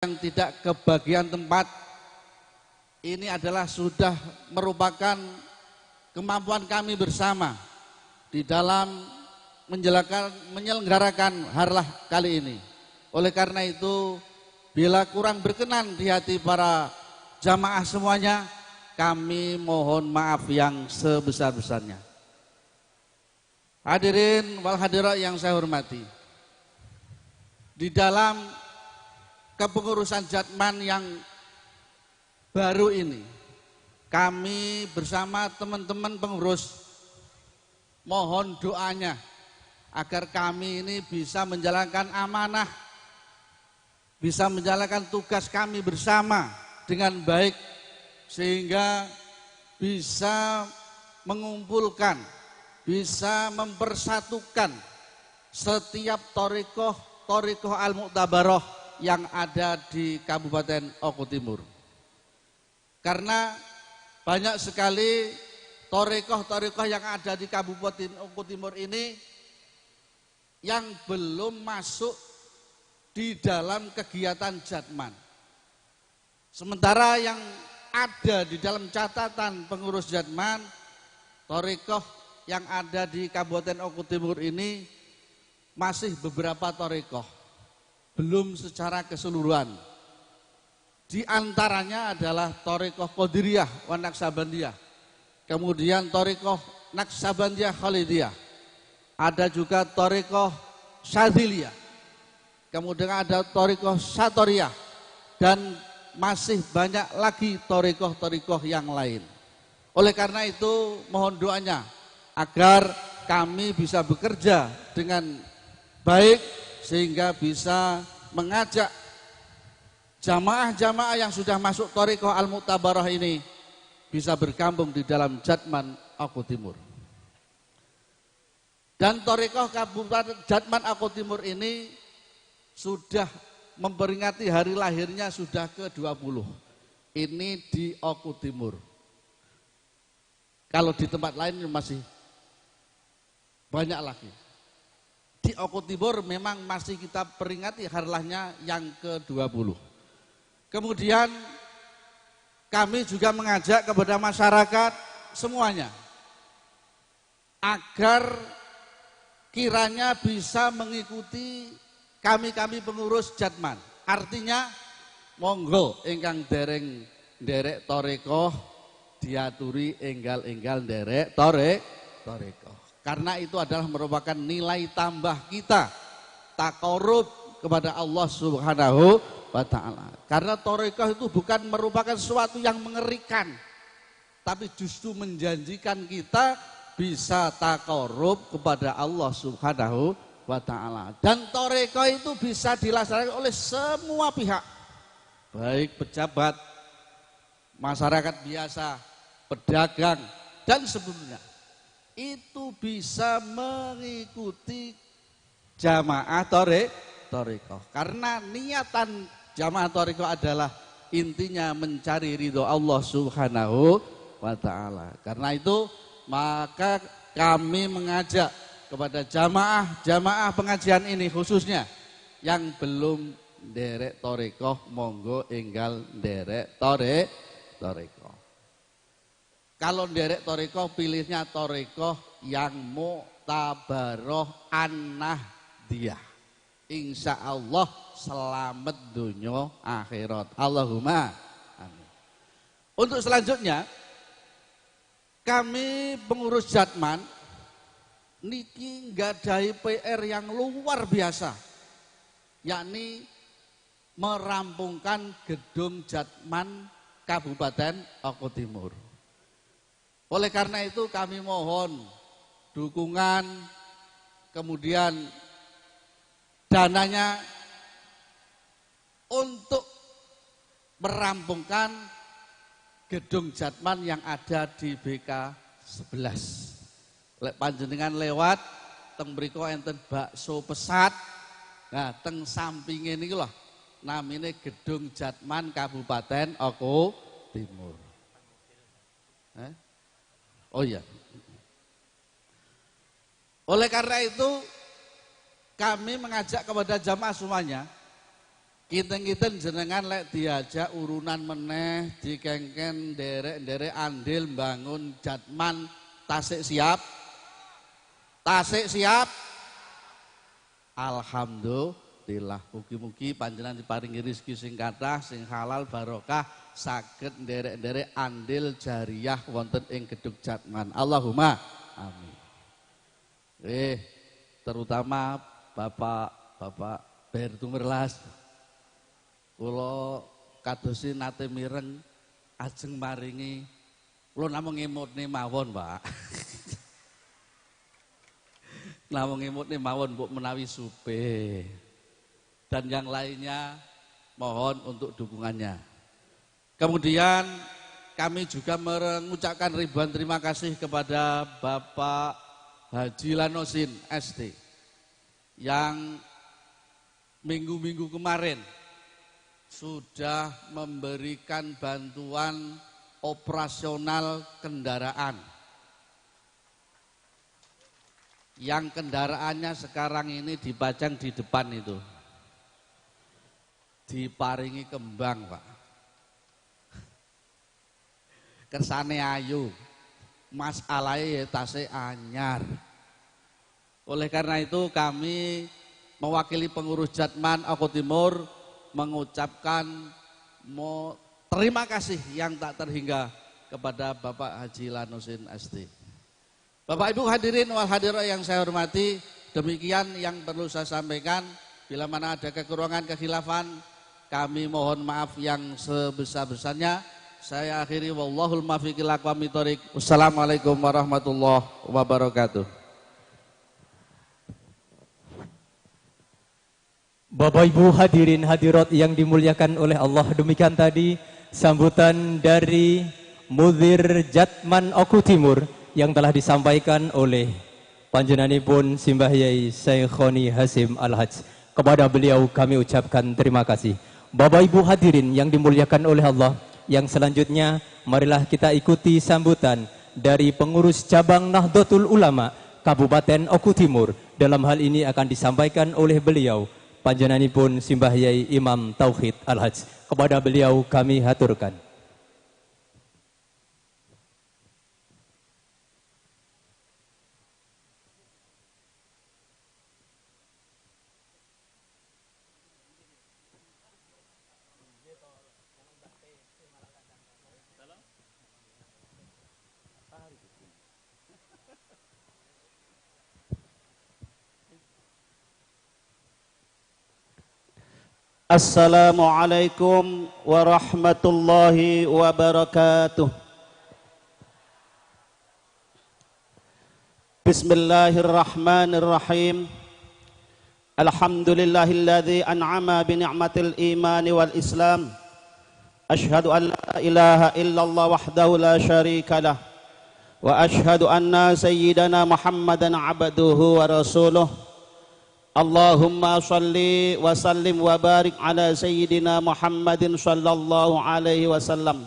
yang tidak kebagian tempat. Ini adalah sudah merupakan kemampuan kami bersama di dalam menyelenggarakan harlah kali ini. Oleh karena itu, bila kurang berkenan di hati para jamaah semuanya, kami mohon maaf yang sebesar-besarnya. Hadirin wal hadirat yang saya hormati, di dalam kepengurusan Jatman yang baru ini, kami bersama teman-teman pengurus mohon doanya agar kami ini bisa menjalankan amanah, bisa menjalankan tugas kami bersama dengan baik, sehingga bisa mengumpulkan, bisa mempersatukan setiap thoriqoh al-mu'tabaroh yang ada di Kabupaten Oku Timur. Karena banyak sekali thoriqoh-thoriqoh yang ada di Kabupaten Oku Timur ini yang belum masuk di dalam kegiatan Jatman. Sementara yang ada di dalam catatan pengurus Jatman, thoriqoh yang ada di Kabupaten Oku Timur ini masih beberapa thoriqoh, belum secara keseluruhan. Di antaranya adalah thoriqoh Qadiriyah wa Naqsabandiyah, kemudian thoriqoh Naqsabandiyah Khalidiyah, ada juga thoriqoh Syadziliyah, kemudian ada thoriqoh Satoriyah, dan masih banyak lagi thoriqoh-thoriqoh yang lain. Oleh karena itu mohon doanya agar kami bisa bekerja dengan baik sehingga bisa mengajak jamaah-jamaah yang sudah masuk thoriqoh al-mu'tabarah ini bisa bergabung di dalam Jatman Oku Timur. Dan thoriqoh Kabupaten Jatman Oku Timur ini sudah memperingati hari lahirnya sudah ke-20. Ini di Oku Timur. Kalau di tempat lain masih banyak lagi. Di Oku Timur memang masih kita peringati harlahnya yang ke-20. Kemudian kami juga mengajak kepada masyarakat semuanya agar kiranya bisa mengikuti kami-kami pengurus Jatman. Artinya monggo ingkang dereng nderek thoriqoh diaturi enggal-enggal nderek thoriqoh. Karena itu adalah merupakan nilai tambah kita taqarrub kepada Allah Subhanahu wa ta'ala. Karena thoriqoh itu bukan merupakan sesuatu yang mengerikan, tapi justru menjanjikan kita bisa taqarrub kepada Allah Subhanahu wa ta'ala. Dan thoriqoh itu bisa dilaksanakan oleh semua pihak, baik pejabat, masyarakat biasa, pedagang, dan sebelumnya. Itu bisa mengikuti jamaah thoriqoh. Karena niatan jamaah thoriqoh adalah intinya mencari ridho Allah Subhanahu wa ta'ala. Karena itu maka kami mengajak kepada jamaah-jamaah pengajian ini khususnya yang belum nderek thoriqoh, monggo enggal nderek thoriqoh. Kalau nderek thoriqoh pilihnya thoriqoh yang mu'tabaroh an-nahdiyah. Insya Allah selamat dunia akhirat. Allahumma amin. Untuk selanjutnya kami pengurus Jatman niki nggadahi PR yang luar biasa, yakni merampungkan gedung Jatman Kabupaten Oku Timur. Oleh karena itu kami mohon dukungan, kemudian dananya untuk merampungkan gedung Jatman yang ada di BK 11. Lek panjenengan lewat teng mriku enten bakso pesat. Nah, teng sampinge niku lho namine gedung Jatman Kabupaten Oku Timur. Oh iya. Oleh karena itu kami mengajak kepada jamaah semuanya Kinten-kinten jenengan lek diajak urunan meneh dikengken nderek-nderek andil bangun Jatman tasik siap? Tasik siap? Alhamdulillah. Mugi-mugi panjenengan diparingi rezeki sing kathah, sing halal barokah, saged nderek-nderek andil jariyah wonten ing gedung Jatman. Allahumma amin. Terutama Bapak-bapak Bertumerlas. Kula kadosi nate mireng ajeng maringi kula namung ngemutne mawon, Pak. Namung ngemutne mawon mbok menawi supe. Dan yang lainnya mohon untuk dukungannya. Kemudian kami juga mengucapkan ribuan terima kasih kepada Bapak Haji Lanosin ST yang minggu-minggu kemarin sudah memberikan bantuan operasional kendaraan. Yang kendaraannya sekarang ini dipajang di depan itu. Diparingi kembang, Pak. Kersane ayu, masalahe tasih anyar. Oleh karena itu kami mewakili pengurus Jatman Oku Timur mengucapkan terima kasih yang tak terhingga kepada Bapak Haji Lanosin ST. Bapak Ibu hadirin wal hadirat yang saya hormati, demikian yang perlu saya sampaikan. Bila mana ada kekurangan, kekhilafan, kami mohon maaf yang sebesar-besarnya. Saya akhiri, wallahul muwaffiq ila aqwamit thoriq. Wassalamualaikum warahmatullahi wabarakatuh. Bapak Ibu hadirin hadirat yang dimuliakan oleh Allah, demikian tadi sambutan dari Mudir Jatman Oku Timur yang telah disampaikan oleh panjenenganipun Simbah Yai Syekhoni Hasim Al-Hajj. Kepada beliau kami ucapkan terima kasih. Bapak Ibu hadirin yang dimuliakan oleh Allah, yang selanjutnya marilah kita ikuti sambutan dari pengurus cabang Nahdlatul Ulama Kabupaten Oku Timur. Dalam hal ini akan disampaikan oleh beliau panjenenganipun Simbah Yai Imam Tauhid Al-Hajj. Kepada beliau kami haturkan. Assalamualaikum warahmatullahi wabarakatuh. Bismillahirrahmanirrahim. Alhamdulillahilladzi an'ama bi ni'matil imani wal islam. Ashhadu an la ilaha illallah wahdahu la syarika lah. Wa ashhadu anna sayyidana Muhammadan abduhu wa rasuluh. Allahumma salli wa sallim wa barik ala sayyidina Muhammadin sallallahu alaihi wasallam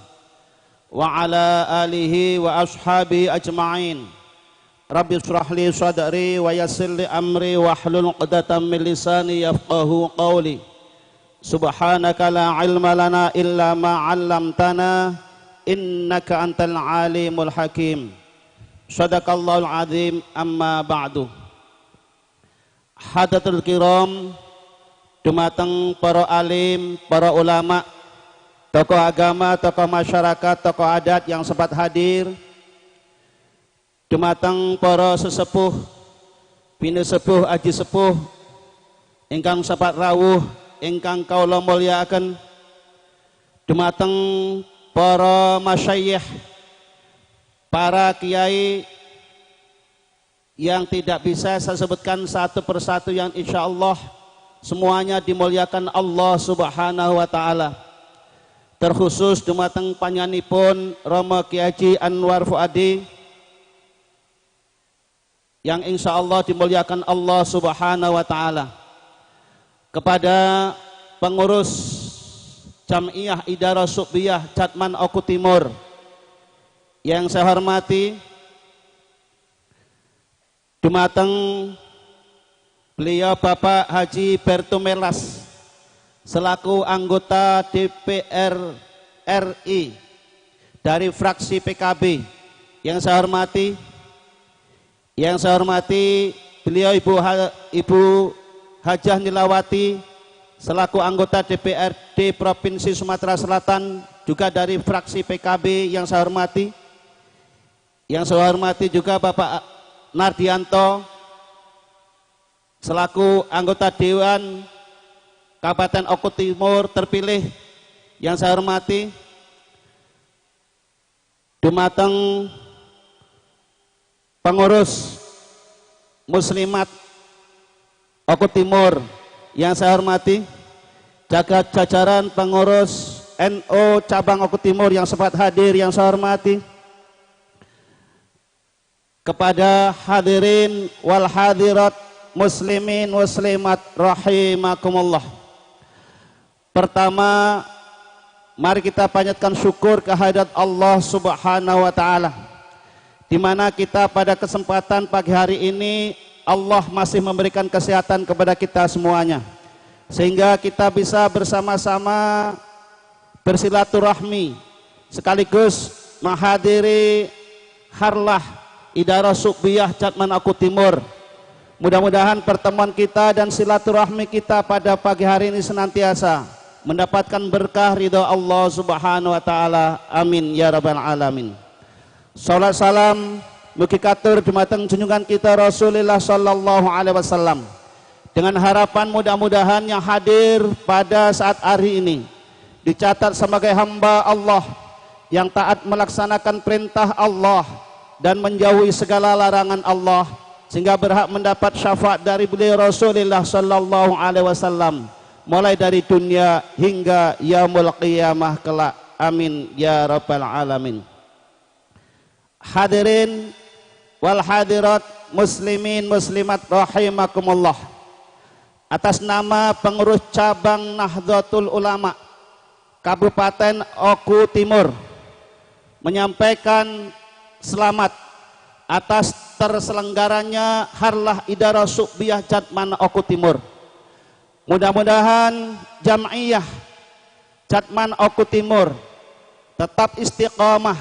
wa ala alihi wa ashabi ajma'in. Rabbi israh li sadri wa yassir li amri wa hlul 'uqdatam min lisani yafqahu qawli. Subhanaka la ilma lana illa ma 'allamtana innaka antal alimul hakim. Sadaqallahul azim. Amma ba'du. Hadatul kiram, dumateng para alim, para ulama, tokoh agama, tokoh masyarakat, tokoh adat yang sempat hadir, dumateng para sesepuh, pinusepuh, aji sepuh, ingkang sempat rawuh, ingkang kawula mulyakaken, dumateng para masyayikh, para kiai yang tidak bisa saya sebutkan satu persatu, yang insya Allah semuanya dimuliakan Allah Subhanahu wa Ta'ala. Terkhusus dumateng panjenenganipun Romo Kiai Anwar Fuadi yang insya Allah dimuliakan Allah Subhanahu wa Ta'ala. Kepada pengurus Jam'iyah Idarah Subiyah Jatman Oku Timur yang saya hormati, dumateng beliau Bapak Haji Bertumelas selaku anggota DPR RI dari fraksi PKB yang saya hormati, yang saya hormati beliau Ibu Hajah Nilawati selaku anggota DPRD Provinsi Sumatera Selatan juga dari fraksi PKB yang saya hormati, yang saya hormati juga Bapak Nardianto selaku anggota Dewan Kabupaten Oku Timur terpilih yang saya hormati, dumateng pengurus Muslimat Oku Timur yang saya hormati, jajaran pengurus NU Cabang Oku Timur yang sempat hadir yang saya hormati, kepada hadirin wal hadirat muslimin muslimat rahimakumullah. Pertama, mari kita panjatkan syukur kehadirat Allah Subhanahu wa taala, di mana kita pada kesempatan pagi hari ini Allah masih memberikan kesehatan kepada kita semuanya, sehingga kita bisa bersama-sama bersilaturahmi sekaligus menghadiri harlah Idarah Subbiyah Jatman Oku Timur. Mudah-mudahan pertemuan kita dan silaturahmi kita pada pagi hari ini senantiasa mendapatkan berkah ridha Allah Subhanahu wa taala. Amin ya rabbal alamin. Salat salam mugi katur dumateng junjungan kita Rasulullah sallallahu alaihi wasallam, dengan harapan mudah-mudahan yang hadir pada saat hari ini dicatat sebagai hamba Allah yang taat melaksanakan perintah Allah dan menjauhi segala larangan Allah, sehingga berhak mendapat syafaat dari beliau Rasulullah sallallahu alaihi wasallam mulai dari dunia hingga yaumul qiyamah kelak. Amin ya rabbal alamin. Hadirin wal hadirat muslimin muslimat rahimakumullah, atas nama pengurus cabang Nahdlatul Ulama Kabupaten Oku Timur menyampaikan selamat atas terselenggaranya Harlah Idarah Subbiyah Jatman Oku Timur. Mudah-mudahan Jam'iyah Jatman Oku Timur tetap istiqomah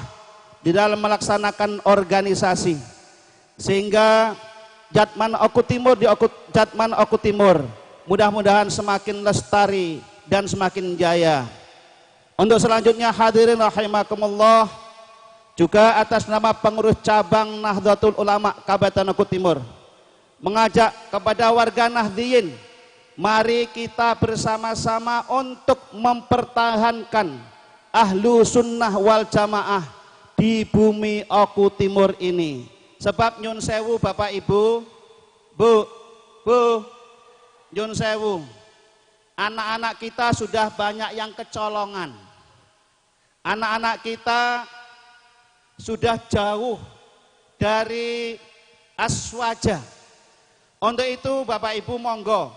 di dalam melaksanakan organisasi, sehingga Jatman Oku Timur di Jatman Oku Timur mudah-mudahan semakin lestari dan semakin jaya. Untuk selanjutnya hadirin rahimakumullah, juga atas nama pengurus cabang Nahdlatul Ulama Kabupaten Oku Timur mengajak kepada warga Nahdliyin, mari kita bersama-sama untuk mempertahankan ahlu sunnah wal jamaah di bumi Oku Timur ini. Sebab nyun sewu Bapak Ibu, Bu, Bu, nyun sewu, anak-anak kita sudah banyak yang kecolongan. Anak-anak kita sudah jauh dari aswaja. Untuk itu Bapak Ibu monggo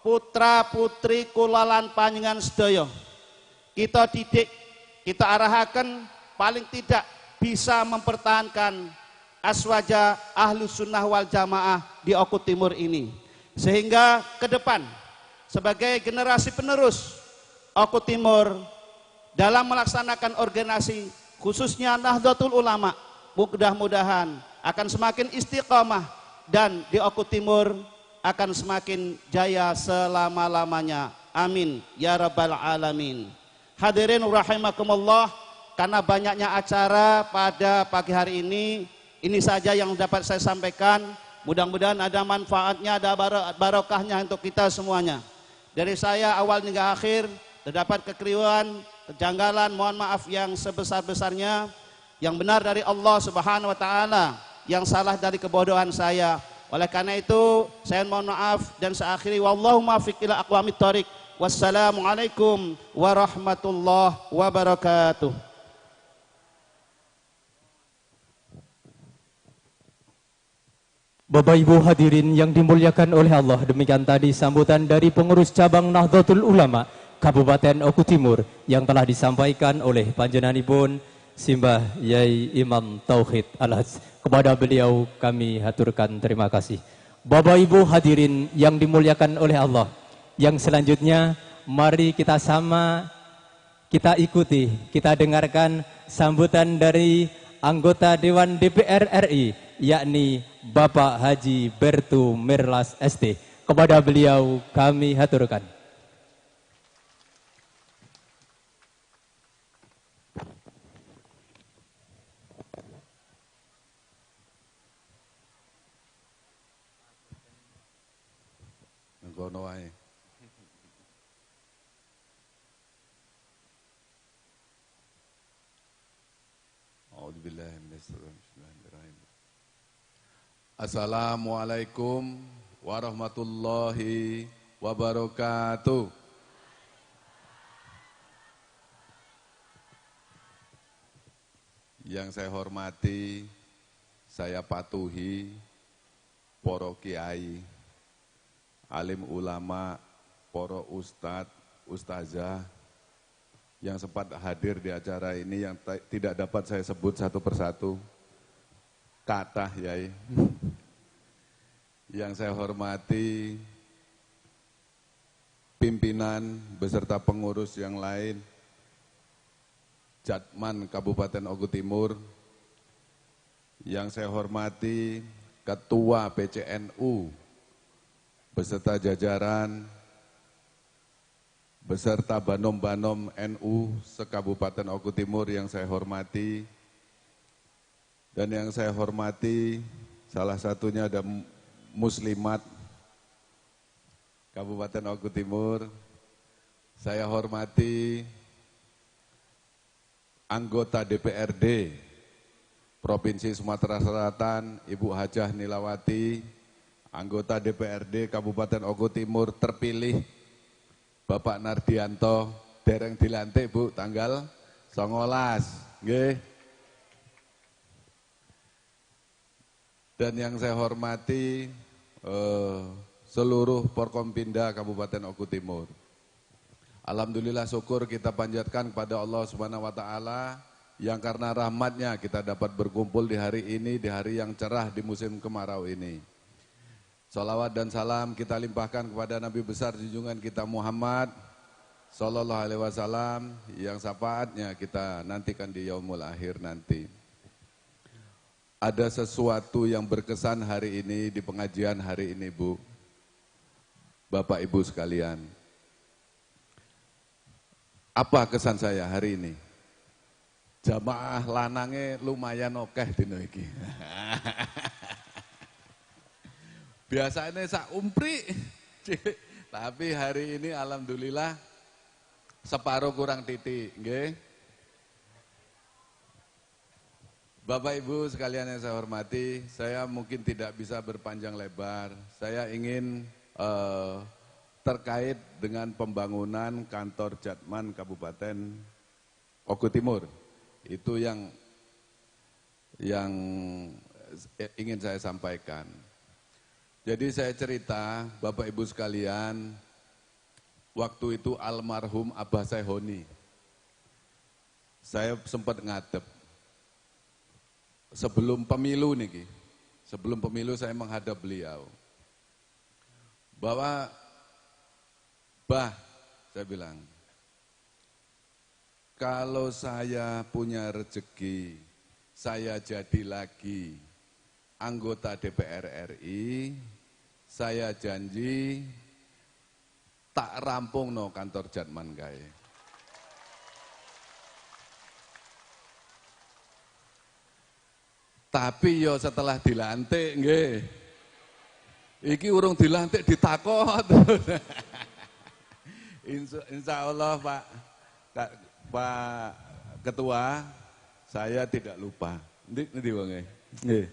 putra putri kula lan panjenengan sedaya kita didik, kita arahaken paling tidak bisa mempertahankan aswaja ahlu sunnah wal jamaah di Oku Timur ini, sehingga ke depan sebagai generasi penerus Oku Timur dalam melaksanakan organisasi khususnya Nahdlatul Ulama mudah-mudahan akan semakin istiqomah dan di Oku Timur akan semakin jaya selama-lamanya. Amin ya rabbal alamin. Hadirin rahimakumullah, karena banyaknya acara pada pagi hari ini saja yang dapat saya sampaikan. Mudah-mudahan ada manfaatnya, ada barokahnya untuk kita semuanya. Dari saya awal hingga akhir terdapat kekeliruan, kejanggalan, mohon maaf yang sebesar-besarnya. Yang benar dari Allah Subhanahu wa taala, yang salah dari kebodohan saya. Oleh karena itu saya mohon maaf dan saya akhiri, wallahu muwaffiq ila aqwamit thoriq. Wassalamualaikum warahmatullahi wabarakatuh. Bapak Ibu hadirin yang dimuliakan oleh Allah, demikian tadi sambutan dari pengurus cabang Nahdlatul Ulama Kabupaten Oku Timur yang telah disampaikan oleh panjenenganipun Simbah Yai Imam Tauhid Al-Haj. Kepada beliau kami haturkan terima kasih. Bapak Ibu hadirin yang dimuliakan oleh Allah, yang selanjutnya mari kita sama, kita ikuti, kita dengarkan sambutan dari anggota Dewan DPR RI, yakni Bapak Haji Bertu Mirlas ST. Kepada beliau kami haturkan. Kono wae. A'udzubillahi minasyaitonir. Assalamualaikum warahmatullahi wabarakatuh. Yang saya hormati, saya patuhi para kiai, alim ulama, para ustadz, ustazah yang sempat hadir di acara ini yang tidak dapat saya sebut satu persatu, kathah yai. Yang saya hormati pimpinan beserta pengurus yang lain, Jatman Kabupaten Oku Timur, yang saya hormati Ketua PCNU beserta jajaran, beserta banom-banom NU sekabupaten Oku Timur yang saya hormati, dan yang saya hormati salah satunya ada Muslimat Kabupaten Oku Timur. Saya hormati anggota DPRD Provinsi Sumatera Selatan, Ibu Hajah Nilawati, anggota DPRD Kabupaten Oku Timur terpilih, Bapak Nardianto, dereng dilantik Bu, tanggal 19, nggih. Dan yang saya hormati seluruh Forkompinda Kabupaten Oku Timur. Alhamdulillah, syukur kita panjatkan kepada Allah Subhanahu wa taala yang karena rahmatnya kita dapat berkumpul di hari ini, di hari yang cerah di musim kemarau ini. Salawat dan salam kita limpahkan kepada Nabi besar junjungan kita Muhammad Sallallahu Alaihi Wasallam yang syafaatnya kita nantikan di yaumul akhir nanti. Ada sesuatu yang berkesan hari ini di pengajian hari ini Bu, Bapak Ibu sekalian. Apa kesan saya hari ini? Jamaah lanange lumayan okeh dino iki. Biasanya sak umpri, tapi hari ini alhamdulillah separuh kurang titik, nggih. Bapak Ibu sekalian yang saya hormati, saya mungkin tidak bisa berpanjang lebar. Saya ingin terkait dengan pembangunan kantor Jatman Kabupaten Oku Timur. Itu yang ingin saya sampaikan. Jadi saya cerita, Bapak Ibu sekalian, waktu itu almarhum Abah Sehoni, saya sempat ngadep. Sebelum pemilu niki, sebelum pemilu saya menghadap beliau. Bahwa, Bah, saya bilang, kalau saya punya rezeki, saya jadi lagi anggota DPR RI, saya janji tak rampung no kantor Jatman kae. Tapi yo setelah dilantik nggih. Iki urung dilantik ditakot. Insya Allah Pak Ketua, saya tidak lupa. Ndi wonge? Nggih.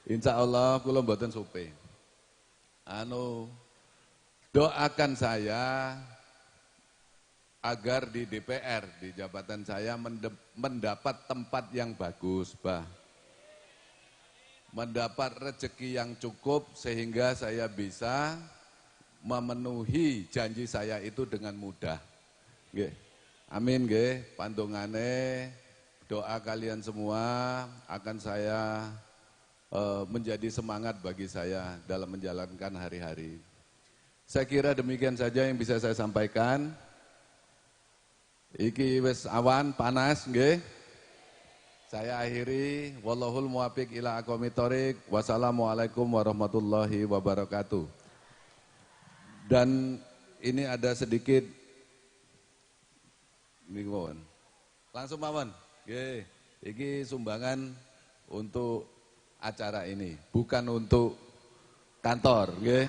Insya Allah kula mboten supe. Anu, doakan saya agar di DPR, di jabatan saya mendapat tempat yang bagus, Bah. Mendapat rezeki yang cukup sehingga saya bisa memenuhi janji saya itu dengan mudah. Nggih. Amin nggih, pandongane doa kalian semua akan saya menjadi semangat bagi saya dalam menjalankan hari-hari. Saya kira demikian saja yang bisa saya sampaikan. Iki wis awan panas nggih. Saya akhiri, wallahul muwaffiq ila aqwamit thoriq. Wassalamualaikum warahmatullahi wabarakatuh. Dan ini ada sedikit ini mawon. Langsung mawon. Nggih, iki sumbangan untuk acara ini, bukan untuk kantor, nggih.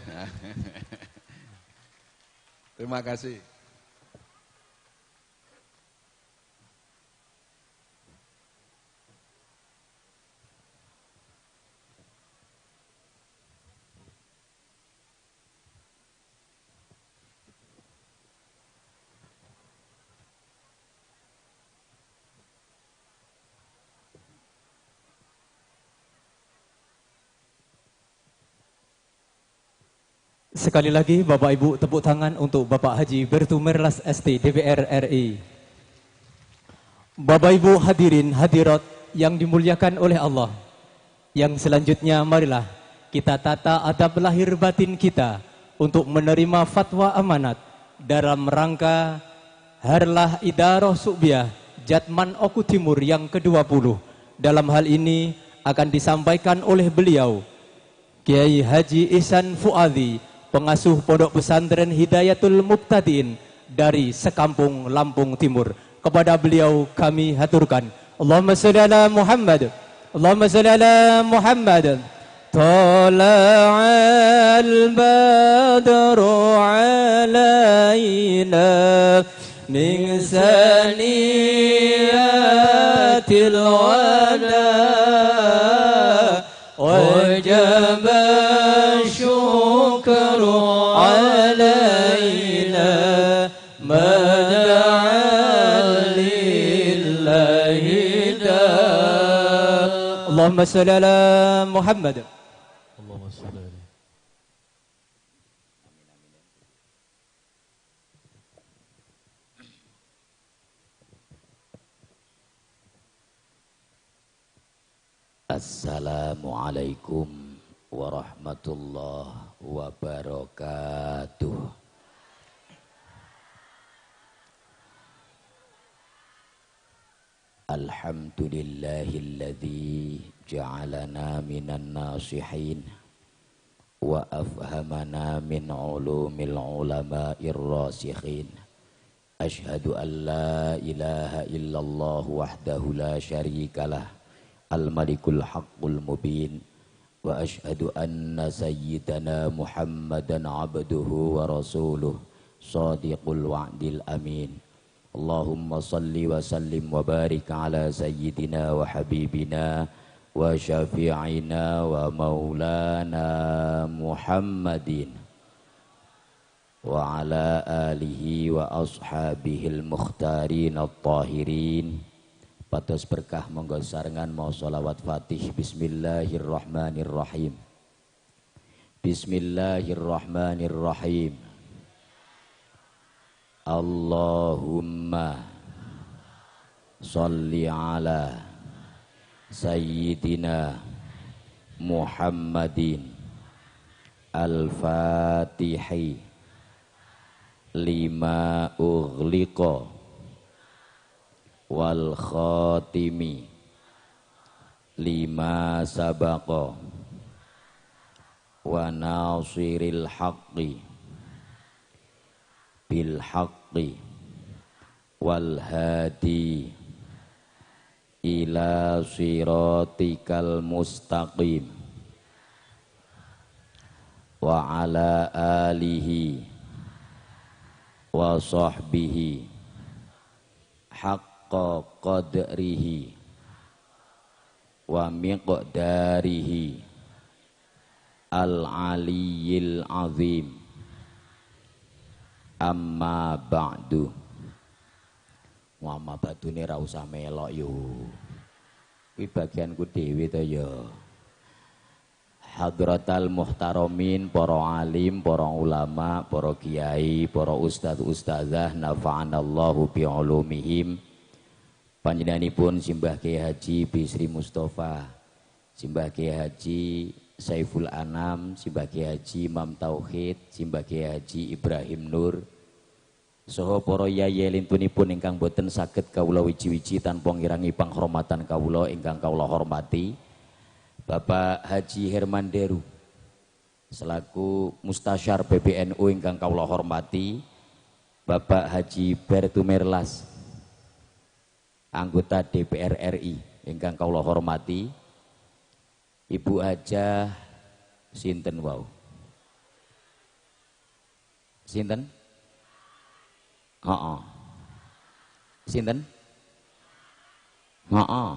Terima kasih. Sekali lagi Bapak Ibu tepuk tangan untuk Bapak Haji Bertu Merlas ST DPR RI. Bapak Ibu hadirin hadirat yang dimuliakan oleh Allah. Yang selanjutnya marilah kita tata adab lahir batin kita untuk menerima fatwa amanat dalam rangka Harlah Idaroh Su'biyah Jatman Oku Timur yang ke-20. Dalam hal ini akan disampaikan oleh beliau Kiai Haji Ihsan Fuadi, pengasuh Pondok Pesantren Hidayatul Mubtadiin dari Sekampung Lampung Timur. Kepada beliau kami haturkan. Allahumma sholli ala Muhammad. Allahumma sholli ala Muhammad. Thala'al badru alaina min saniyatil wada wajib syukru alaina mad'a lillahi da. Allahumma sholli ala Muhammad. Allahumma sholli alaihi. Assalamualaikum warahmatullahi wabarakatuh. Alhamdulillahilladzi ja'alana minan nasihin wa afhamana min ulumil ulama'ir rasikhin. Ashhadu an la ilaha illallah wahdahu la syarikalah al-malikul haqqul mubin. Wa ashhadu anna sayyidana Muhammadan abduhu wa rasuluh sadiqul wa'dil amin. Allahumma salli wa sallim wa barik ala sayyidina wa habibina wa syafi'ina wa maulana Muhammadin wa ala alihi wa ashabihil mukhtarin at-tahirin. Pados berkah monggo sarengan mau sholawat fatih. Bismillahirrahmanirrahim. Bismillahirrahmanirrahim. Allahumma sholli ala Sayyidina Muhammadin al-Fatihi lima ughliqa wal khatimi lima sabaqa wa nasiril haqqi bil haqqi wal hadi ila siratikal mustaqim wa ala alihi wa sahbihi haqqa qadrihi wa miqdarihi al-aliyyil azim. Amma ba'du. Wa amma ba'dune ra usah melok yo. Kuwi bagianku dhewe to yo. Hadratal muhtaramin, para alim, para ulama, para kiai, para ustadz ustazah, nafa'anallahu bi'ulumihim. Panjenenganipun Simbah Kiai Haji Bisri Mustafa, Simbah Kiai Haji Saiful Anam, Simbah Kiai Haji Imam Tauhid, Simbah Kiai Haji Ibrahim Nur, Saha para yai lintunipun ingkang boten saged kawula wiji-wiji tanpa ngirangi panghormatan kawula ingkang kawula hormati Bapak Haji Herman Deru selaku Mustasyar PBNU ingkang kawula hormati, Bapak Haji Bertu Merlas anggota DPR RI ingkang kawula hormati, Ibu Hajah sinten wau? Sinten? Heeh. Sinten? Heeh.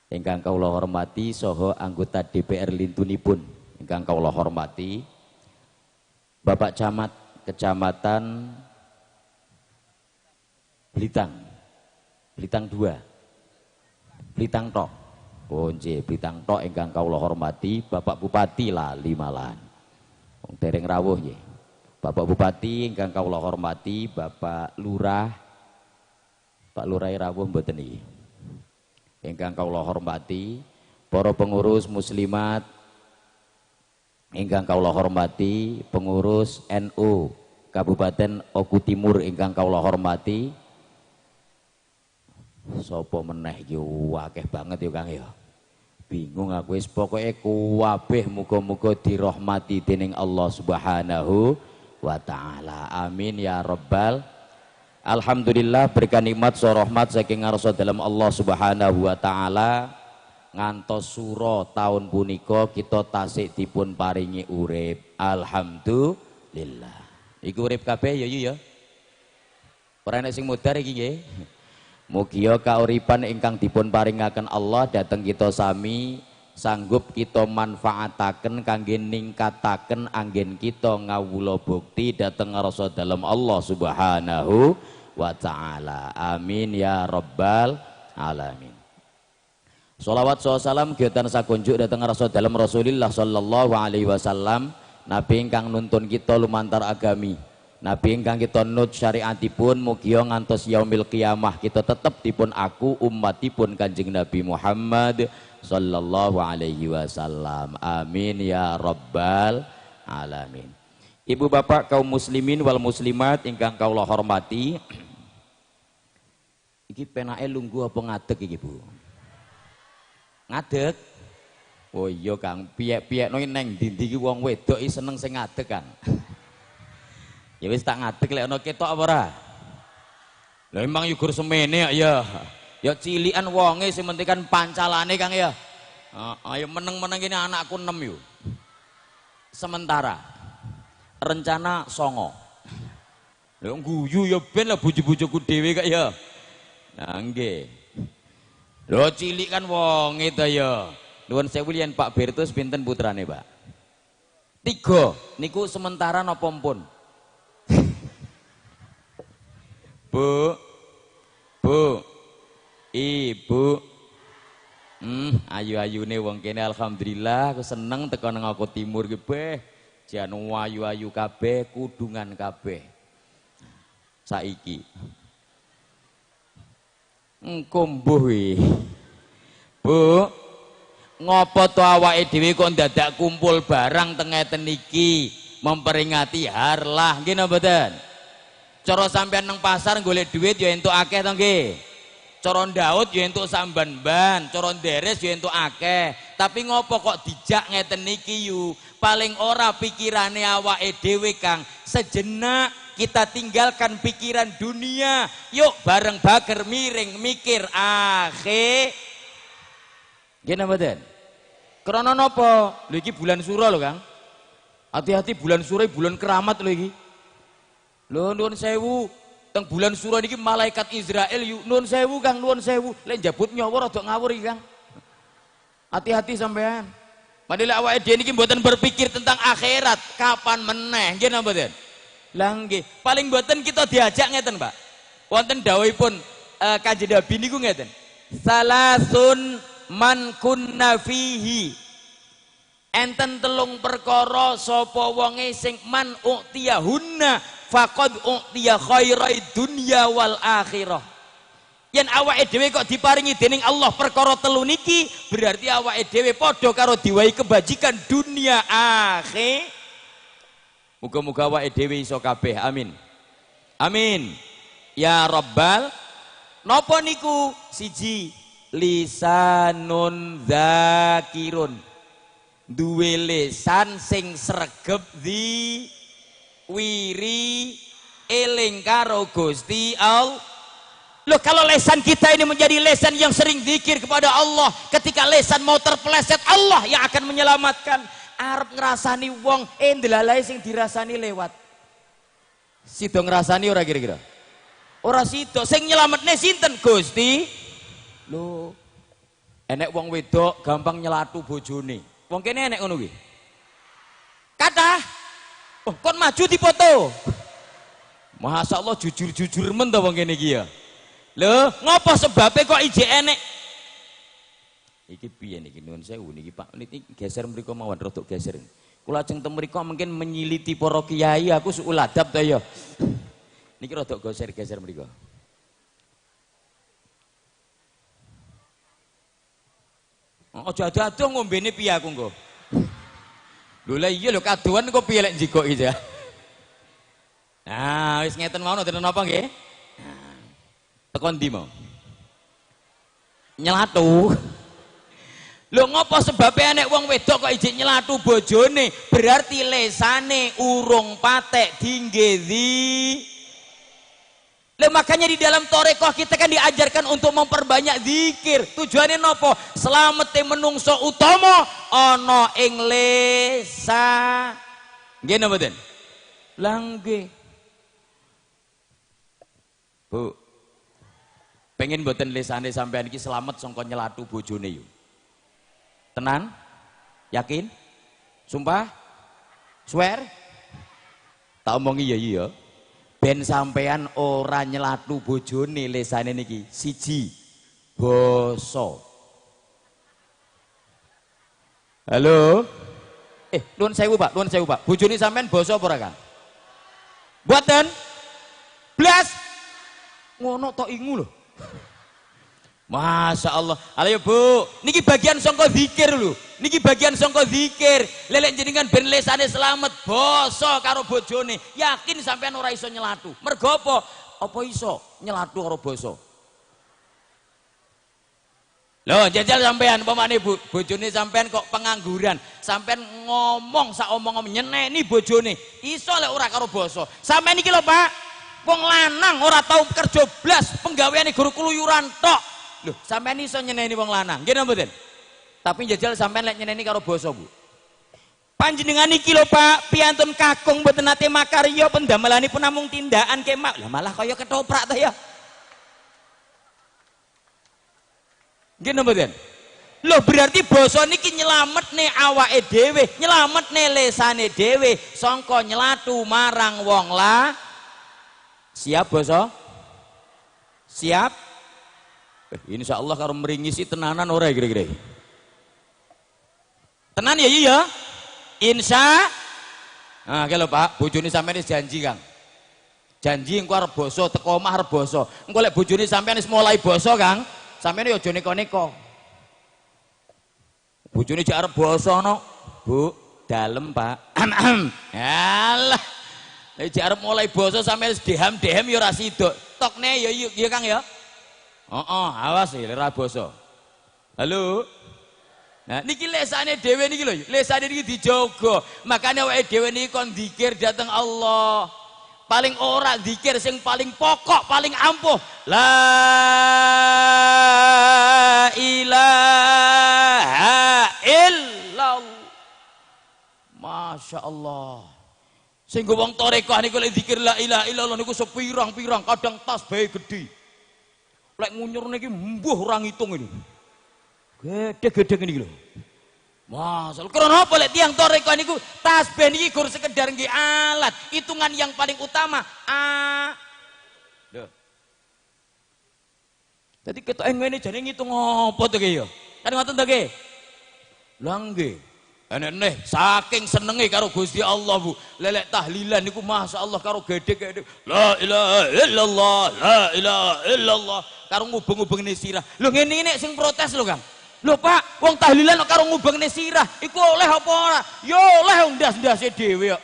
Ingkang kawula hormati saha anggota DPR lintunipun ingkang kawula hormati, Bapak Camat Kecamatan Blitang. Blitang 2. Blitang tok. Oh nggih, Blitang tok ingkang kawula hormati, Bapak Bupati lali malahan. Wong dereng rawuh nggih. Bapak Bupati ingkang kawula hormati, Bapak Lurah, Pak Lurah rawuh mboten iki. Ingkang kawula hormati, para pengurus muslimat ingkang kawula hormati, pengurus NU Kabupaten Oku Timur ingkang kawula hormati. Sapa meneh iki akeh banget ya Kang ya. Bingung aku wis, pokoke kuwabeh muga-muga dirahmati dening Allah Subhanahu wa ta'ala. Amin ya rabbal. Alhamdulillah berkah nikmat so rahmat saking ngarsa dalam Allah Subhanahu wa ta'ala ngantos sura taun punika kita tasik dipun paringi urip. Alhamdulillah. Iku urip kabeh ya ya. Ora enek sing mudhar iki nggih. Mugia kauripan ingkang dipun paringaken Allah dhateng kita sami sanggup kita manfaataken kangge ningkataken anggen kita ngawula bukti dhateng ngarsa dalem Allah Subhanahu wa ta'ala. Amin ya rabbal alamin. Sholawat salam gyatan sakunjuk dhateng ngarsa dalem Rasulillah sallallahu alaihi wasallam, nabi ingkang nuntun kita lumantar agami, nabi ingkang kita nut syariatipun, mugia ngantos yaumil qiyamah kita tetep dipun aku umatipun Kanjeng Nabi Muhammad sallallahu alaihi wasallam. Amin ya rabbal alamin. Ibu bapak kaum muslimin wal muslimat ingkang kawula hormati, iki penake lungguh apa ngadeg iki Bu? Ngadeg. Oh iya Kang, piyek-piyekno neng ndi-ndi iki wong wedok iki seneng sing ngadeg Kang. Ya wis tak ngadeg lek ana ketok apa ora? Lah emang yugur semene ya. Ya cilikan wonge sing penting kan pancalane Kang ya. Ayo meneng-meneng kene anakku 6 yo. Sementara rencana 9. Lha guyu ya ben lah bojo-bojoku dhewe kok ya. Nah nggih. Lho cilik kan wonge ta ya. Nuwun sewu yen Pak Bertus pinten putrane, Pak? 3. Niku sementara napa mpun? Bu. Bu. Ibu. Ayu-ayune wong kene alhamdulillah aku seneng teko nang Oku Timur ki beh. Jan ayu-ayu kabeh, kudungan kabeh. Saiki. Engko mbuh iki. Bu, ngopo to awake dhewe kok ndadak kumpul barang teng ngeten iki memperingati harlah nggih napa mboten? Cara sampean nang pasar golek duit ya entuk akeh to nggih. Cara ndaut ya entuk samban-ban, cara nderes ya entuk akeh. Tapi ngopo kok dijak ngeten niki yu? Paling ora pikirane awake dhewe Kang, sejenak kita tinggalkan pikiran dunia. Yuk bareng bager miring mikir akhir. Nggih napa mboten? Krana napa? Lho iki bulan sura lho Kang. Hati-hati bulan sura bulan keramat lho iki. Lho nuwun sewu, teng bulan sura niki malaikat Israel yuk nuwun sewu Kang, nuwun sewu. Lek njabut nyawa rada ngawur iki Kang. Hati-hati sampean. Padahal awake dhewe niki mboten berpikir tentang akhirat, kapan meneh, nggih napa mboten? Lah nggih, paling mboten kita diajak ngeten, Pak. Wonten dawuhipun Kanjeng Nabi niku ngeten. Salasun man kunna fihi. Enten telung perkara sapa wonge sing man u'tiyahunna faqad u'tiya khairai dunya wal akhirah. Yen awake dhewe kok diparingi dening Allah perkara telu niki, berarti awake dhewe padha karo diwai kebajikan dunia akhir. Muga-muga awake dhewe iso kabeh. Amin. Amin. Ya Rabbal. Napa niku? Siji, lisanun zakirun. Duwe lisan sing sregep di wiri eling karo Gusti Allah. Loh, kalau lesan kita ini menjadi lesan yang sering zikir kepada Allah, ketika lesan mau terpeleset, Allah yang akan menyelamatkan. Arep ngrasani wong, ndelalae sing dirasani lewat. Sida ngrasani ora kira-kira? Ora sida. Sing nyelametne sinten? Gusti. Lho, enek wong wedok gampang nyelatu bojone. Wong kene enek ngono kuwi. Kathah. Oh, kon maju dipoto. Masya Allah, jujur-jujur men to wong kene iki ya. Lho, ngopo sebabe kok ijek enek? Iki piye niki nuwun sewu niki Pak, niki geser mriku mawon rodok geser. Kula ajeng teng mriku mungkin menyiliti para kiai, aku suul adab ta ya. Niki rodok geser-geser mriku. Aja ado-ado ngombene piye aku engko. Lho lah iya lho kadoan kok piye lek njikok iki ya. Nah, wis ngeten mawon wonten napa nggih? Nah, teko ndi mau? Nyelatu. Lho ngopo sebabe enek wong wedok kok ijik nyelatu bojone? Berarti lesane urung patek dinggezi. Lho makanya di dalam torekoh kita kan diajarkan untuk memperbanyak zikir. Tujuannya nopo? Selamete menungso utama ana ing lesa. Nggih napa mboten? Lah nggih. Bu. Pengen mboten lesane sampean iki selamat sangka nyelatu bojone yo. Tenan? Yakin? Sumpah? Swear? Tak omongi ya iya. Ben sampean ora nyelatu bojone lesane niki. Siji, basa. Halo. Nuwun sewu Pak, nuwun sewu Pak. Bojone sampean basa apa ora, Kang? Mboten. Blas. Ngono tok ingu lho. Masya Allah. Ayo Bu, niki bagian sangka zikir lho. Niki bagian sangka zikir. Lelek jenengan ben lesane selamat basa karo bojone. Yakin sampean ora iso nyelatu. Mergo apa? Apa iso nyelatu karo basa? Lho, jajal sampean pamane Bu, bojone sampean kok pengangguran. Sampean ngomong sak omong-omong nyeneni bojone. Iso lek ora karo basa. Sampean iki lho, Pak. Wong lanang ora tau kerja blas, penggaweane guru keluyuran tok. Loh, sampean iso nyeneni wong lanang, nggih napa mboten? Tapi njajal sampean lek nyeneni karo basa, Bu. Panjenengan iki lho, Pak, piantun kakung mboten nate makarya pendamelanipun namung tindakan kemak. Lah malah kaya ketoprak ta ya. Nggih napa mboten? Loh, berarti basa niki nyelametne awake dhewe, nyelametne lesane dhewe sangka nyelatu marang wong la. Siap basa? Siap? Insya Allah karo meringisi tenanan ora kira-kira. Tenan ya iya. Insya. Nah, kalau Pak, bojone sampean wis janji, Kang. Janji engko arep basa teko omah arep basa. Engko lek bojone sampean wis mulai basa, Kang, sampean ya aja neko-neko. Bojone jek arep basa no. Bu, dalem, Pak. Alah. Lek jek arep mulai basa sampean wis deham-dehem ya ora sida. Tokne ya iya Kang ya. Oh, awas ya, ora basa. Halo. Nah, niki lesane dhewe niki lho, lesane niki dijaga. Makane awake dhewe niki kon zikir dhateng Allah. Paling ora zikir sing paling pokok, paling ampuh. La ilaha illallah. Masya Allah. Sing wong tarekah niku lek zikir la ilaha illallah niku sepirang-pirang, kadang tas bae gedhe. Lek ngunyur niki mbuh ora ngitung ini. Gede-gede ngene iki lho. Masalah krana apa lek tiyang tarekah niku tasbih niki gur sekedar nggih alat, hitungan yang paling utama a. Lho. Dadi ketoke ngene jane ngitung apa to ki ya? Kan ngoten to ki? Lah nggih. Enek-enek saking senenge karo Gusti Allah, Bu. Lelek tahlilan niku masyaallah karo gede-gede. La ilaha illallah, la ilaha illallah. Karo ngubeng-ngubengne sirah. Lho ngene iki sing protes lho, Kang. Lho Pak, wong tahlilan kok karo ngubengne sirah, iku oleh apa ora? Ya oleh ndas-ndase dhewe kok.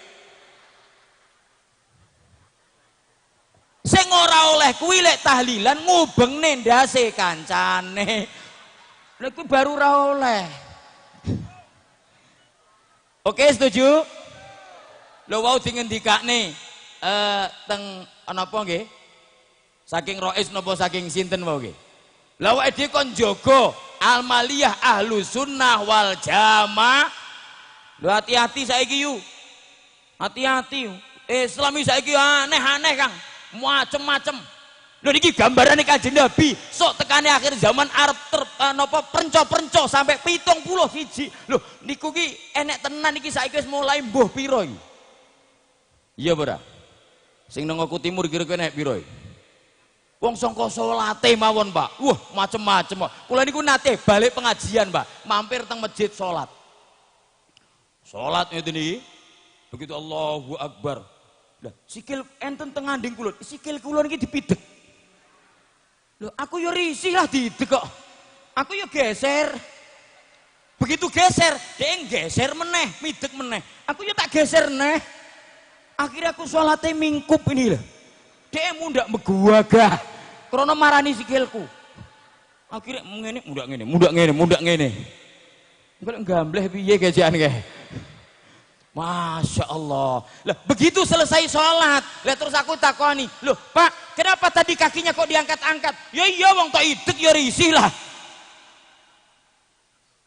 Sing ora oleh kuwi lek tahlilan ngubengne ndase kancane. Lha kuwi baru ora oleh. Oke, setuju? Lho wau dingendikane teng napa nggih? Saking Rois napa saking sinten wau nggih? Lah awake dhewe kon njaga almaliyah ahlu sunnah wal jamaah. Lho hati-hati saiki yu. Hati-hati. Islam saiki aneh-aneh, Kang. Macem-macem. Lho niki gambarane Kanjeng Nabi, sok tekane akhir zaman arep napa prenco-prenco sampai 71. Lho niku ki enek tenan iki saiki wis mulai mbuh pira iki. Iya ora? Sing nang Oku Timur kira-kira enek pira iki? Wong sangka salate mawon, Pak. Wah, macem-macem. Kula niku nate balik pengajian, Pak. Mampir teng masjid salat. Salat ngeten iki. Begitu Allahu Akbar. Lah, sikil enten teng nganding kula. Sikil kula niki dipidek. Lho, aku yo risih lah diidek kok. Aku yo geser. Begitu geser, dhek geser meneh, midek meneh. Aku yo tak geser neh. Akhirnya aku salate mingkup ini lho. Dhek mundak meguwagah. Krana marani sikilku. Akhirnya ngene, mundak ngene, mundak ngene, mundak ngene. Engko gambleh piye gejekan kae. Masya Allah. Lah, begitu selesai sholat, lah terus aku takoni, loh Pak, kenapa tadi kakinya kok diangkat-angkat? Ya iya wong tak idek ya risih lah.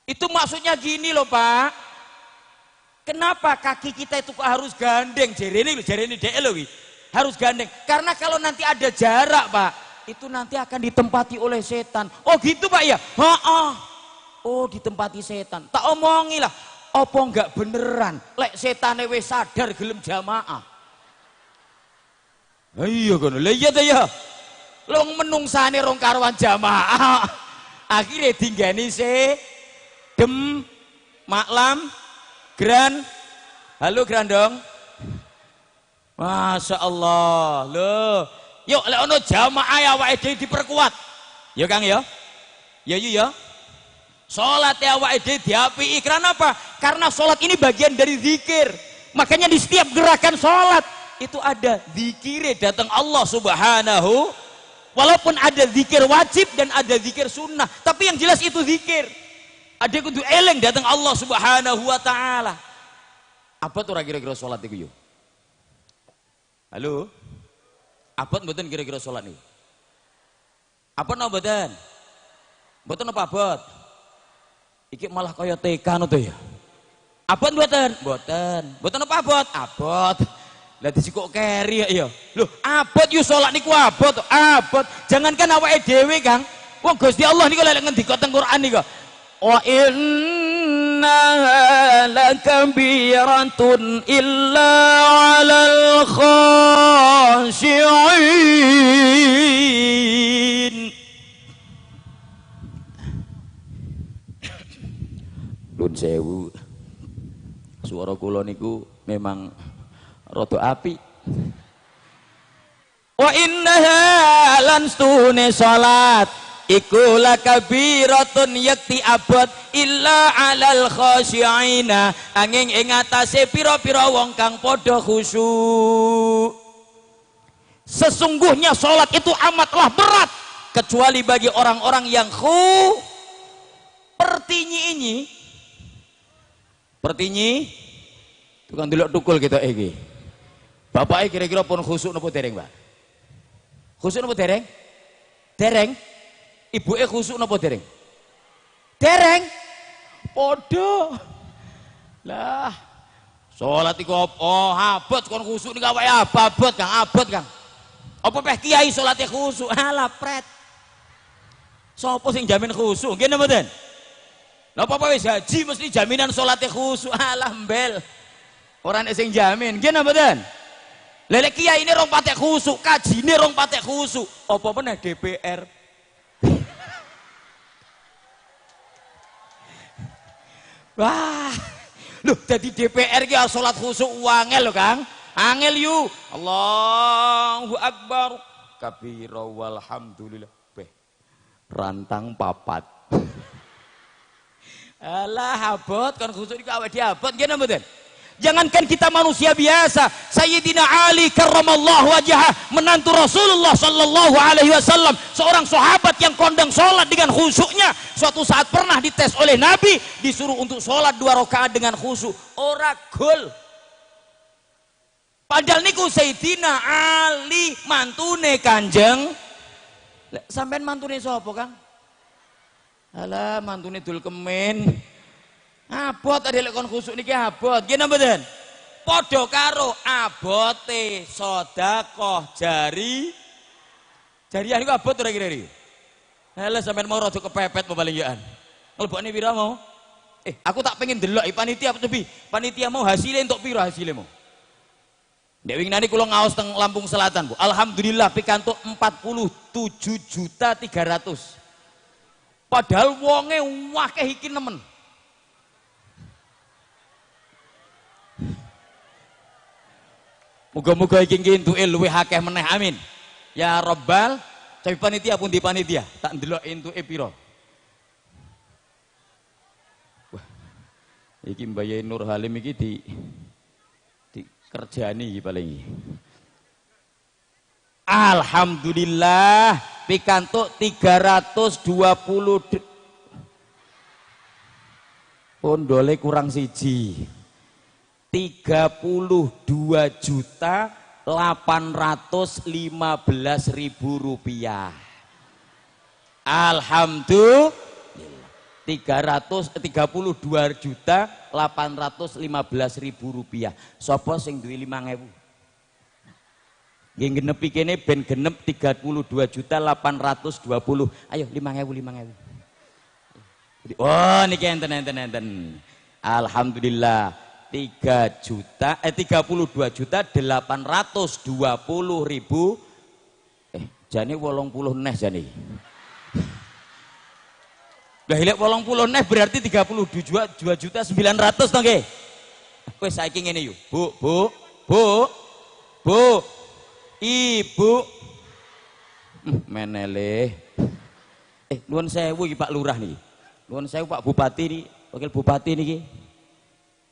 Itu maksudnya gini loh Pak, kenapa kaki kita itu kok harus gandeng? Jerene dhek lho wi. Harus gandeng. Karena kalau nanti ada jarak Pak, itu nanti akan ditempati oleh setan. Oh gitu Pak ya? Heeh. Oh ditempati setan. Tak omongi lah. Apa enggak beneran lek setane wis sadar gelem jamaah? Iya kono. Lah iya ta ya. Wong menungsane rong karuan jamaah. Akhire dinggani se dem maklam gran. Halo grandong. Masya Allah. Lho, yuk lek ono jamaah awake dhewe diperkuat. Ya Kang ya. Ya iya ya. Salat awake dhewe diapiki. Karena apa? Karena salat ini bagian dari zikir. Makanya di setiap gerakan salat itu ada zikire datang Allah Subhanahu. Walaupun ada zikir wajib dan ada zikir sunnah, tapi yang jelas itu zikir. Ada kudu eling datang Allah Subhanahu wa taala. Apa tuh kira-kira salat iku yo? Halo? Abot mboten kira-kira salat niku? Abot napa mboten? Mboten apa abot? Iki malah kaya TK no to ya. Abot mboten? Mboten. Mboten apa abot? Abot. Lah disikok keri ya ya. Lho, abot yo salat niku abot, abot. Jangankan awake dhewe, Kang. Wong Gusti Allah niku lek ngendika teng Quran niku. Wa inna lakabiratun illa 'alal khashi'in. Nun sewu, suara kula niku memang rada api. Wa innaha lan stune salat iku lakabiratun yakti abot illa 'alal khashi'ina angin ing atase pira-pira wong kang padha khusyuk. Sesungguhnya salat itu amatlah berat kecuali bagi orang-orang yang khu pertinyi ini. Pertinyi tukang delok tukul kita iki. Bapake kira-kira pun khusuk napa dereng, Pak? Khusuk napa dereng? Dereng. Ibuke khusuk napa dereng? Dereng. Padha. Lah, salat iku apa? Abot kon khusuk niku awake abot, Kang, abot, Kang. Apa peh kiai salate khusuk? Alah, pret. Sopo sing jamin khusuk? Nggih napa mboten? Napa apa wis haji mesti jaminan salate khusuk? Alah mbel. Ora nek sing jamin. Nggih napa mboten? Lha kiai ini rong patek khusuk, kajine rong patek khusuk. Apa meneh DPR? Wah. Loh, dadi DPR ki salat khusuk wangel lho, Kang. Angel yu. Allahu Akbar. Kabira walhamdulillah. Beh. Rantang papat. Alah abot kon khusuk iku awake dhewe abot nggih napa mboten? Jangankan kita manusia biasa, Sayyidina Ali karramallahu wajhah, menantu Rasulullah sallallahu alaihi wasallam, seorang sahabat yang kondang sholat dengan khusyuknya, suatu saat pernah dites oleh Nabi, disuruh untuk sholat 2 rakaat dengan khusyuk, ora gol. Padahal niku Sayyidina Ali mantune Kanjeng. Sampean mantune sapa, Kang? Alah, mantune Dul Kemen. Abot ade lek kon khusuk niki abot. Nggih napa mboten? Padha karo abote sedekah jari. Jariah niku abot ora kira-kira? Halah sampean mau rada kepepet apa paling yoan. Nglebokne pira mau? Aku tak pengen delok panitia apa cobi. Panitia mau hasilnya entuk pira hasilnya mau? Ndek winginane kula ngaos teng Lampung Selatan, Bu. Alhamdulillah pikantuk 47.300.000. Padahal wonge akeh iki nemen. Muga-muga iki entuke luwih akeh meneh, amin. Ya Rabbal, tapi panitia pun di panitia, tak ndelok entuke pira. Wah. Iki Mbah Nur Halim iki di kerjani iki paling iki. Alhamdulillah pikantuk 320 pondole kurang siji. 32.815.000 rupiah. Alhamdulillah 332.815.000 rupiah. Sopo sing duwe 5.000? Nggih genepi kene ben genep 32.820.000. Ayo 5.000 5.000. Oh niki enten. Alhamdulillah 32.820.000. Jane 80 neh jane. Lah lek 80 neh berarti 32.900.000 to nggih. Wis saiki ngene yo. Bu, Bu, Bu. Bu. Ibu. Menele. Nuwun sewu iki Pak Lurah niki. Nuwun sewu Pak Bupati niki, Wakil Bupati niki.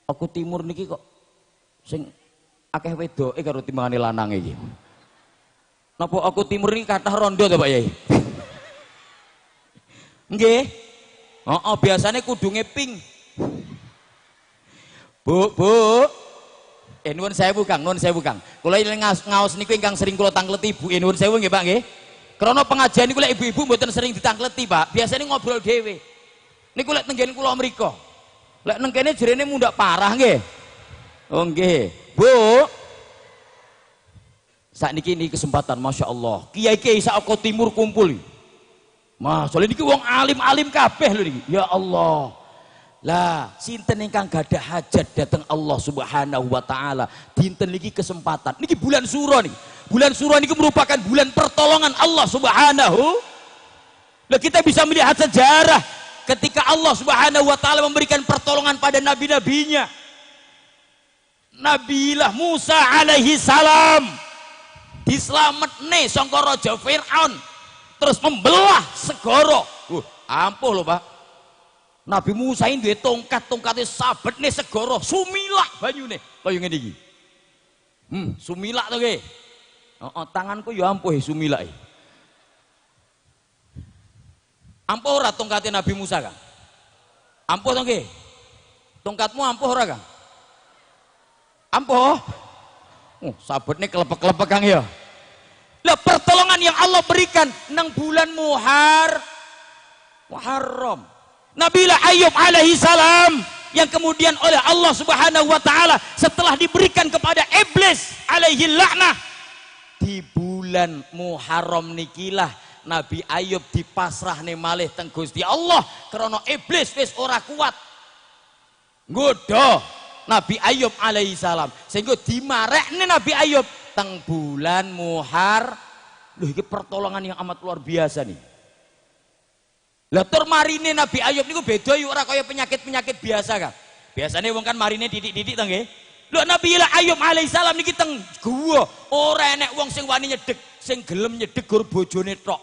Aku Timur niki kok sing akeh wedoke karo timbangane lanang iki. Napa aku Timur niki kathah rondo to Pak Yai? Nggih. Heeh, biasane kudunge pink. Bu, Bu. Nuwun sewu Kang, nuwun sewu Kang. Kula ngaos niku ingkang sering kula tangkleti Ibu, nuwun sewu nggih Pak nggih. Krana pengajian niku lek ibu-ibu mboten sering ditangkleti Pak, biasane ngobrol dhewe. Niku lek tenggen kula mriku. Lek neng kene jerene mundak parah nggih. Oh nggih. Bu. Sakniki niki kesempatan Masya Allah. Kiai-kiai sak Oku Timur kumpul. Mas, soalnya niki wong alim-alim kabeh lho niki. Ya Allah. Lah, sinten ingkang gadah hajat dateng Allah Subhanahu wa taala. Dinten niki kesempatan. Niki bulan Suro niki. Bulan Suro niki merupakan bulan pertolongan Allah Subhanahu. Lah kita bisa melihat sejarah ketika Allah Subhanahu wa taala memberikan pertolongan pada nabi-nabinya. Nabilah Musa alaihi salam dislametne sangka raja Firaun, terus membelah segara. Ampuh lho Pak. Nabi Musa ini duwe tongkat, tongkate sabetne segara, sumilak banyune kaya ngene iki. Sumilak to nggih. Heeh, tanganku ya ampuh sumilak. Ampuh ora tongkate Nabi Musa, Kang? Ampuh to nggih? Tongkatmu ampuh ora, Kang? Ampuh. Sabetne klepek-klepek Kang ya. Lah pertolongan yang Allah berikan nang bulan Muharram. Nabilah Ayub alaihi salam yang kemudian oleh Allah Subhanahu wa taala setelah diberikan kepada iblis alaihi laknah, di bulan Muharram nikilah Nabi Ayub dipasrahne malih teng Gusti Allah krana iblis wis ora kuat nggodha Nabi Ayub alaihi salam, sehingga dimarekne Nabi Ayub teng bulan Muharram. Lho iki pertolongan yang amat luar biasa nih. Lah tur marine Nabi Ayub niku beda yuk ora kaya penyakit-penyakit biasa kan. Biasane wong kan marine didik-didik to nggih. Lho Nabi Ayub alaihi salam niki teng guwa ora enek wong sing wani nyedek, sing gelem nyedek gur bojone tok.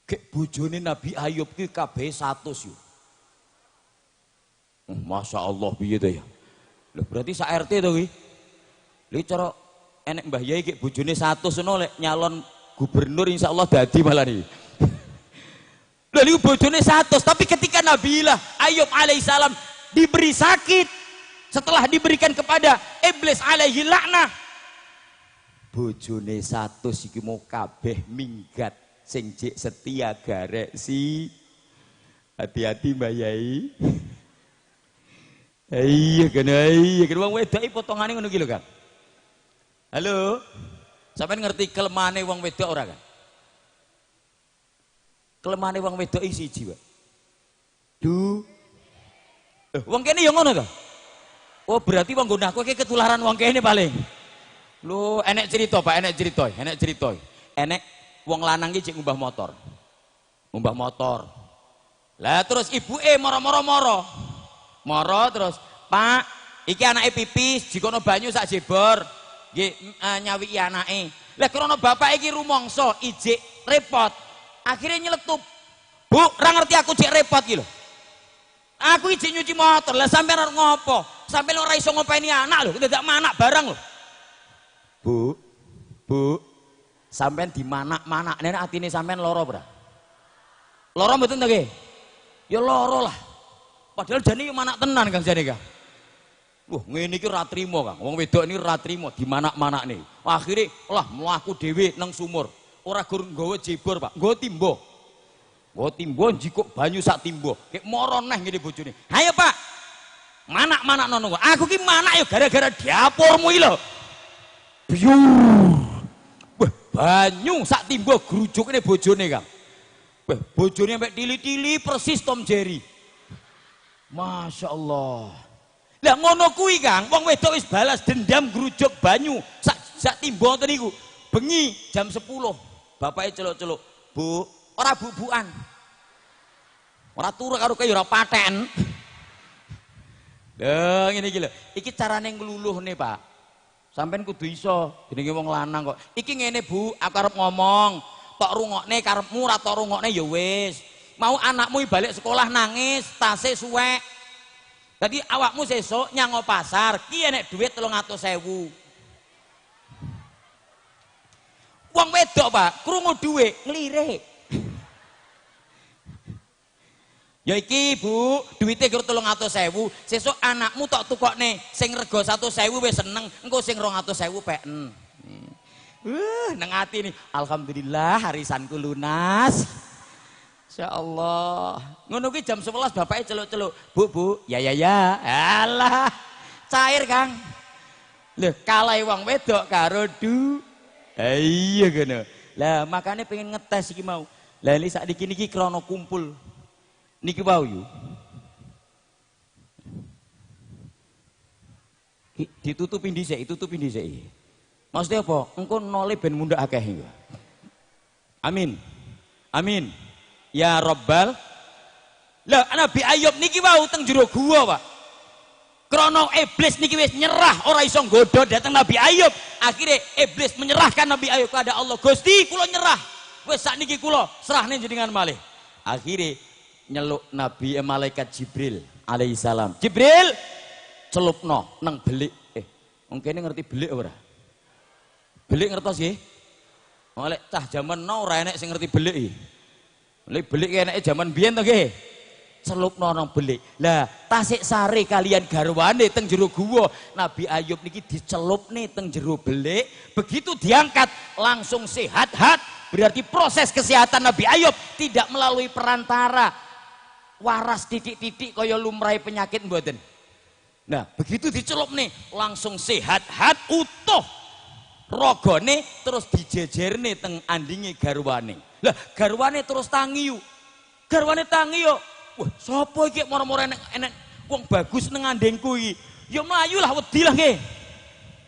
Gek bojone Nabi Ayub ki kabeh 100 yo. Masya Allah piye to ya. Lho berarti sak RT to kuwi. Lha cara enek Mbah Yai ki bojone 100 ngono lek nyalon gubernur insyaallah dadi malah niki. Lha niku bojone 100, tapi ketika Nabilah Ayub alaihissalam diberi sakit setelah diberikan kepada iblis alaihi laknah, bojone 100 iki mau kabeh minggat, sing jek setia garek si. Hati-hati Mbah Yai. Iya kan, iya kan wong wedok iki potongane ngono ki lho, Kang. Halo. Sampeyan ngerti kelemahane wong wedok ora, Kang? Kelemahane wong wedok iki siji, Pak. Du. Wong kene ya ngono to? Oh, berarti wong nggon aku iki ketularan wong kene paling. Lho, enek cerita, Pak, enek cerita, enek cerita. Enek wong lanang iki jek ngumbah motor. Ngumbah motor. Lah terus ibuke moro-moro moro. Moro terus, Pak, iki anake pipis, jikono banyu sak jebor. Nggih nyawiki anake. Lah krana bapak iki rumangsa ijik repot. Akhirnya nyeletup. Bu, ora ngerti aku jek repot iki lho. Aku ijik nyuci motor. Lah sampean arep ngopo? Sampean ora iso ngopeni anak lho, dadak manak barang lho. Bu, Bu, sampean dimanak-manak nek atine sampean lara ora? Lara mboten to nggih? Ya lara lah. Padahal jane yo manak tenan Kang jane Kang. Wah, ngene iki ora trimo Kang. Wong wedok ini ora trimo dimanak-manakne. Akhire lah mlaku dhewe nang sumur. Ora gur nggawa jebor, Pak. Nggawa timba. Nggawa timba njikuk banyu sak timba. Kek moro neh ngene bojone. Hayo, Pak. Manak-manak nono. Aku ki manak yo gara-gara dapurmu iki lho. Byur. Wah, banyu sak timba grujukne bojone, Kang. Wah, bojone sampe tili-tili persis Tom Jerry. Masya Allah. Lah ngono kuwi Kang, wong wedok wis balas dendam grujuk banyu sak timba ngoten niku. Bengi jam 10, bapake celuk-celuk, "Bu, ora bubukan." Ora turu karo kowe ya ora paten. Lha ngene iki lho, iki carane ngluluhne, Pak. Sampeyan kudu iso jenenge wong lanang kok. Iki ngene, Bu, aku arep ngomong. Tok rungokne karepmu ora tok rungokne ya wis. Mau anakmu balik sekolah nangis, tase suwek. Dadi awakmu sesuk nyango pasar, ki enek dhuwit 300.000. Wong wedok, Pak, krungu dhuwit nglirik. Ya iki, Bu, duwite kira 300.000, sesuk anakmu tok tukokne sing rega 100.000 wis seneng, engko sing 200.000 peken. Nang ati nih, alhamdulillah harisanku lunas. Insya Allah. Ngono ki jam 11 bapaknya celuk-celuk. Bu, Bu, ya ya ya. Alah, cair Kang. Lho, kalai wong wedok karo du. Iya ngono. Lah makane pengen ngetes iki mau. Lah ini sakniki niki krana kumpul. Niki wau yu. Ditutupin dhisik, ditutupin dhisik. Maksudnya apa? Engko nole ben mundhak akeh iki. Amin. Amin. Ya Rabbal. Lah Nabi Ayub niki wau teng jero gua, Pak. Krana iblis niki wis nyerah ora iso nggodha dateng Nabi Ayub. Akhirnya iblis menyerahkan Nabi Ayub kepada Allah. Gusti, kula nyerah. Wis sakniki kula serahne jenengan malih. Akhirnya nyeluk Nabi malaikat Jibril alaihissalam. Jibril celupno nang belik. Wong kene ngerti belik ora? Belik ngertos nggih? Oleh cah jaman now ora enek sing ngerti belik iki. Lek belik eneke jaman biyen to nggih. Celupno nang belik. Lah tasik sare kalian garwane teng jero guwa. Nabi Ayub niki dicelupne teng jero belik, begitu diangkat langsung sehat-hat. Berarti proses kesehatan Nabi Ayub tidak melalui perantara. Waras titik-titik kaya lumrahe penyakit mboten. Nah, begitu dicelupne langsung sehat-hat utuh. Rogone terus dijejerne teng andinge garwane. Lah garwane terus tangi yuk. Garwane tangi yo. Wah, sapa iki moro-moro enek wong bagus nang andengku iki. Ya mlayu lah wedi lah nggih.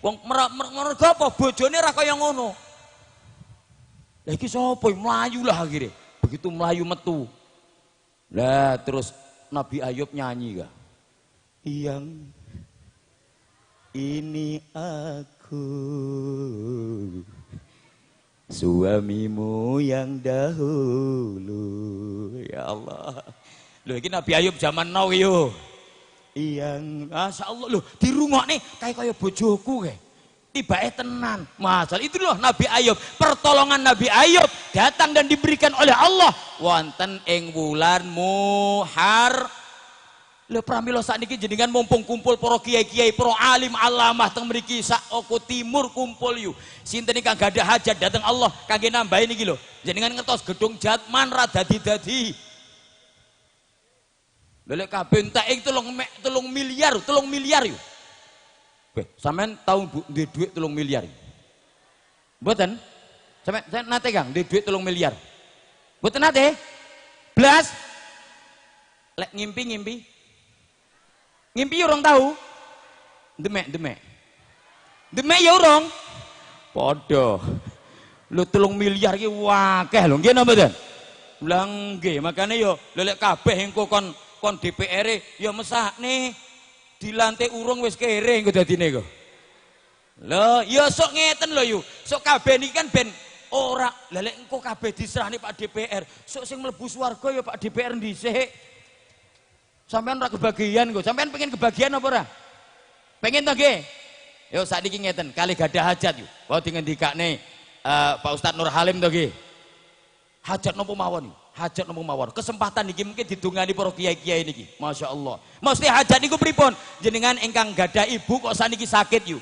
Wong mergo apa bojone ra kaya ngono. Lah iki sapa mlayu lah akhire. Begitu mlayu metu. Lah terus Nabi Ayub nyanyi ka. Yang ini aku suamimu yang dahulu. Ya Allah. Lho iki Nabi Ayub zaman now yo. Iya, masyaallah lho dirungokne kae kaya bojoku kae. Tibake tenan. Masalah itu loh Nabi Ayub. Pertolongan Nabi Ayub datang dan diberikan oleh Allah wonten ing wulan Muhar. Lho pramila sakniki jenengan mumpung kumpul para kiai-kiai, para alim alamah teng mriki sak Oko Timur kumpul yu. Sinten ingkang gadah hajat dateng Allah kangge nambahi niki lho. Jenengan ngertos gedung Jatman ra dadi-dadi. Lho lek kabeh entek 3 miliar, 3 miliar yu. Beh, sampean tau Bu duwe dhuwit 3 miliar? Mboten? Sampean nate Kang duwe dhuwit 3 miliar? Mboten nate? Blas. Lek ngimpi-ngimpi ngimpi ya urung tahu. Demek-demek. Demek ya urung. Padha. Lho 3 miliar iki akeh lho, nggih napa mboten? Lah nggih, makane ya lho lek kabeh engko kon DPR-e ya mesakne dilantik urung wis kere engko dadine kok. Lho, ya sok ngeten lho yu. Sok kabeh niki kan ben ora. Lah lek engko kabeh diserahne Pak DPR, sok sing mlebu swarga ya Pak DPR dhisik. Sampean ora kebagian kok. Sampean pengen kebagian apa ora? Pengen to nggih? Yo sakniki ngeten, kali gadah hajat yo. Wau dingendikane Pak Ustadz Nur Halim to nggih. Hajat napa mawon? Hajat napa mawon? Kesempatan niki mungkin didongani para kiai-kiai niki. Masya Allah. Mesti hajat niku pripun? Jenengan ingkang gadah ibu kok sakniki sakit yo.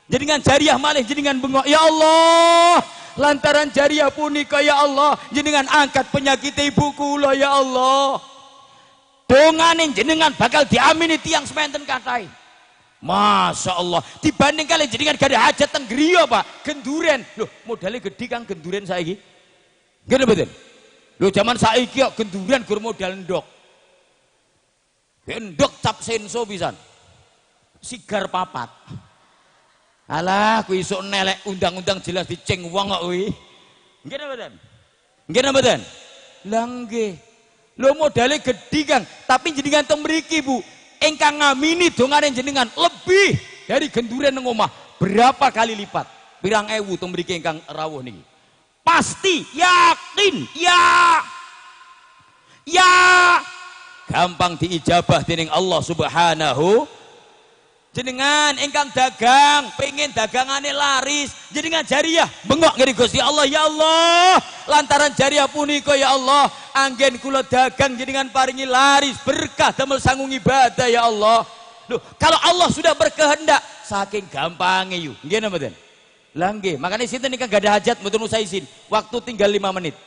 Jenengan jariah malih jenengan bengok, ya Allah, lantaran jariah punika ya Allah, jenengan angkat penyakit ibu kula ya Allah. Dongane jenengan bakal diamini tiang sementen kathah. Masya Allah. Dibanding kali jenengan gak ada hajat teng griya Pak, genduren. Loh, modalnya gede Kang genduren saiki. Nggih mboten? Lho jaman saiki kok genduren gur modal ndok. Endok cap senso pisan. Sigar papat. Alah kuwi isuk nelek undang-undang jelas diceng wong kok kuwi. Nggih mboten? Nggih mboten? Lah nggih. Lho modalnya gede Kang, tapi jenengan teng mriki Bu, ingkang ngamini dongane jenengan lebih dari genduren nang omah berapa kali lipat? Pirang ewu teng mriki ingkang rawuh niki. Pasti yakin ya. Ya gampang diijabah dening Allah Subhanahu. Jenengan ingkang dagang, pengen dagangane laris, jenengan jariah bengok ngene Gusti Allah, ya Allah, lantaran jariah punika ya Allah, anggen kula dagang jenengan paringi laris, berkah damel sangung ibadah ya Allah. Loh, kalau Allah sudah berkehendak, saking gampange yu. Nggih napa mboten? Lah nggih, makane sinten ingkang gadah hajat mboten usah izin, waktu tinggal 5 menit.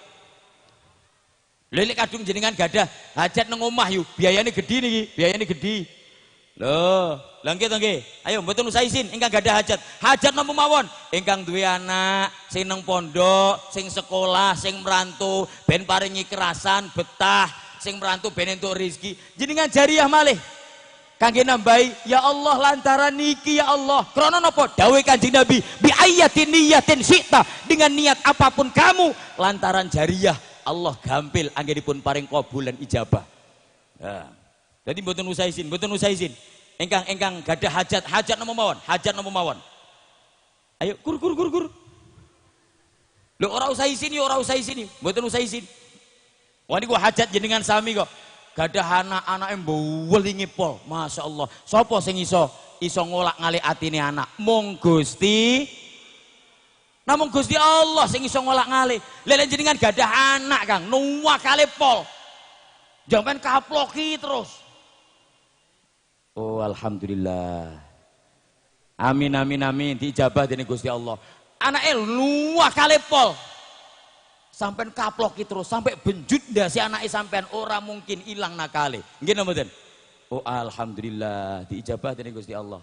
Lha lek kadung jenengan gadah hajat nang omah yu, biayane gedhi niki, biayane gedhi. Loh, lha nggih to nggih. Ayo mboten usah izin ingkang gadah hajat. Hajat napa mawon? Ingkang duwe anak, sing nang pondok, sing sekolah, sing merantau, ben paringi kerasan, betah, sing merantau ben entuk rezeki. Jenengan jariah malih. Kangge nambahi, ya Allah lantaran niki ya Allah. Krana napa? Dawuh Kanjeng Nabi, bi ayatin niyatin sita, dengan niat apapun kamu lantaran jariah Allah gampil anggenipun paring kabul lan ijabah. Nah. Jadi mboten usah izin, mboten usah izin. Ingkang gadah hajat, hajat napa mawon? Hajat napa mawon? Ayo kur kur kur kur. Lho ora usah izin ya ora usah izin, mboten usah izin. Wah niku hajat jenengan sami kok. Gadah anak-anake mbuwelingi pol, Masya Allah. Sapa sing iso ngolak-ngalik atine anak? Mung Gusti. Namung Gusti Allah sing iso ngolak-ngalik. Lha jenengan gadah anak Kang, nuwakale pol. Jangan kaploki terus. Oh alhamdulillah. Amin amin amin diijabah dening Gusti Allah. Anake luwakale pol. Sampean kaploki terus sampai benjut ndase anake sampean ora mungkin ilang nakale. Nggih napa mboten? Oh alhamdulillah diijabah dening Gusti Allah.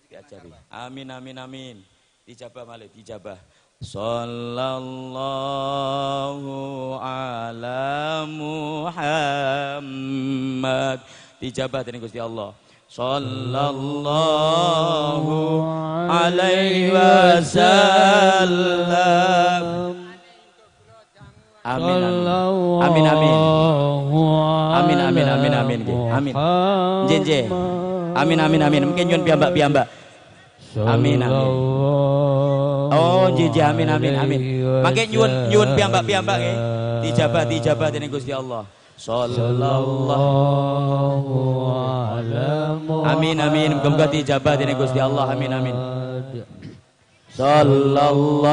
Diajari. Amin amin amin. Dijabah malih dijabah. Sallallahu ala Muhammad. Dijabah dening Gusti Allah. Sallallahu alaihi wasallam. Amin amin amin amin amin amin amin amin. Nggih nggih. Amin amin amin. Mungkin nyuwun piyambak-piyambak. Amin amin. Oh nggih nggih amin amin amin. Mangke nyuwun nyuwun piyambak-piyambak nggih. Dijabah dijabah dening Gusti Allah. Sallallahu ala Muhammad. Amin amin, muga-muga diijabah dening Gusti Allah. Amin amin. Sallallahu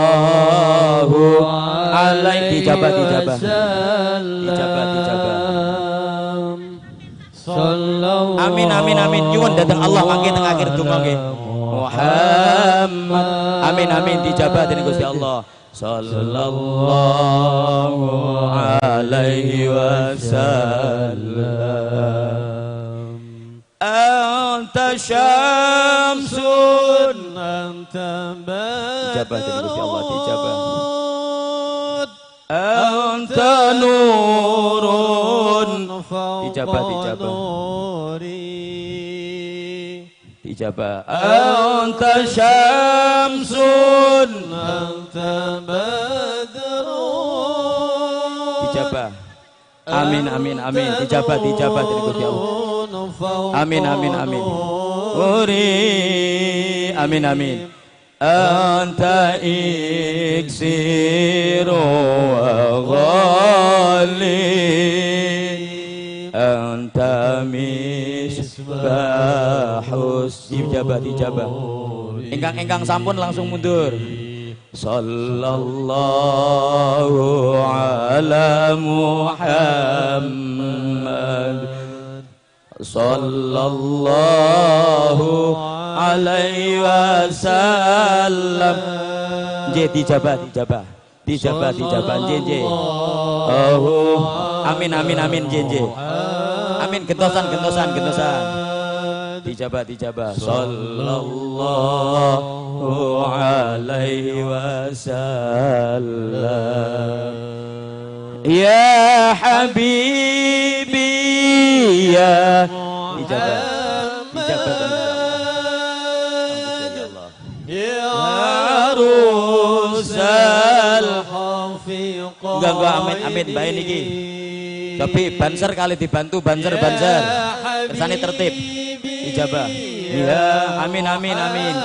alaihi dijabah dijabah. Dijabah dijabah. Amin amin amin. Nyuwun dateng Allah mangke teng akhir donga nggih. Muhammad. Amin amin dijabah dening Gusti Allah. Sallallahu alaihi wasallam. Anta syamsun anta dijabah dening Gusti Allah dijabah. Anta nurun dijabah dijabah dijabah. Anta syamsun anta badrun dijabah. Amin amin amin dijabah dijabah dening Gusti Allah. Amin amin amin. Uri amin amin. Anta iksiru wa ghali anta misbahus dijabah dijabah. Ingkang-ingkang sampun langsung mundur. Sallallahu ala Muhammad. Sallallahu alaihi wasallam. Nggih dijabah dijabah. Dijabah dijabah nggih nggih. Oh amin amin amin nggih nggih. Amin gentosan gentosan gentosan. Dijabah dijabah. Sallallahu alaihi wasallam. Ya habibi ya dijabah dijabah. Ya rusal hafiqaini. Enggak enggak amin amin bae niki. Tapi banser kali dibantu banser banser. Kersane tertib. Dijabah. Ya amin amin amin.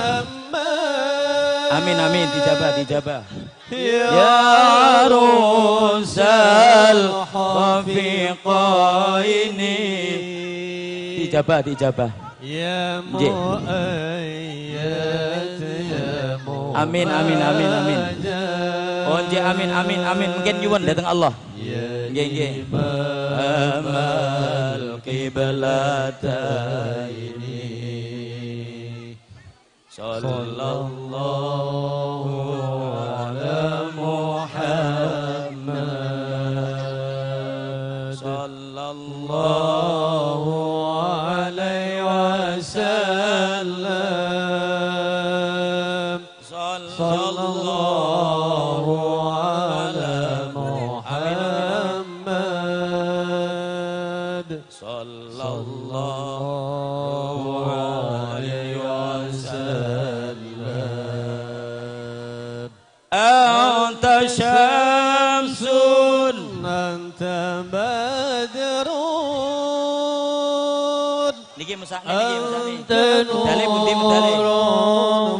Amin amin dijabah dijabah. Ya rusal hafiqaini. Dijabah dijabah. Ya muayyad ya amin amin amin amin. Oh nggih amin amin amin. Mungkin nyuwun dateng Allah. Nggih nggih. Amal qiblataini. Sallallahu ala Muhammad. Sallallahu alaihi wasallam. Sallallahu ala Muhammad. Sallallahu alaihi wasallam. Anta syamsun anta badrun. Niki mesakne niki mesakne. Medale pundi medale?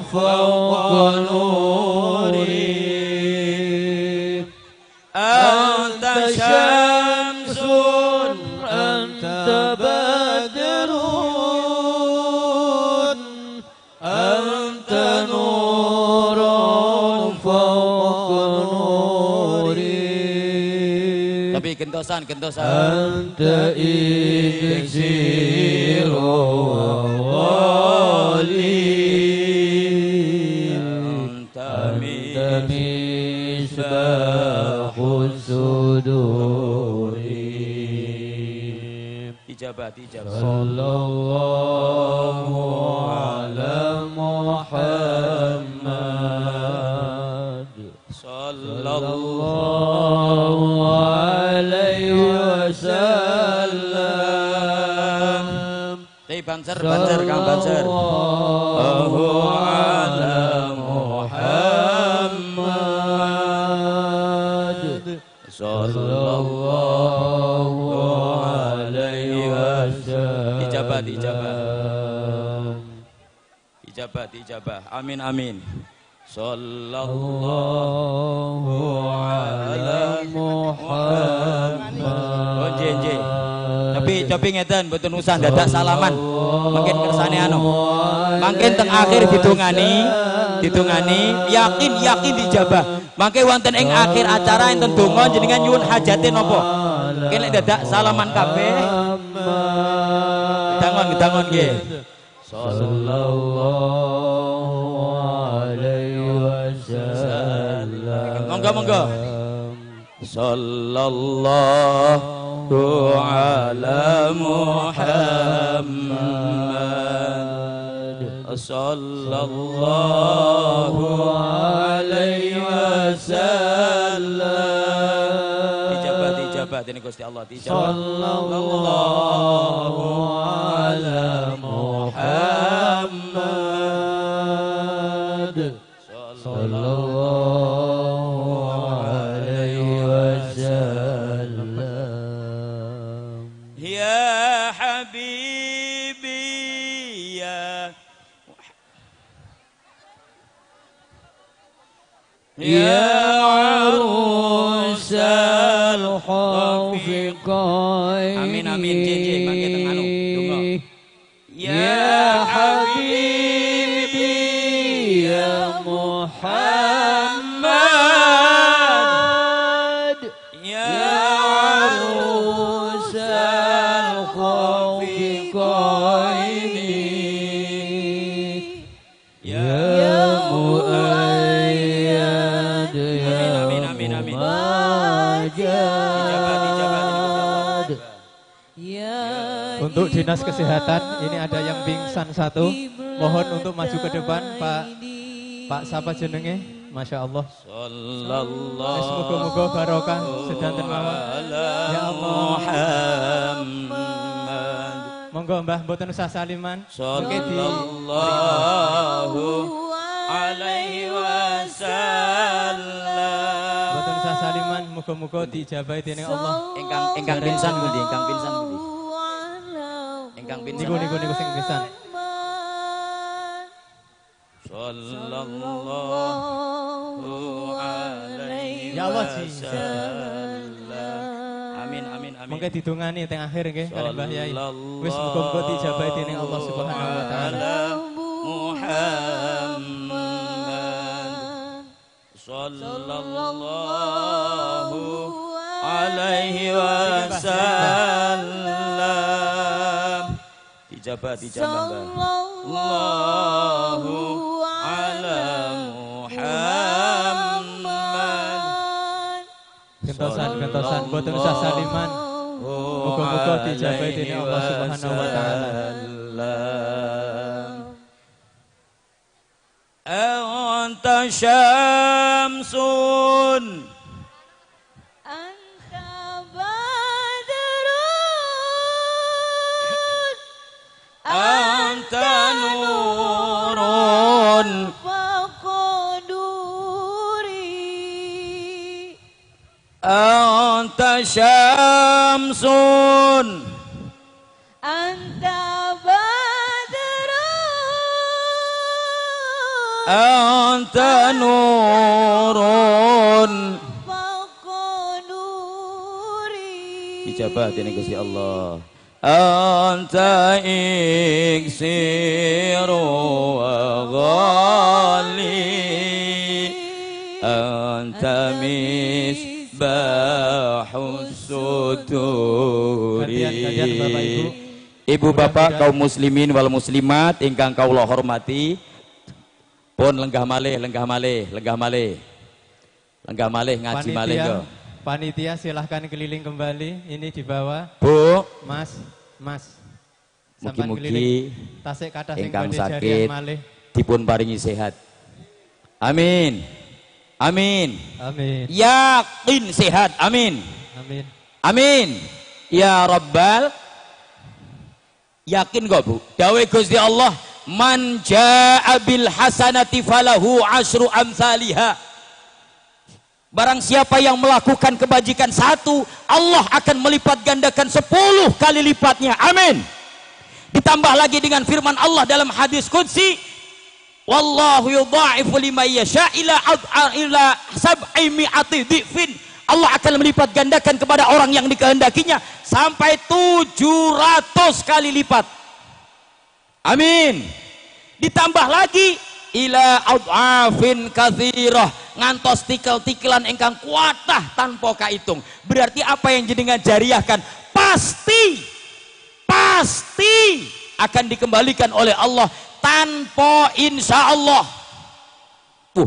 Fawqa nuri. Anta syamsun anta badrun anta nurun fawqa nuri. Tapi gentosan gentosan. Anta iksiru wali anta misbahus suduri. Dijabah dijabah. Sallallahu ala Muhammad. Sallallahu alaihi wasallam. Hei banser banser Kang banser. Allahu ala Muhammad. Sallallahu alaihi wasallam. Dijabah dijabah. Dijabah dijabah. Amin amin. Sallallahu ala Muhammad. Nggih, nggih. Tapi ngeten mboten usah dadak salaman. Mungkin kersane anu. Mangkin teng akhir didongani, didongani yakin yakin dijabah. Mangke wonten ing akhir acara enten donga jenengan nyuwun hajate napa? Mungkin lek dadak salaman kabeh. Gedangon gedangon nggih. Sallallahu alaihi wasallam. Monggo monggo. Sallallahu ala Muhammad. Sallallahu alaihi wasallam. Dijabah dijabah dening Gusti Allah dijabah. Sallallahu ala Muhammad. Sallallahu alaihi wasallam. Ya habibi ya Ya arusal khafiqaini. Amin amin nggih mangke teng anu donga. Ya habibi ya Muhammad. Ya arusal khafiqaini. Ya Muayyad ya Amin amin amin. Majad. Untuk Dinas Kesehatan ini ada yang pingsan satu. Mohon untuk maju ke depan Pak. Pak sapa jenenge? Masya Allah. Sallallahu Semoga-moga barokah sedanten mawon. Ya Allah. Muhammad. Monggo Mbah mboten usah saliman. Mungkin di Sallallahu alaihi wasallam. Mboten usah saliman, muga-muga diijabahi dening Allah. Ingkang ingkang pingsan pundi? Ingkang pingsan pundi? Ingkang pingsan. Niku niku niku sing pingsan. Sallallahu alaihi Ya Allah, Ji. wasallam. Amin amin amin. Mungkin didongani teng akhir nggih kalih Mbah Yai. Wis muga-muga diijabahi dening Allah Subhanahu wa taala. Muhammad sallallahu alaihi wasallam. Dijabah dijabah Mbah. Allahu ala Muhammad. Gentosan gentosan mboten usah saliman. Muga-muga diijabahi dening Allah Subhanahu wa taala. Anta syamsun Anta badrun anta nurun faqaduri. Anta syamsun Anta badrun anta nurun faqaduri. Ijabah dening Gusti Allah. Anta iksiru wa ghali anta misbahus suduri. Gantian Bapak Ibu. Ibu bapak kaum muslimin wal muslimat ingkang kawula hormati, pun lenggah malih, lenggah malih, lenggah malih. Lenggah malih ngaji malih yo. Panitia silahkan keliling kembali. Ini di bawah. Bu, Mas, Mas. Sampan mugi-mugi keliling. Tasik kathah sing ingkang badhe jariah sakit malih. dipun paringi sehat. Amin. Amin. Amin. Yakin sehat. Amin. Amin. Amin. Ya Rabbal. Yakin kok, Bu? Dawuh Gusti Allah, man jaa bil hasanati falahu asyru amsalihah. Barang siapa yang melakukan kebajikan satu, Allah akan melipat gandakan 10 kali lipatnya. Amin. Ditambah lagi dengan firman Allah dalam hadis qudsi, wallahu yudha'ifu liman yasha ila sab'i mi'ati dhifin. Allah akan melipat gandakan kepada orang yang dikehendakinya sampai 700 kali lipat. Amin. Ditambah lagi ila adhafin katsirah, ngantos tikel-tikelan ingkang kuatah tanpa kaitung. Berarti apa yang jenengan jariahkan pasti pasti akan dikembalikan oleh Allah tanpa insya Allah.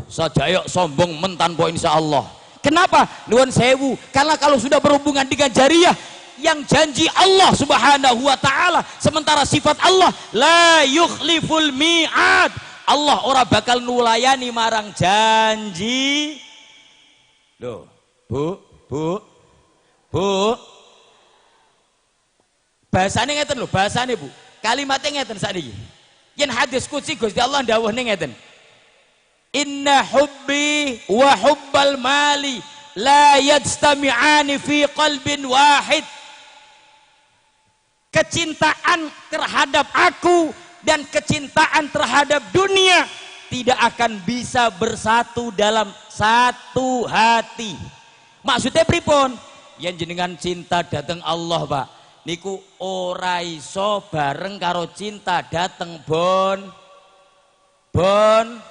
Sajaya sombong men tanpa insya Allah. Kenapa? Nuwun sewu, karena kalau sudah berhubungan dengan jariah yang janji Allah Subhanahu wa taala, sementara sifat Allah la yukhliful mi'ad, Allah ora bakal nulayani marang janji. Loh, Bu, Bu, Bu. Bahasane ngeten lho, bahasane Bu. Kalimatnya ngeten sakniki. Yen hadis qudsi Gusti Allah dawuhne ngeten. Inna hubbi wa hubbal mali la yajtami'ani fi qalbin wahid. Kecintaan terhadap aku dan kecintaan terhadap dunia tidak akan bisa bersatu dalam satu hati. Maksudnya pripun? Yen jenengan cinta dateng Allah, Pak, niku ora iso bareng karo cinta dateng bon. Bon.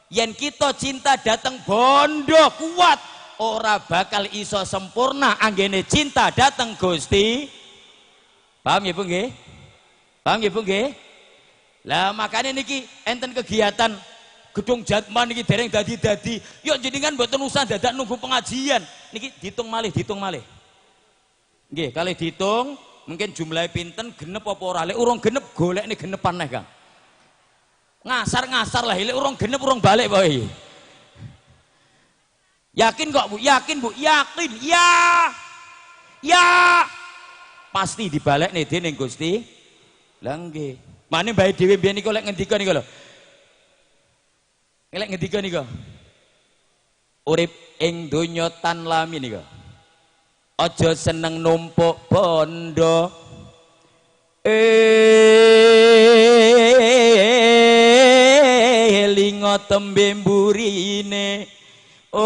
Yen kita cinta dateng bondo kuat, ora bakal iso sempurna anggene cinta dateng Gusti. Paham ya Bu nggih? Paham ya Bu nggih? Lah makanya niki enten kegiatan gedung Jatman niki dereng dadi-dadi. Yuk jenengan mboten usah dadak nunggu pengajian. Niki diitung malih, diitung malih. Nggih, kalih diitung mungkin jumlahe pinten genep apa ora. Lek urung genep golekne genepan neh, Kang. Ngasar-ngasar lah, lek urung genep urung balik pokoke. Yakin kok Bu? Yakin Bu? Yakin. Ya. Ya. Pasti dibalekne dening Gusti. Lah nggih. Mane mbahe dhewe mbiyen niku lek ngendika niku lho. Lek ngendika niku. Urip ing donya tan lami niku. Aja seneng numpuk bondo. Elingo tembe mburine. Oh,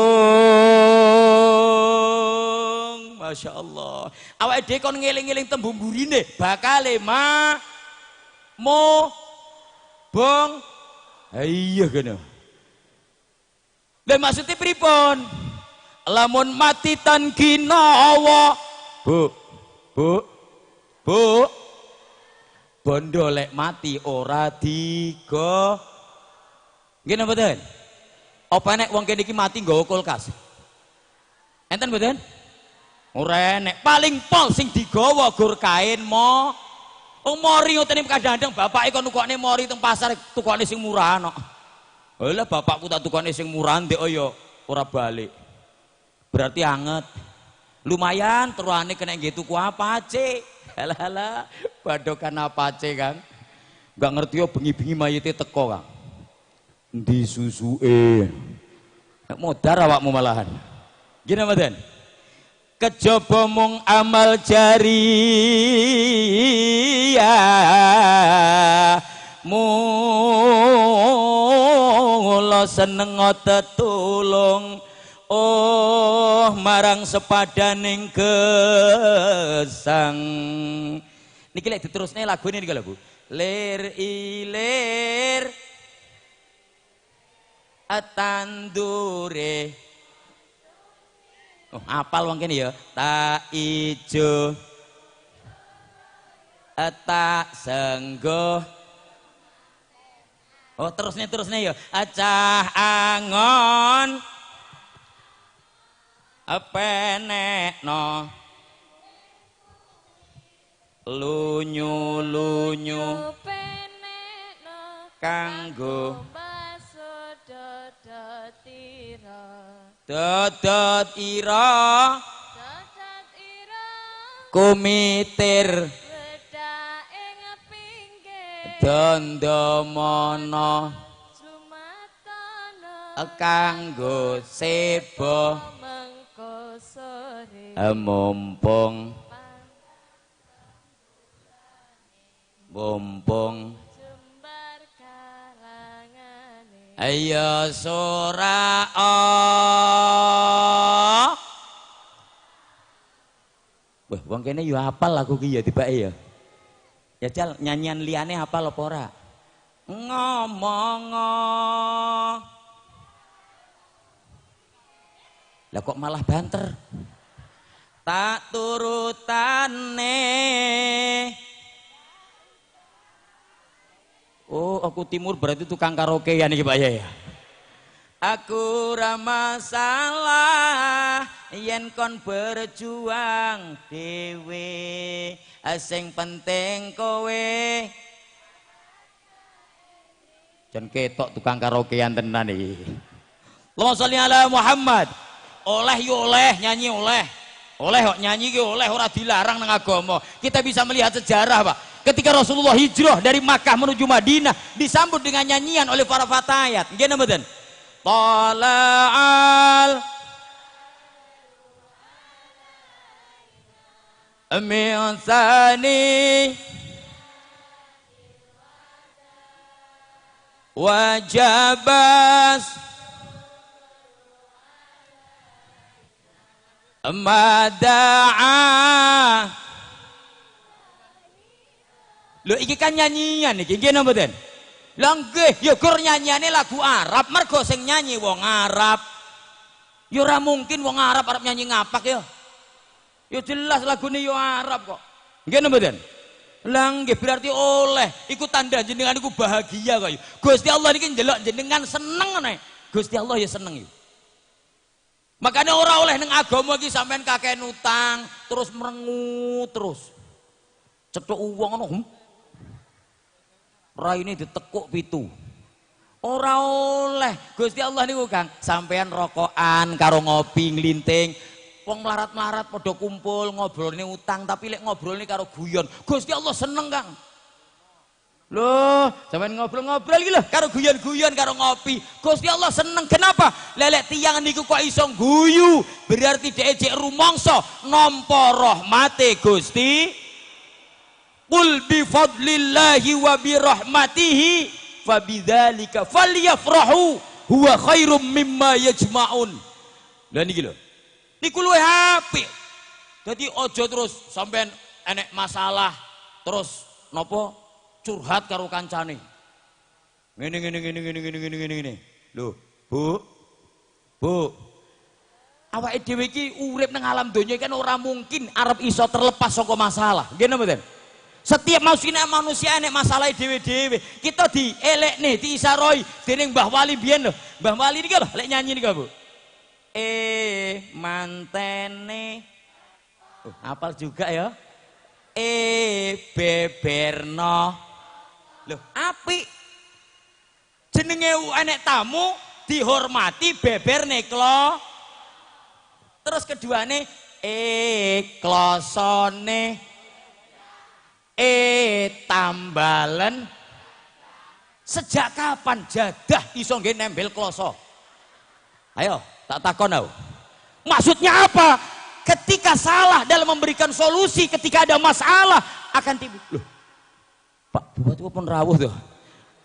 Masya Allah. Awake dhewe kon ngeling-eling tembe mburine bakale ma mo bong. Iya kene. Lha maksudnya pripun? Lamun mati tan kinawa. Bu, Bu, Bu. Bondo lek mati ora digo. Nggih napa mboten? Apa nek wong kene iki mati nggawa kulkas? Enten mboten? Ora enek. Paling pol sing digawa gur kain mo. Wong mori ngoten kadang-kadang bapake kon tukokne mori teng pasar tukokne sing murah kok. Lah bapakku tak tukokne sing murah ndek ya ora balik. Berarti anget. Lumayan teruane kena nggih tuku Apache. Halah halah, badokan Apache, Kang. Enggak ngerti yo bengi-bengi mayite teko, Kang. Endi susuke? Nek modar awakmu malahan. Nggih napa mboten? Kejaba mung amal jariah mula seneng tetulung oh marang sepadaning gesang. Niki lek diterusne lagune niki lho Bu. Lir ilir tandure. Oh, apal wong kene ya. Tak ijo tak senggo. Oh, terusne ya. Acah angon penekno lunyu-lunyu penekno kanggo basuh dodot ira. Dodot ira, dodot ira kumitir wedak ing pinggir dondomono jumatana kanggo sebo mengko sore mumpung mumpung jembar karangane. Ayo sora Wah, wong kene yo hafal lagu ki ya tibake ya. Ya jal nyanyian liyane hafal apa ora? Ngomong. Lah kok malah banter. Tak turutane. Oh, aku timur berarti tukang karaoke ya niki Pak ya. Aku ora masalah yen kon berjuang dhewe, sing penting kowe. Jan ketok tukang karaokean tenan iki. Allahumma sholli ala Muhammad. Oleh yo oleh nyanyi oleh. Oleh kok nyanyi ki oleh, ora dilarang nang agama. Kita bisa melihat sejarah, Pak. Ketika Rasulullah hijrah dari Makkah menuju Madinah, disambut dengan nyanyian oleh para fatayat. Nggih napa mboten? Tala'al min thani wajabas mada'a. Lho iki kan nyanyian iki, nggih napa mboten? Lah nggih, ya gur nyanyiane lagu Arab, mergo sing nyanyi wong Arab. Ya ora mungkin wong Arab arep nyanyi ngapak ya. Ya jelas lagune ya Arab kok. Nggih napa mboten? Lah nggih berarti oleh, iku tanda jenengan iku bahagia kok. Gusti Allah niki ndelok jenengan seneng ngene. Gusti Allah ya seneng iki. Makanya ora oleh nang agama iki sampean kakean utang, terus merengut terus. Cethuk wong ngono. Raine ditekuk pitu. Ora oleh. Gusti Allah niku Kang, sampean rokokan karo ngopi nglinting, wong melarat-melarat padha kumpul ngobrolne utang, tapi lek ngobrolne karo guyon, Gusti Allah seneng Kang. Loh, sampean ngobrol-ngobrol iki lho karo guyon-guyon karo ngopi, Gusti Allah seneng. Kenapa? Lelek tiyang niku kok iso guyu, berarti dhek jek rumangsa nampa rahmate Gusti. Qul bi fadlillahi wa bi rahmatihi fabidzalika falyafrahu huwa khairum mimma yajma'un. Lah niki lho. Niku luwih apik. Dadi aja terus sampean enek masalah terus napa curhat karo kancane. Ngene ngene ngene ngene ngene ngene ngene ngene. Lho, Bu. Bu. Awake dhewe iki urip nang alam donya kan ora mungkin arep iso terlepas saka masalah. Nggih napa mboten? Setiap manusia enek masalah dhewe-dhewe. Kita dielekne, diisaroi dening Mbah Wali biyen lho. Mbah Wali niki lho lek nyanyi niki, Bu. Mantene. Oh, hafal juga ya. Beberno. Lho, apik. Jenenge enek tamu dihormati beberne klo. Terus keduane klosone. Tambalen. Sejak kapan jadah iso nggih nembel kloso? Ayo, tak takon aku. Maksudnya apa? Ketika salah dalam memberikan solusi, ketika ada masalah akan timbul. Loh, Pak Bupati pun rawuh tuh.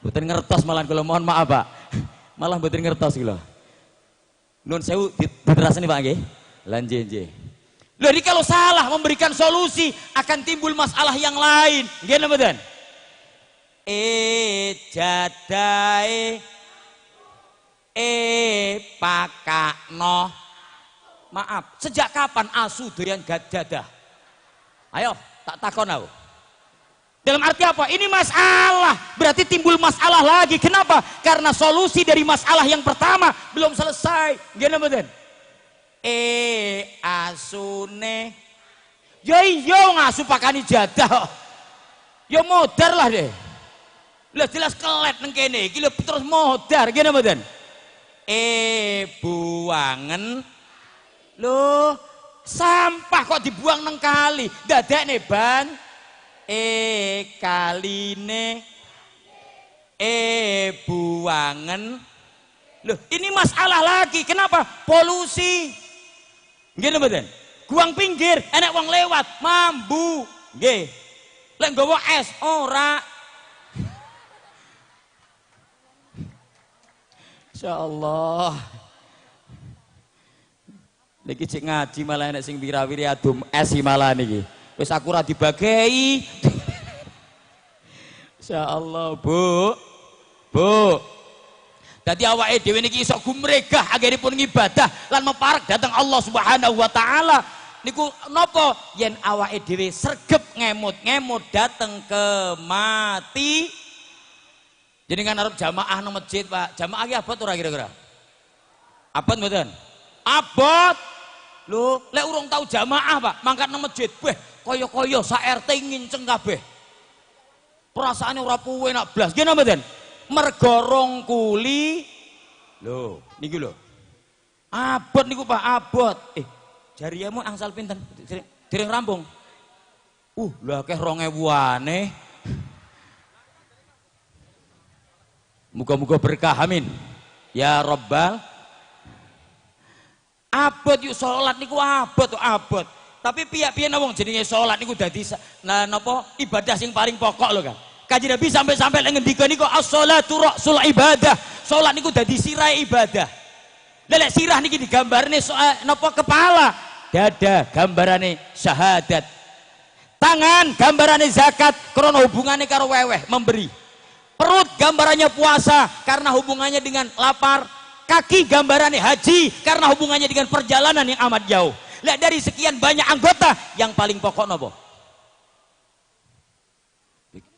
Mboten ngertos malah kula, mohon maaf Pak. Malah mboten ngertos kula. Nun sewu diterasani Pak nggih. Lah nggih nggih. Loh, ini kalau salah memberikan solusi akan timbul masalah yang lain. Nggih napa mboten? Jadae pakakno. Maaf, sejak kapan asu doyan jadah? Ayo, tak takon aku. Dalam arti apa? Ini masalah, berarti timbul masalah lagi. Kenapa? Karena solusi dari masalah yang pertama belum selesai. Nggih napa mboten? Asune. Ya iya ngasu pakani jadah. Ya modar lah deh. Lah jelas kelet nang kene iki lho terus modar, nggih napa mboten? Buangen. Loh, sampah kok dibuang nang kali, dadekne ban. Kaline. Buangen. Loh, ini masalah lagi. Kenapa? Polusi. Nggih napa mboten? Guang pinggir, enek wong lewat, mambu. Nggih. Lek nggawa es ora. Insyaallah. Niki cek ngaji malah enek sing wirawiri adum es malah niki. Wis aku ora dibagei. Insyaallah, Bu. Bu. Dadi awake dhewe niki iso gumregah anggenipun ngibadah lan meparek dhateng Allah Subhanahu wa taala. Niku napa yen awake dhewe sregep ngemut-ngemut dhateng kemati. Jenengan arep jamaah nang masjid, Pak. Jamaah ki abot ora kira-kira? Abot mboten? Abot. Lho, lek urung tau jamaah, Pak, mangkat nang masjid, beh, kaya-kaya sak RT nginceng kabeh. Perasaane ora enak blas. Nggih napa mboten? Mergo rong kuli. Lho, niki lho. Abot niku, Pak, abot. Jariyamu angsal pinten? Dereng rampung. Lho akeh 2000-ane. Muga-muga berkah, amin. Ya Rabbal. Abot yuk salat niku abot abot. Tapi piye-piye wong jenenge salat niku dadi nah napa ibadah sing paling pokok lho kan. Kanjeng Nabi sampai-sampai ngendika niku as-sholatu ra'sul ibadah. Salat niku dadi sirah ibadah. Lha lek sirah niki digambarne napa kepala, dada gambarane syahadat. Tangan gambarane zakat krana hubungane karo weweh memberi. Perut gambarannya puasa karena hubungannya dengan lapar. Kaki gambarannya haji karena hubungannya dengan perjalanan yang amat jauh. Lihat dari sekian banyak anggota yang paling pokok nopo?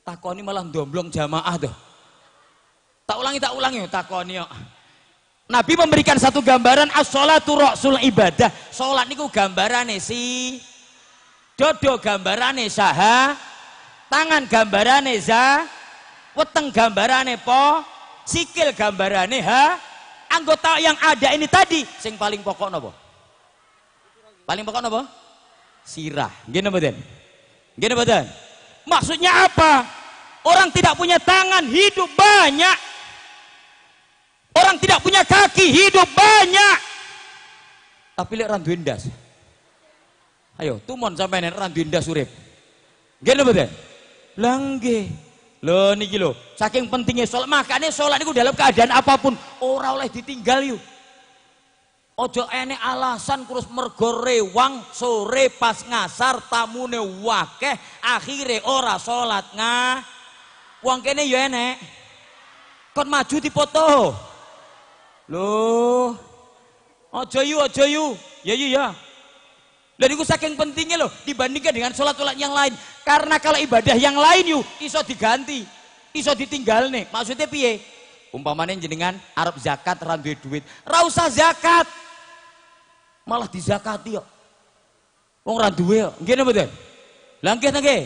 Takoni malah domblong jamaah tuh. Tak ulangi takoni yo. Nabi memberikan satu gambaran as-sholatu ra'sul ibadah. Salat niku gambarane si dodo gambarane saha, tangan gambarane za, weteng gambarane po, sikil gambarane ha. Anggota yang ada ini tadi sing paling pokok nopo? Paling pokok nopo? Sirah. Nggih napa mboten? Nggih napa mboten? Maksudnya apa? Orang tidak punya tangan hidup banyak. Orang tidak punya kaki hidup banyak. Tapi lek ra duwe ndas. Ayo tumon sampeyan ra duwe ndas urip. Nggih napa mboten? Lah nggih. Lho niki lho, saking pentingnya sholat, makanya sholat niku dalam keadaan apapun ora oleh ditinggal yuk. Ojo enek alasan terus mergo rewang sore pas ngasar tamune wakeh akhire ora sholat nga. Wong kene ya enek. Kon maju dipoto. Lho. Ojo yu, ojo yu. Ya yu ya. Lha niku saking pentingnya loh dibandingkan dengan sholat-sholat yang lain. Karena kalau ibadah yang lain yuk iso diganti, iso ditinggal nih. Maksudnya piye? Umpamane jenengan arep zakat ra duwe duit, ra usah zakat. Malah dizakati kok. Wong ra duwe kok. Nggih napa mboten? Lah nggih ta nggih.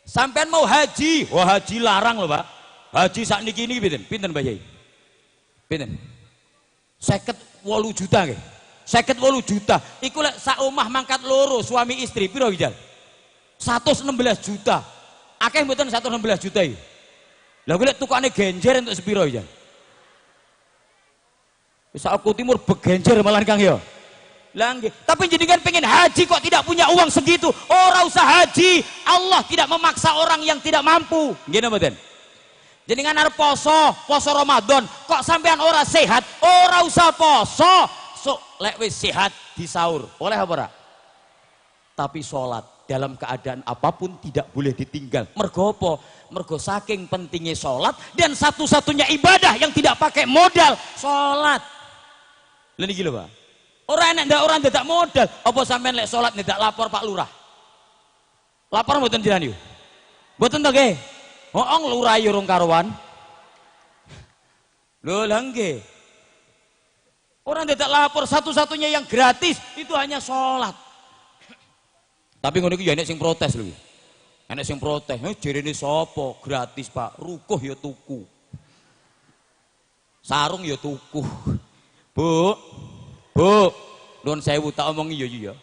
Sampean mau haji, wah haji larang loh, Pak. Haji sakniki niki pinten? Pinten Pak Yai? Pinten? 58 juta nggih. 58 juta. Iku lek sak omah mangkat loro suami istri piro iki, Jal? 116 juta. Akeh mboten 116 juta iki. Lah kuwi lek tukane genjer entuk sepiro iki, Jal? Wis aku timur begenjer malah Kang ya. Lah nggih, tapi jenengan pengen haji kok tidak punya uang segitu. Ora usah haji. Allah tidak memaksa orang yang tidak mampu. Nggih napa mboten? Jenengan arep poso, poso Ramadan, kok sampean ora sehat, ora usah poso. Sok lek wis sehat disaur. Oleh apa ora? Tapi sholat dalam keadaan apapun tidak boleh ditinggal. Mergo apa? Mergo saking pentingnya sholat dan satu-satunya ibadah yang tidak pakai modal, sholat. Lha niki lho, Pak. Ora enek ndak ora ndak modal. Apa sampean lek sholat ndak lapor Pak Lurah? Lapor mboten jenengan yo? Mboten to nggih? Heeh, lurah yo rong karuan. Lho lha nggih. Orang tidak lapor, satu-satunya yang gratis itu hanya sholat. Tapi ngono iku ya enek sing protes lho. Enek sing protes, jerene sapa gratis Pak, rukuh ya tuku. Sarung ya tuku. Bu, Bu, nuwun sewu tak omongi ya ya.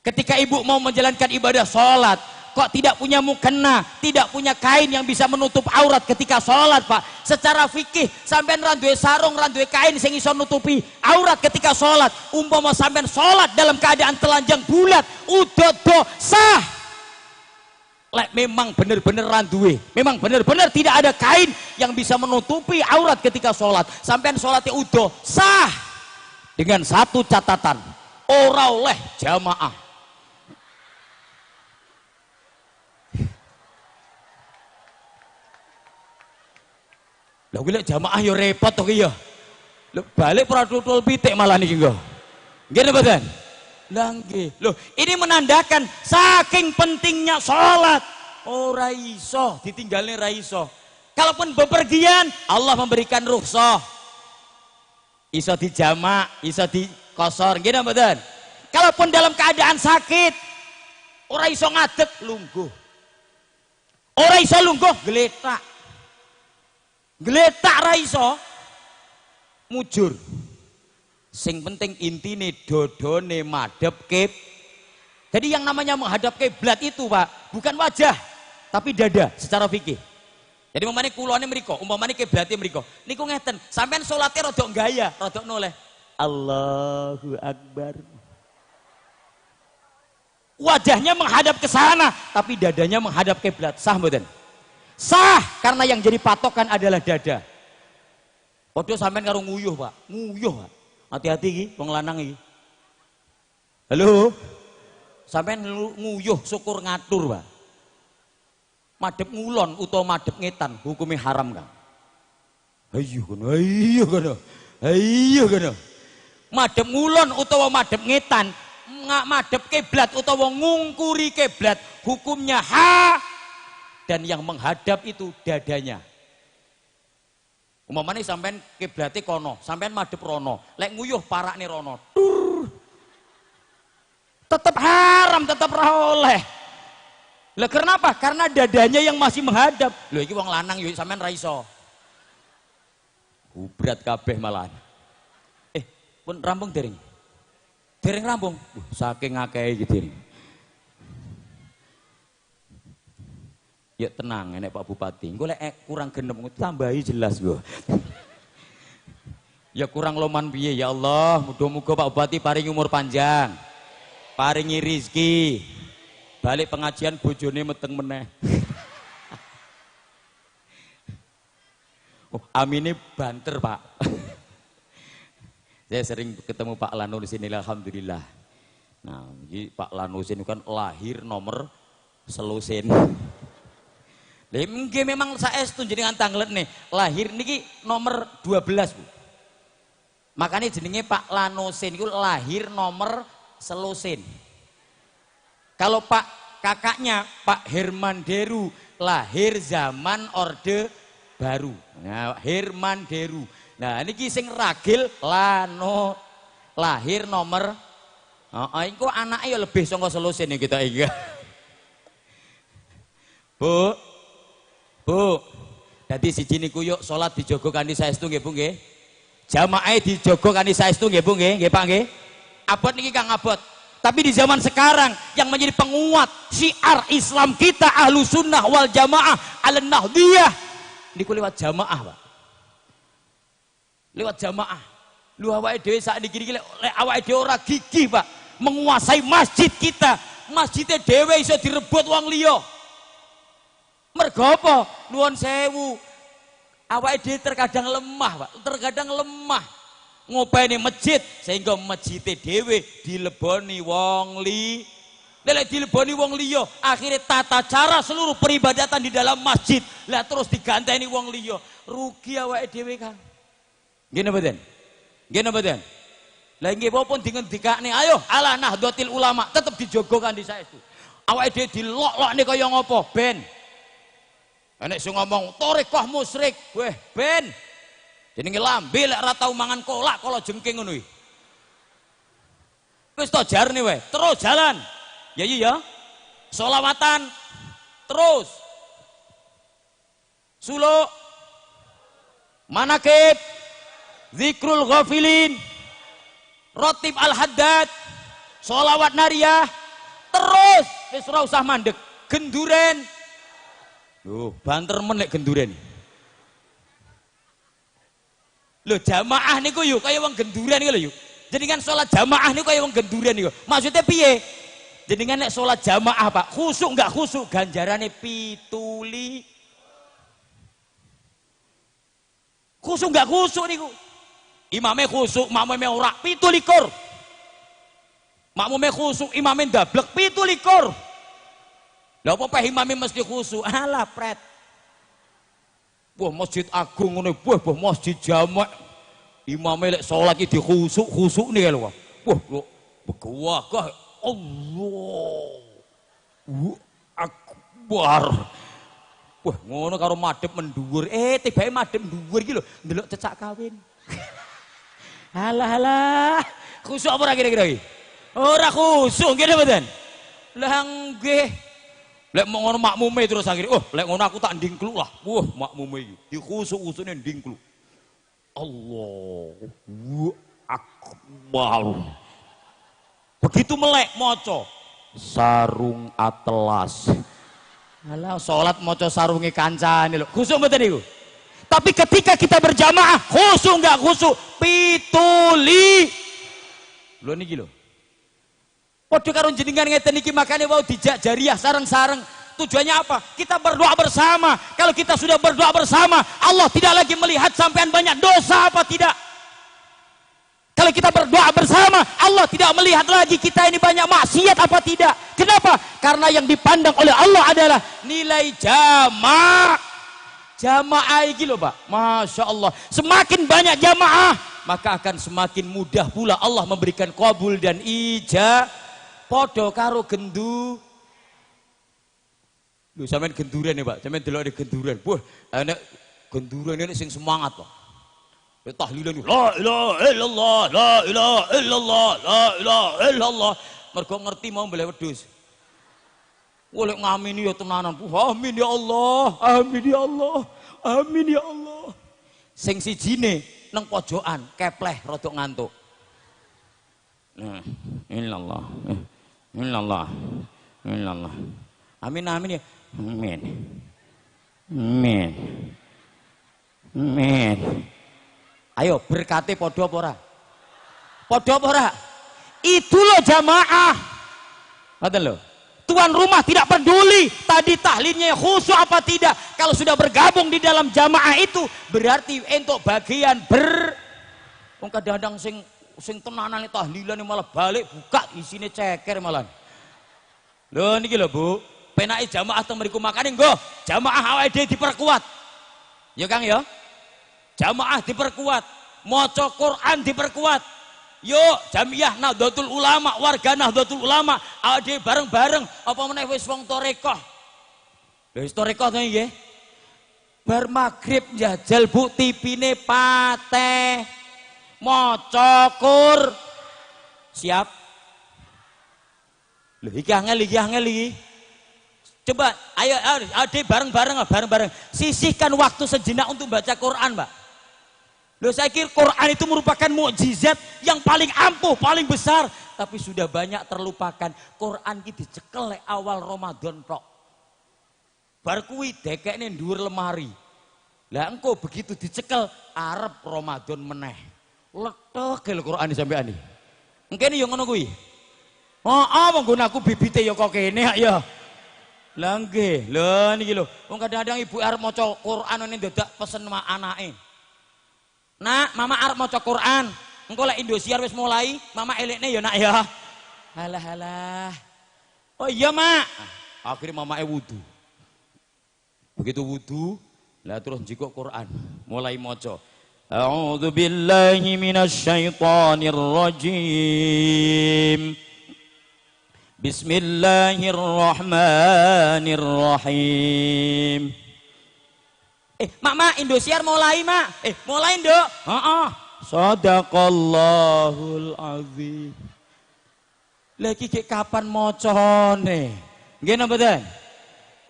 Ketika ibu mau menjalankan ibadah sholat, kok tidak punya mukena, tidak punya kain yang bisa menutup aurat ketika sholat, Pak. Secara fikih, sampean ra duwe sarung, ra duwe kain sing iso nutupi aurat ketika sholat. Umpama sampean sholat dalam keadaan telanjang bulat, udodo sah. Lek memang bener-bener ra duwe, memang bener-bener tidak ada kain yang bisa menutupi aurat ketika sholat. Sampean sholatnya udo sah. Dengan satu catatan, ora oleh jamaah. Lha kuwi lek jamaah ya repot to ki ya. Lho balik ora tutul pitik malah niki nggo. Nggih napa mboten? Lah nggih. Loh, ini menandakan saking pentingnya salat. Ora iso ditinggalne ra iso. Kalaupun bepergian, Allah memberikan rukhsah. Iso dijamak, iso dikosor, nggih napa mboten? Kalaupun dalam keadaan sakit, ora iso ngadeg lungguh. Ora iso lungguh gletak. Gletak ra iso mujur. Sing penting intine dodone madhep kib. Jadi yang namanya menghadap kiblat itu, Pak, bukan wajah, tapi dada secara fikih. Jadi umpamane kulone mriko, umpamane kiblate mriko. Niku ngeten, sampean salate rodok gaya, rodok noleh. Allahu Akbar. Wajahnya menghadap ke sana, tapi dadanya menghadap kiblat. Sah mboten? Sah, karena yang jadi patokan adalah dada. Padha sampean karo nguyuh, Pak. Nguyuh, Pak. Hati-hati iki wong lanang iki. Halo. Sampean nguyuh syukur ngatur, Pak. Madhep ngulon utawa madhep ngetan hukumnya haram, Kang. Ayo kono, ayo kono. Ayo kono. Madhep ngulon utawa madhep ngetan, madhep kiblat utawa ngungkuri kiblat, hukumnya ha, dan yang menghadap itu dadanya. Umpamane sampean kiblate kono, sampean madhep rono, lek nguyuh parakne rono. Tur. Tetep haram, tetep ra oleh. Lah kenapa? Karena dadanya yang masih menghadap. Lho iki wong lanang yo sampean ra iso. Gubrat kabeh malahan. Pun rampung dereng? Dereng rampung. Saking akeh iki dereng. Ya tenang enek Pak Bupati. Engko lek kurang genep tambahi jelas gua. Ya kurang loman piye ya Allah. Muga-muga Pak Bupati paringi umur panjang. Paringi rizki. Balik pengajian bojone meteng meneh. Oh, amine banter, Pak. Saya sering ketemu Pak Lano di sini, alhamdulillah. Nah, ini Pak Lano sini kan lahir nomor selusin. Lha nggih memang saestu jenengan tanglet nih, lahir niki nomor 12, Bu. Makanya jenenge Pak Lanosin iku lahir nomor selusin. Kalau Pak kakaknya Pak Herman Deru lahir zaman Orde Baru. Nah, Herman Deru. Nah, niki sing ragil Lano lahir nomor heeh engko anake ya lebih saka selusin kita iki. Bu. Bu. Dadi siji niku yuk salat dijogo kanthi saestu nggih Bu nggih. Jamaah dijogo kanthi saestu nggih Bu nggih, nggih Pak nggih. Abot niki Kang abot. Tapi di zaman sekarang yang menjadi penguat syiar Islam kita ahlu sunnah wal jamaah al nahdiyah niku lewat jamaah, Pak. Lewat jamaah. Lu awake dhewe sakniki iki lek awake dhewe ora gigih, Pak, menguasai masjid kita. Masjide dhewe iso direbut wong liya. Mergo apa? Nuwun sewu. Awake dhewe terkadang lemah, Pak. Terkadang lemah ngopeni masjid sehingga masjide dhewe dileboni wong li. Lek dileboni wong liya, akhirnya tata cara seluruh peribadatan di dalam masjid lah terus diganteni wong liya. Rugi awake dhewe, Kang. Nggih napa mboten? Nggih napa mboten? Lah nggih walaupun dingendikane ayo ala nahdlatul ulama tetep dijogo kanthi saestu. Awake dhewe dilok-lokne kaya ngopo? Ben. Enek sing ngomong thariqah musyrik, weh ben. Jenenge lambe lek ora tau mangan kolak kala jengking ngono iki. Wis to jarne wae, terus jalan. Ya iya ya. Solawatan terus. Suluk, manakib, zikrul ghafilin, rotib al-haddad, solawat nariyah, terus wis ora usah mandek, genduren. Loh, banter men lek genduren. Loh, jamaah niku yo kaya wong genduren niku lho yo. Jenengan salat jamaah niku kaya wong genduren niku. Maksudnya piye? Jenengan nek salat jamaah, Pak, khusuk enggak khusuk ganjarane 27. Khusuk enggak khusuk niku. Imame khusuk, makmume ora 27. Makmume khusuk, imame ndablek 27. Lha apa peh imame mesti khusuk? Alah pret. Wah masjid agung ngono, wah masjid jamak. Imame lek salat iki dikhusuk-khusukne lho. Wah, lho begawah Allah. Akbar. Wah, ngono karo madhep mendhuwur. Tibake madhep dhuwur iki lho, ndelok cecak kawin. Halah halah. Khusuk apa ora kira-kira iki? Ora khusuk nggih mboten? Lah nggih. Lek mau ngono makmume terus akhirnya, oh lek ngono aku tak ndingkluk lah. Wah, makmume iki dikhusuk-khusukne ndingkluk. Allahu Akbar. Begitu melek maca sarung atlas. Alah salat maca sarunge kancane lho. Khusuk mboten niku? Tapi ketika kita berjamaah, khusuk enggak khusuk? Pituli. Lho niki lho. Padha karo jenengan ngeten iki makane wau dijak jariah sareng-sareng. Tujuannya apa? Kita berdoa bersama. Kalau kita sudah berdoa bersama, Allah tidak lagi melihat sampean banyak dosa apa tidak. Kalau kita berdoa bersama, Allah tidak melihat lagi kita ini banyak maksiat apa tidak. Kenapa? Karena yang dipandang oleh Allah adalah nilai jamaah. Jamaah iki lho, Pak. Masya Allah. Semakin banyak jamaah, maka akan semakin mudah pula Allah memberikan qabul dan ijabah. Padha karo gendu. Lho sampean genduren ya, Pak. Sampean delok di genduren. Wah, enek genduren ini sing semangat, Pak. Tahlilan la ilaha illallah, la ilaha illallah, la ilaha illallah. Mergo ngerti mau mbeleh wedhus. Wah, lek ngamini ya tenanan. Amin ya Allah, amin ya Allah, amin ya Allah. Sing sijine nang pojokan kepleh rodok ngantuk. Nah, illallah. Illallah. Illallah. Amin amin ya. Amin. Amin. Amin. Ayo berkate padha apa ora? Padha apa ora? Itu loh jamaah. Ngoten lho. Tuan rumah tidak peduli tadi tahlilnya khusyuk apa tidak. Kalau sudah bergabung di dalam jamaah itu berarti entuk bagian ber. Wong kadang-kadang sing tenanan tahlilan malah balik buka isine ceker malah. Lho niki lho Bu, penake jamaah teng mriku makane nggo jamaah awake dhewe diperkuat. Ya Kang ya. Jamaah diperkuat, maca Quran diperkuat. Yuk Jamiah Nahdlatul Ulama, warga Nahdlatul Ulama, awake dhewe bareng-bareng apa meneh wis wong tarekah. Lho wis tarekah to nggih. Bar magrib njajal Bu tipine pateh. Maca Qur. Siap. Lho iki angel iki angel iki. Coba ayo ade bareng-bareng bareng-bareng. Sisihkan waktu sejenak untuk baca Quran, Pak. Loh saya kira Quran itu merupakan mukjizat yang paling ampuh, paling besar, tapi sudah banyak terlupakan. Quran iki dicekel awal Ramadan tok. Bar kuwi dekekne dhuwur lemari. Lah engko begitu dicekel arep Ramadan meneh. Letek lho Quran sampean iki. Engkene ya ngono kuwi. Heeh, wong nggon aku bibite ya kok kene ya. Lah nggih, lho niki lho. Wong kadang-kadang ibu arep maca Quran ngene dadak pesen anake. Nak, mama arep maca Quran. Engko lek Indosiar wis mulai, mama elekne ya nak ya. Halah halah. Oh iya, Mak. Akhirnya mamake wudu. Begitu wudu, lah terus njikuk Quran, mulai maca. A'udzu billahi minasyaitonir rajim. Bismillahirrahmanirrahim. Mak, mak, Indosiar mulai, Mak. Mulai, Nduk. Heeh. Shadaqallahul azim. Lah iki kapan macane? Nggih napa mboten?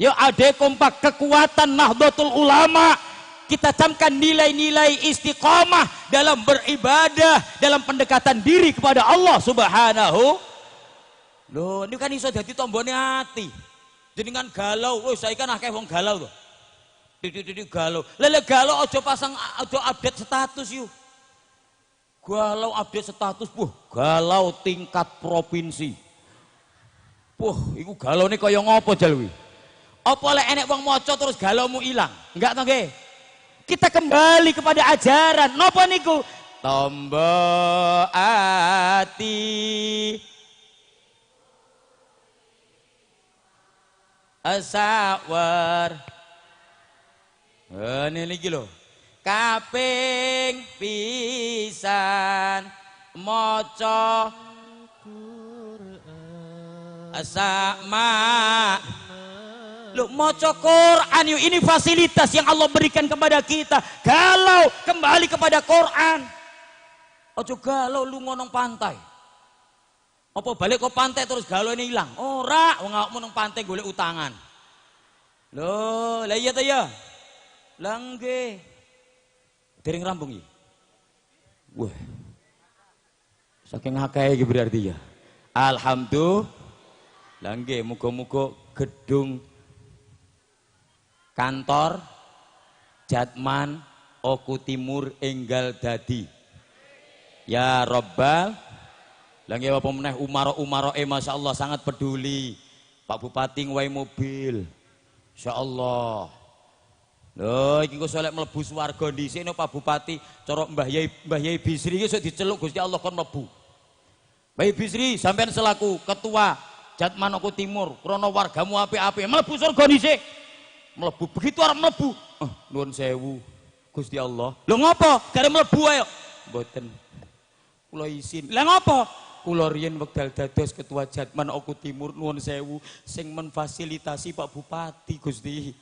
Yo ade kompak kekuatan Nahdlatul Ulama. Kita camkan nilai-nilai istiqomah dalam beribadah, dalam pendekatan diri kepada Allah Subhanahu. Loh, ini kan iso dadi tombone ati. Jenengan galau, wis saiki kan akeh wong galau to. Titik-titik galau. Lele galau aja pasang, aja update status yuk. Galau update status, buh, galau tingkat provinsi. Buh, iku galaune kaya ngopo jalwi? Apa lek enek wong maca terus galaumu ilang? Enggak to nggih? Kita kembali kepada ajaran. Napa niku? Tombo ati sawer. Ngene iki lho. Kaping pisan maca Quran sama. Loh, maca Quran yuk, ini fasilitas yang Allah berikan kepada kita. Galau kembali kepada Quran. Ojo galau lu nang pantai. Apa balik ke pantai terus galau ini hilang? Ora, wong awakmu nang pantai golek utangan. Loh, lah iya ta ya? Lah nggih. Dereng rampung iki. Wah. Saking akeh iki berarti ya. Alhamdulillah. Lah nggih, muga-muga gedung kantor Jatman Oku Timur enggal dadi. Ya Rabbal. Lah nggih apa meneh umaro-umaroe masyaallah sangat peduli. Pak Bupati ngwehi mobil. Insyaallah. Lho iki kok solek mlebu swarga dhisik no Pak Bupati, cara Mbah Yai Bisri iki sok diceluk Gusti Allah kon mlebu. Mbah Yai Bisri sampean selaku ketua Jatman Oku Timur, krana wargamu apik-apik mlebu surga dhisik. Mlebu begitu arep mlebu, nuwun sewu Gusti Allah. Lho ngopo? Gare mlebu ayo. Mboten. Kula isin. Lah ngopo? Kula riyen wekdal dados ketua Jatman Oku Timur nuwun sewu sing memfasilitasi Pak Bupati Gusti.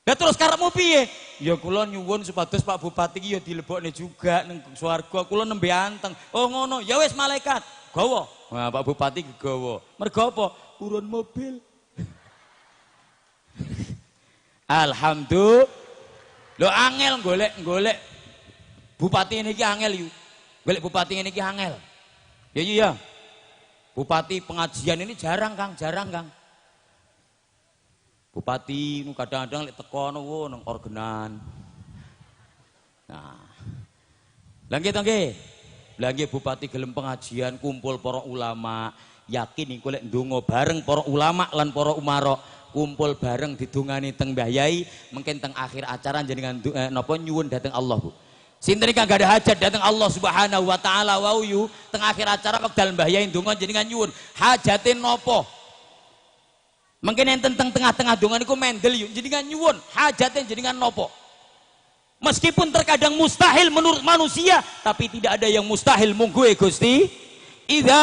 Lah terus karepmu piye? Ya kula nyuwun supados Pak Bupati ki ya dilebokne juga ning swarga. Kula nembe anteng. Oh ngono. Ya wis malaikat, gawa. Nah, Pak Bupati gegawa. Mergo apa? Urun mobil. Alhamdulillah. Lho angel golek-golek bupati ini ki angel yu. Golek bupati ini ki angel. Ya iya. Bupati pengajian ini jarang Kang, jarang Kang. Bupati nu kadang-kadang lek teko nopo nang organan. Nah. Lah nggih to nggih. Lah nggih bupati gelem pengajian kumpul para ulama, yakin iku lek ndonga bareng para ulama lan para umara, kumpul bareng didongani teng Mbah Yai, mungkin teng akhir acara jenengan napa nyuwun dhateng Allah, Bu. Sinten ingkang gadah hajat dhateng Allah Subhanahu wa taala wau yu, teng akhir acara wekdal Mbah Yai ndonga jenengan nyuwun hajate napa? Mungkin enten teng tengah-tengah donga niku mendel yuk jenengan nyuwun hajate jenengan napa? Meskipun terkadang mustahil menurut manusia, tapi tidak ada yang mustahil mungguhe Gusti. Idza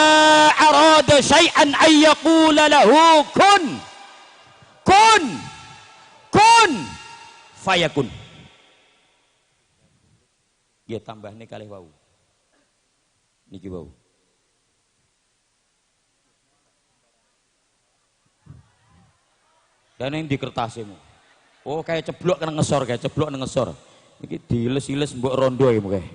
arada syai'an ayyaqula lahu kun kun kun fayakun. Ya tambahne kalih wau. Niki wau. Dan yang di kertasmu. Oh kayak ceblok kena ngesor, kayak ceblok kena ngesor. Iki diiles-iles mbok rondo iki kae.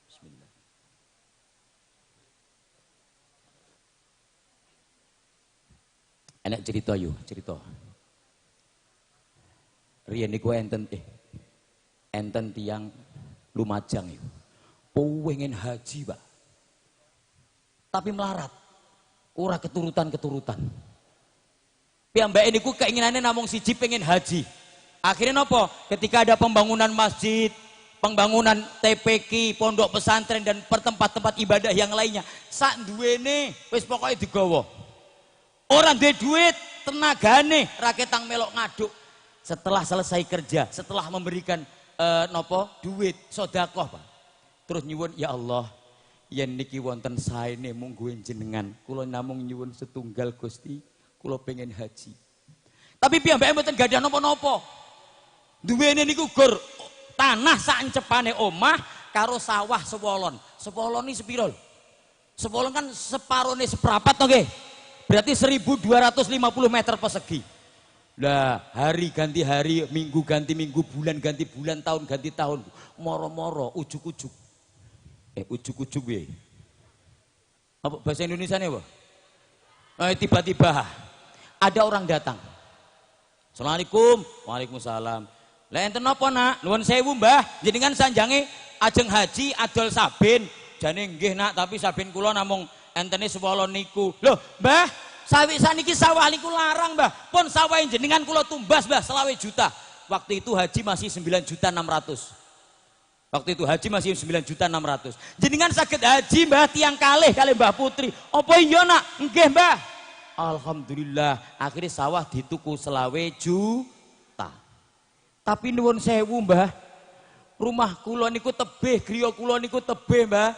Bismillah. Enak cerita yuk, cerita. Riyen niku enten enten tiyang Lumajang iku. Pengen haji, Pak. Tapi melarat. Ora keturutan-keturutan. Piyambake niku keinginannya namung siji pengen haji. Akhirnya nopo? Ketika ada pembangunan masjid, pembangunan TPQ, pondok pesantren dan pertempat-tempat ibadah yang lainnya, sak duwene wis pokoke digawa. Ora duwe duit, tenagane raketang melok ngaduk. Setelah selesai kerja, setelah memberikan nopo duit sedekah, Pak. Terus nyuwun, ya Allah, yen niki wonten saene mungguhe jenengan, kula namung nyuwun setunggal Gusti, kula pengen haji. Tapi piyambake mboten gadah napa-napa. Duwene niku gur tanah saencepane omah karo sawah sewolon. Sewolon iki sepiro lho? Sewolon kan separone seprapat to nggih. Berarti 1250 meter persegi. Lah, hari ganti hari, minggu ganti minggu, bulan ganti bulan, tahun ganti tahun. Moro-moro ujuk-ujuk. Ujuk-ujuk piye? Apa bahasa Indonesianya apa? Tiba-tiba ada orang datang. Assalamualaikum. Waalaikumsalam. Lah enten napa, Nak? Nuwun sewu, Mbah. Jenengan sanjange ajeng haji adol sabin. Jane nggih, Nak, tapi sabin kula namung Entene sewala niku. Loh, Mbah, sawi saniki sawah niku larang, Mbah. Pun sawah jenengan kula tumbas, Mbah, 25 juta. Waktu itu haji masih 9.600.000. Waktu itu haji masih 9.600.000. Jenengan saged haji, Mbah, tiang kalih kalih Mbah Putri. Apa iya, Nak? Nggih, Mbah. Alhamdulillah, akhirnya sawah dituku 25 juta. Tapi nuwun sewu, Mbah. Rumah kula niku tebih, griya kula niku tebih, Mbah.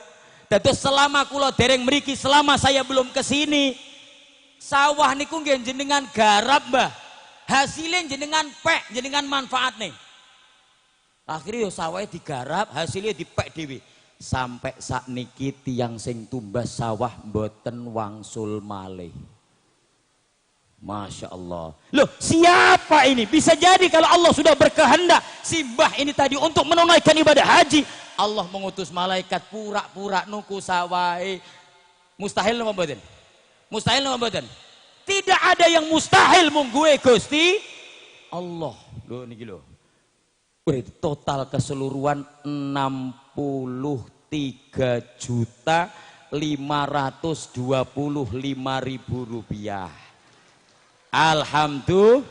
Dados selama kula dereng mriki, selama saya belum kesini, sawah niku nggih jenengan garap, Mbah. Hasilnya jenengan pek, jenengan manfaatne. Akhirnya yo sawahnya digarap, hasilnya dipek dhewe. Sampai sakniki tiyang sing tumbas sawah mboten wangsul malih. Masya Allah. Loh, siapa ini? Bisa jadi kalau Allah sudah berkehendak si mbah ini tadi untuk menunaikan ibadah haji, Allah mengutus malaikat pura-pura nuku sawahe. Mustahil napa mboten? Mustahil napa mboten? Tidak ada yang mustahil mungguhe Gusti Allah. Lho niki lho. Wih, total keseluruhan 63.525.000 rupiah. Alhamdulillah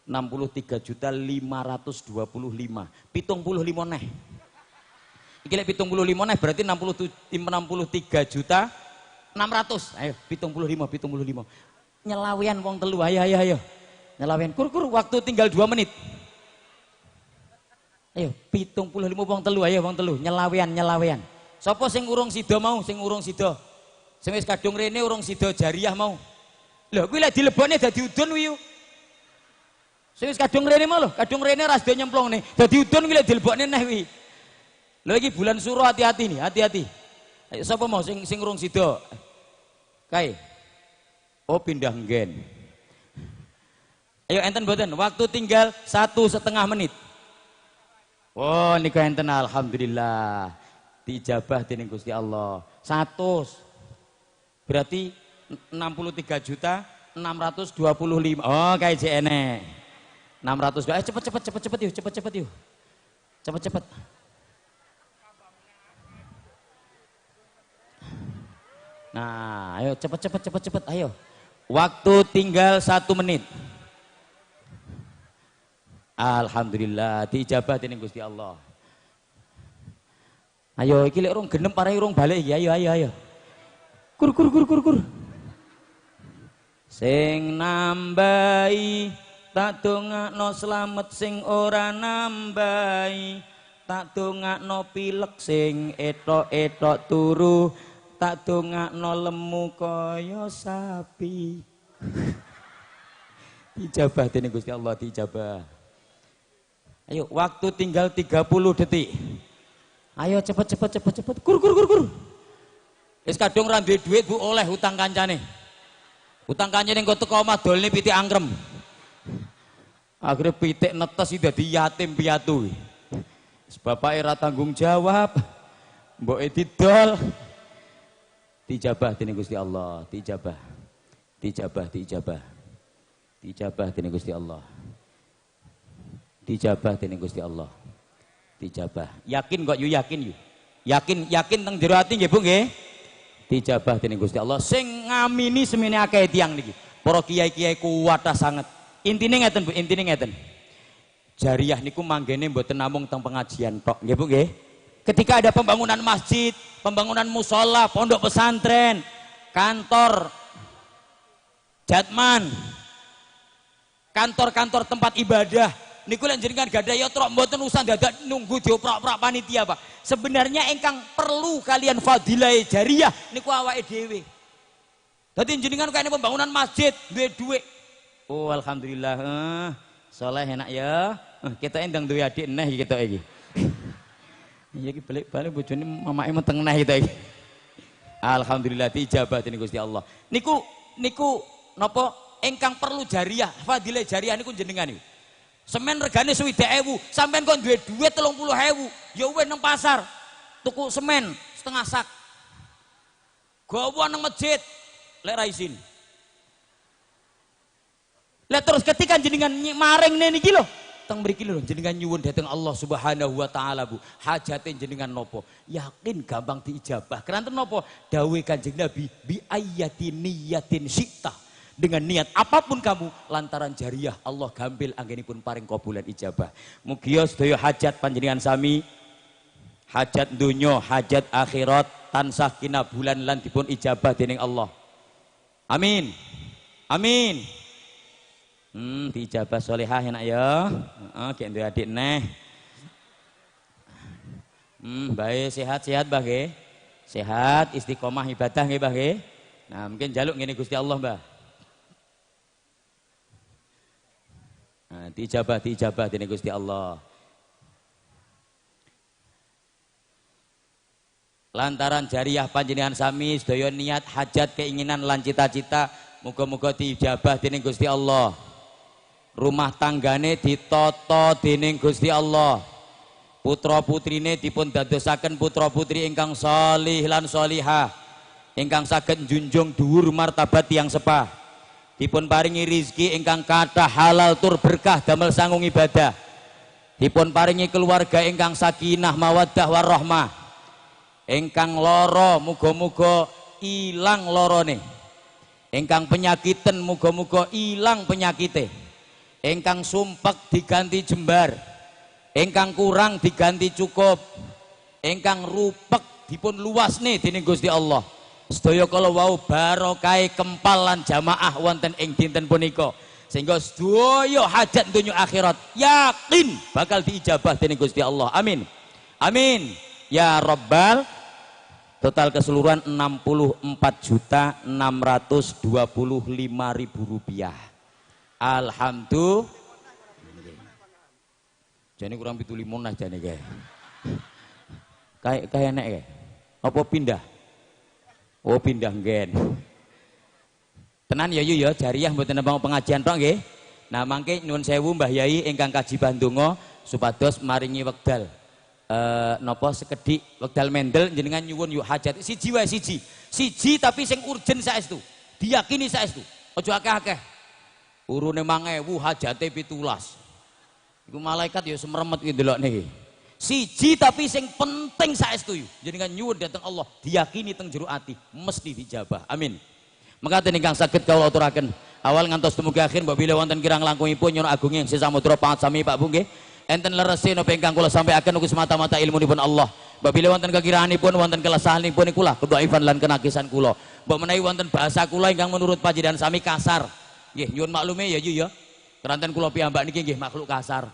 63.525.000. 75 neh. Iki lek 75 neh berarti 63.600.000. Ayo 75 75. Nyelawean wong telu, ayo ayo ayo. Nyelawean kur-kur waktu tinggal 2 menit. Ayo 75 wong telu, ayo wong telu nyelawean nyelawean. Sapa sing urung sida mau, sing urung sida. Sing wis kadung rene urung sida jariah mau. Lho kuwi lek dilebokne dadi udun kuwi. Sing wis kadung rene mau lho, kadung rene ra sida nyemplungne. Dadi udun kuwi lek dilebokne neh kuwi. Lho iki bulan suro hati-hati nih, hati-hati. Ayo sapa mau sing sing urung sida? Kae. Oh pindah nggen. Ayo enten mboten, waktu tinggal 1,5 menit. Oh niku enten alhamdulillah. Dijabah dening Gusti Allah. 100. Berarti 63.625.000. Oh kae jek enek. 600. Cepet cepet cepet cepet yuk, cepet cepet yuk. Cepet cepet. Nah, ayo cepet cepet cepet cepet ayo. Waktu tinggal 1 menit. Alhamdulillah diijabah dening Gusti Allah. Ayo iki lek urung genep parae urung balik iki. Ayo ayo ayo. Kur kur kur kur kur. Sing nambahi tak dongakno slamet, sing ora nambahi tak dongakno pilek, sing etok-etok turu tak dongakno lemu kaya sapi. Dijabah dening Gusti Allah, dijabah. Ayo waktu tinggal 30 detik. Ayo cepet cepet cepet cepet. Kur kur kur kur. Wis kadung ra duwe dhuwit Bu oleh utang kancane. Utang kancane engko teko omah dolne pitik angkrem. Akhirnya pitik netes iki dadi yatim piatu. Wis bapake ra tanggung jawab. Mboke didol. Dijabah dening Gusti Allah, dijabah. Dijabah, dijabah. Dijabah dening Gusti Allah. Dijabah dening Gusti Allah. Dijabah. Yakin kok yu, yakin yu. Yakin, yakin teng jero ati nggih Bu nggih. Dijabah dening Gusti Allah. Sing ngamini semene akeh tiyang niki. Para kiai-kiai kuwatah sanget. Intine ngeten Bu, intine ngeten. Jariah niku manggene mboten namung teng pengajian tok, nggih Bu nggih. Ketika ada pembangunan masjid, pembangunan musola, pondok pesantren, kantor jatman, kantor-kantor tempat ibadah, niku lek jenengan gadah yatra mboten usah dadak nunggu dioprak-oprak panitia, Pak. Sebenarnya ingkang perlu kalian fadilah jariah niku awake dhewe. Dadi jenengan kayane pembangunan masjid duwe dhuwit. Oh alhamdulillah, soleh enak ya. Kita endang duwe adik neh iki ketok iki. Iya iki balik-balik bojone mamake meteng neh kita iki. Alhamdulillah diijabah dening Gusti Allah. Niku niku napa ingkang perlu jariah, fadilah jariah niku jenengan niku. Semen regane 60.000, sampean kok duwe dhuwit 30.000, ya wis nang pasar tuku semen setengah sak. Gawa nang masjid lek ra izin. Lah terus ketika jenengan maring niki lho, Teng mriki lho jenengan nyuwun dhateng Allah Subhanahu wa taala, Bu. Hajate jenengan napa? Yakin gampang diijabah. Keranten napa? Dawuhe Kanjeng Nabi, bi ayyati niyatin syi'ta. Dengan niat apapun kamu, lantaran jariah Allah gampil anggenipun paring kabulan ijabah. Mugia sedaya hajat panjenengan sami, hajat donya, hajat akhirat tansah kinabulan lan dipun ijabah dening Allah. Amin. Amin. Diijabah solehah enak ya. Heeh, gek duwe adik neh. Bae sehat-sehat Mbah nggih. Sehat, istiqomah ibadah nggih Mbah nggih. Nah, mungkin jaluk ngene Gusti Allah, Mbah. Nah, diijabah dening Gusti Allah. Lantaran jariah panjenengan sami sedaya niat, hajat, keinginan lan cita-cita muga-muga diijabah dening Gusti Allah. Rumah tanggane ditata dening Gusti Allah. Putra putrine dipun dadosaken putra putri ingkang salih lan salihah, ingkang saged njunjung dhuwur martabat tiyang sepah. Dipun paringi rizki ingkang kathah halal tur berkah damel sangung ibadah. Dipun paringi keluarga ingkang sakinah mawaddah warahmah. Ingkang lara muga-muga ilang larane. Ingkang penyakiten muga-muga ilang penyakite. Ingkang sumpek diganti jembar. Ingkang kurang diganti cukup. Ingkang rupek dipun luasne dening Gusti Allah. Sedaya kala wau barokahe kempal lan jamaah wonten ing dinten punika. Sehingga sedaya hajat donya akhirat yakin bakal diijabah dening Gusti Allah. Amin. Amin. Ya Rabbal. Total keseluruhan 64.625.000 rupiah. Alhamdulillah. Jane kurang 75 nah jane kae. Kae kae enek kae. Apa pindah? Oh pindah nggen. Tenan ya yu ya jariah mboten nembang pengajian tok nggih. Nah mangke nyuwun sewu Mbah Yai ingkang kaji bandonga supados maringi wekdal. Napa sekedhik wekdal mendel jenengan nyuwun yuk hajat siji wae siji. Siji tapi sing urgen saestu. Diyakini saestu. Aja akeh-akeh. Urune 1000 hajate 17. Iku malaikat ya semremet ki ndelokne iki. Siji tapi sing penting saestu jenengan nyuwun dhateng Allah, diyakini teng jero ati mesti dijabah. Amin. Mekaten ingkang saged kawula aturaken. Awal ngantos dumugi akhir mbok bilih wonten kirang langkungipun nyuwun agung ing samudra pangat sami Pak Bu nggih. Enten lerese napa ingkang kula sampaiaken ugi semata-mata ilmunipun Allah. Mbok bilih wonten kekiranganipun wonten kelesahanipun niku lah kedhaifan lan kenakisan kula. Mbok menawi wonten bahasa kula ingkang menurut panjenengan sami kasar. Nggih nyuwun maklume ya yu ya. Keranten kula piyambak niki nggih makhluk kasar.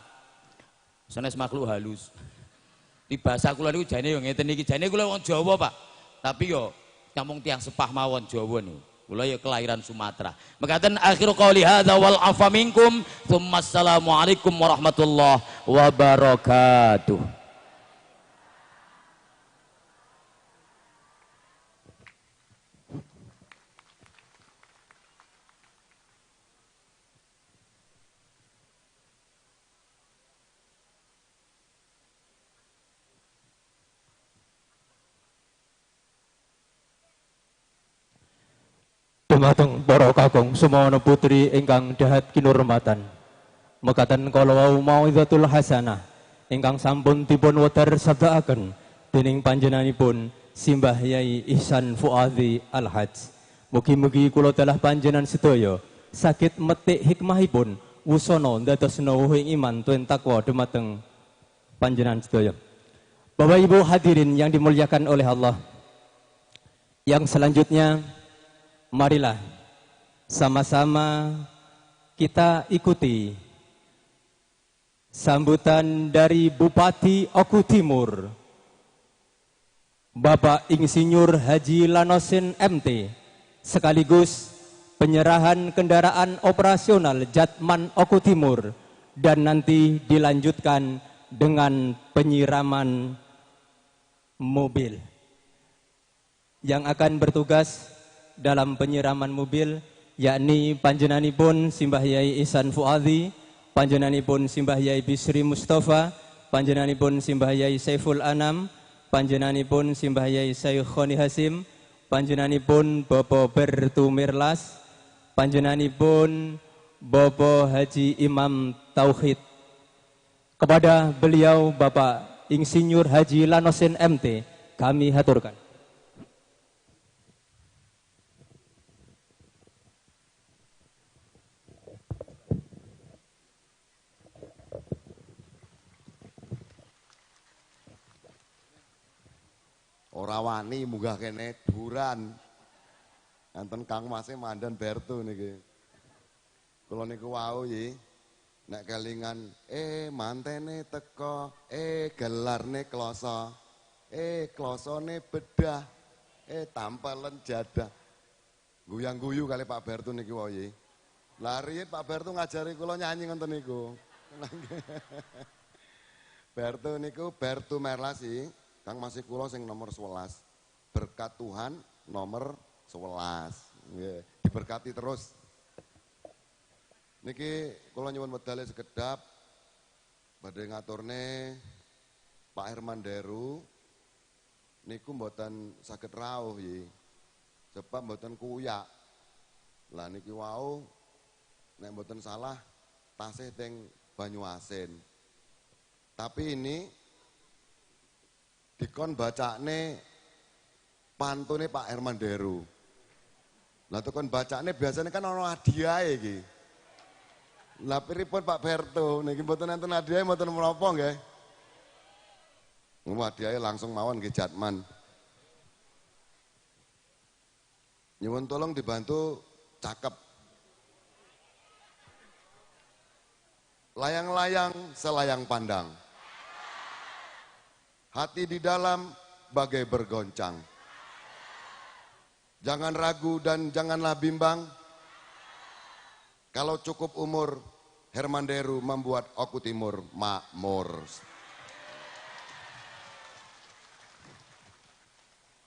Sanes makhluk halus. Di bahasa kula niku jane yo ngeten iki, jane kula wong Jawa, Pak. Tapi yo namung tiyang sepah mawon Jawa niku. Kula ya kelahiran Sumatera. Mekaten akhiru qouli hadza wal afa minkum. Tsumma assalamualaikum warahmatullahi wabarakatuh. Dumateng para kakung sumono putri ingkang dahat kinurmatan. Mekaten kala wau mauizatul hasanah ingkang sampun dipun wedhar sabdaaken dening panjenenganipun Simbah Yai Ihsan Fuadhi Al-Hajj. Mugi-mugi kula dalah panjenengan sedaya saged metik hikmahipun wusana ndadosna wuhing iman tuen takwa dumateng panjenengan sedaya. Bapak Ibu hadirin yang dimuliakan oleh Allah. Yang selanjutnya marilah sama-sama kita ikuti sambutan dari Bupati Oku Timur, Bapak Insinyur Haji Lanosin MT, sekaligus penyerahan kendaraan operasional Jatman Oku Timur, dan nanti dilanjutkan dengan penyiraman mobil. Yang akan bertugas dalam penyiraman mobil yakni panjenenganipun Simbah Yai Ihsan Fuadhi, panjenenganipun Simbah Yai Bisri Mustafa, panjenenganipun Simbah Yai Saiful Anam, panjenenganipun Simbah Yai Syekhoni Hasim, panjenenganipun Bapak Bertu Mirlas, panjenenganipun Bapak Haji Imam Tauhid. Kepada beliau Bapak Insinyur Haji Lanosin MT, kami haturkan. Ora wani munggah kene duran. Enten Kang Mase mandan Bertu niki. Kula niku wau iki nek kelingan mantene teko, gelarne kloso, klosone bedah, tampelen jadah. Guyang-guyu kali Pak Bertu niki wau iki. Lah riyen Pak Bertu ngajari kula nyanyi ngoten niku. Bertu niku Bertu Merlasi. Kang masih kula sing nomor 11. Berkat Tuhan nomor 11. Nggih, diberkati terus. Niki kula nyuwun wedale sekedap badhe ngaturne Pak Herman Deru niku mboten saged rawuh nggih. Sebab mboten kuyak. Lah niki wau nek mboten salah tasih teng Banyuasin. Tapi ini dikon bacane pantune Pak Herman Deru. Lah tekon bacane biasanya kan ana hadiahe iki. Lah pripun Pak Berto niki mboten enten hadiahe mboten menapa nggih. Ngomong hadiahe langsung mawon nggih Jatman. Nyuwun tolong dibantu cakep. Layang-layang selayang pandang. Hati di dalam bagai bergoncang. Jangan ragu dan janganlah bimbang. Kalau cukup umur, Herman Deru membuat Oku Timur makmur.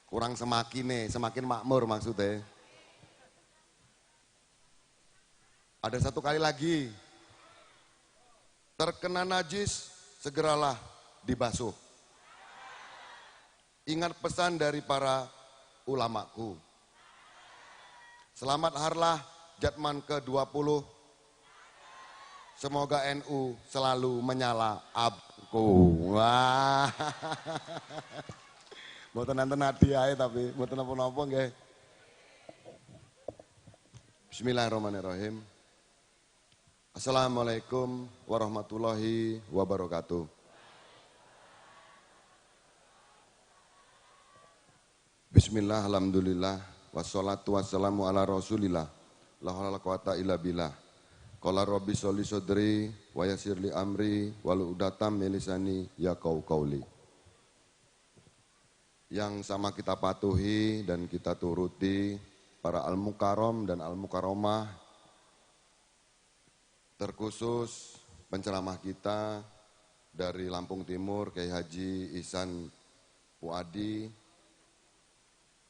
Kurang semakin nih, semakin makmur maksudnya. Ada satu kali lagi. Terkena najis, segeralah dibasuh. Ingat pesan dari para ulamaku. Selamat Harlah Jatman ke-20. Semoga NU selalu menyala abku. Wah. Mboten enten hadiahe tapi mboten napa-napa nggih. Bismillahirrahmanirrahim. Assalamualaikum warahmatullahi wabarakatuh. Bismillah, alhamdulillah, wassalatu wassalamu ala rasulillah, la haula wala quwata illa billah. Qala rabbi sholli sadri wa yassir li amri wahlul 'uqdatam min lisani yaqau qauli. Yang sama kita patuhi dan kita turuti para al-mukarram dan al-mukarramah, terkhusus penceramah kita dari Lampung Timur, Kiai Haji Ihsan Fuadi,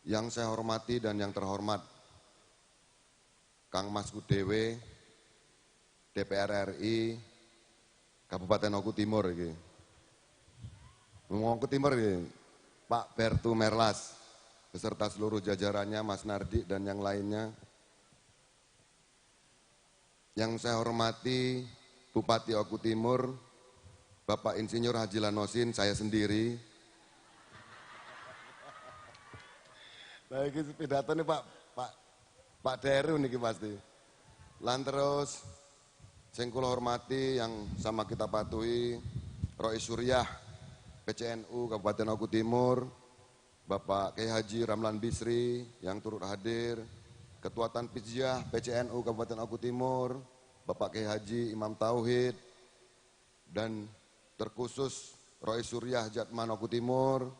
yang saya hormati dan yang terhormat Kang Mas Kudewe, DPR RI Kabupaten Oku Timur iki. Oku Timur iki, Pak Bertu Merlas beserta seluruh jajarannya, Mas Nardi dan yang lainnya. Yang saya hormati Bupati Oku Timur, Bapak Insinyur Haji Lanosin, saya sendiri. Nah, ini pidato nih Pak Deru niki pasti. Lan terus sing kula hormati yang sama kita patuhi Rois Suriah PCNU Kabupaten Oku Timur, Bapak Kiai Haji Ramlan Bisri yang turut hadir, Ketua Tanfidziyah PCNU Kabupaten Oku Timur, Bapak Kiai Haji Imam Tauhid, dan terkhusus Rois Suriah Jatman Oku Timur,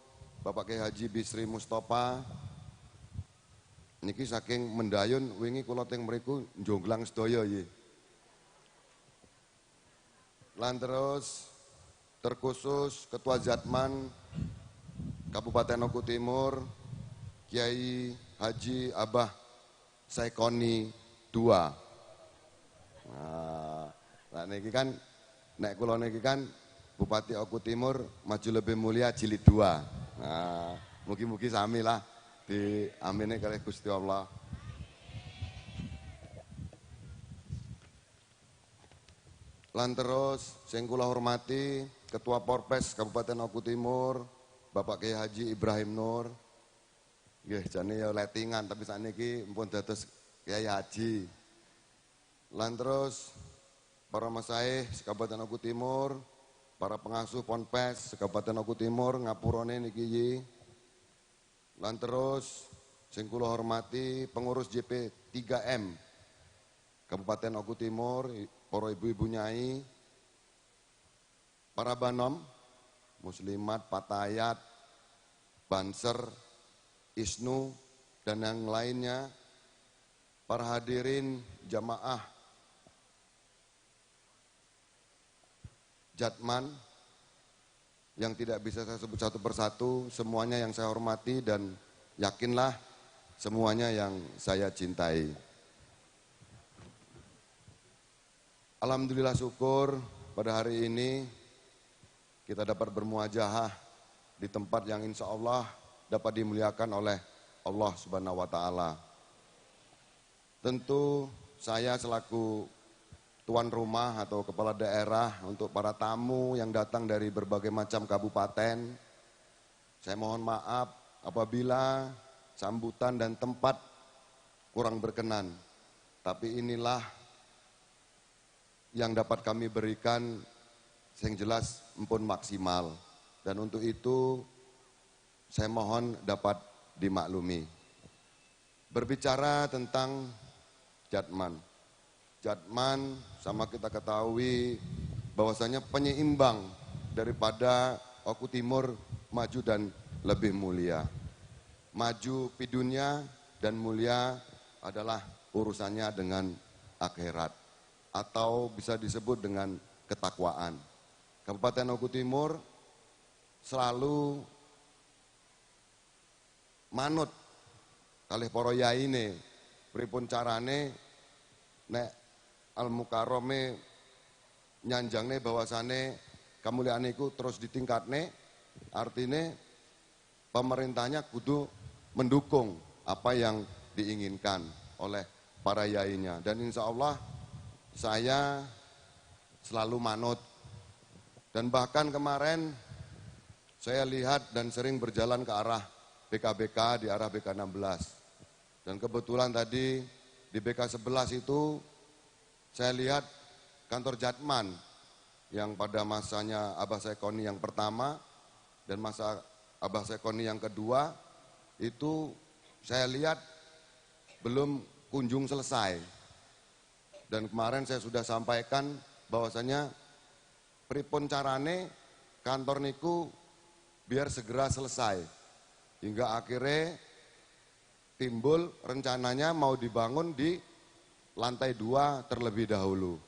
Bapak Kiai Haji Bisri Mustafa. Niki saking mendayun wingi kula teng mriku njonglang sedaya iki. Lan terus terkhusus Ketua Jatman Kabupaten Oku Timur, Kiai Haji Abah Saikoni II. Nah, niki kan nek kula niki kan Bupati Oku Timur maju lebih mulia jilid 2. Nah, mugi-mugi sami lah diamini kalih Gusti Allah. Lan terus sing kula hormati Ketua Porpes Kabupaten Oku Timur, Bapak Kiai Haji Ibrahim Nur. Nggih, jane ya letingan tapi sakniki mpun dados Kiai Haji. Lan terus para masyayikh Kabupaten Oku Timur, para pengasuh Ponpes Kabupaten Oku Timur ngapurane niki yi. Lan terus sing kula hormati pengurus JP 3M Kabupaten Oku Timur, para ibu-ibu nyai, para banom, muslimat, patayat, banser, isnu, dan yang lainnya, para hadirin jamaah Jatman yang tidak bisa saya sebut satu persatu, semuanya yang saya hormati dan yakinlah semuanya yang saya cintai. Alhamdulillah syukur pada hari ini kita dapat bermuajahah di tempat yang insya Allah dapat dimuliakan oleh Allah Subhanahu wa Ta'ala. Tentu saya selaku tuan rumah atau kepala daerah untuk para tamu yang datang dari berbagai macam kabupaten, saya mohon maaf apabila sambutan dan tempat kurang berkenan. Tapi inilah yang dapat kami berikan, yang jelas empun maksimal. Dan untuk itu saya mohon dapat dimaklumi. Berbicara tentang Jatman. Jatman sama kita ketahui bahwasanya penyeimbang daripada Oku Timur maju dan lebih mulia. Maju pidunya dan mulia adalah urusannya dengan akhirat atau bisa disebut dengan ketakwaan. Kabupaten Oku Timur selalu manut kalih para yaine, pripun carane nek Al Mukarrame nyanjangne bahwasane kamulyaan iku terus ditingkatne, artine pemerintahnya kudu mendukung apa yang diinginkan oleh para yainya. Dan insya Allah saya selalu manut. Dan bahkan kemarin saya lihat dan sering berjalan ke arah BKBK di arah BK 16. Dan kebetulan tadi di BK 11 itu saya lihat kantor Jatman yang pada masanya Abah Sekoni yang pertama dan masa Abah Sekoni yang kedua itu saya lihat belum kunjung selesai. Dan kemarin saya sudah sampaikan bahwasanya pripun carane kantor niku biar segera selesai. Hingga akhirnya timbul rencananya mau dibangun di lantai 2 terlebih dahulu.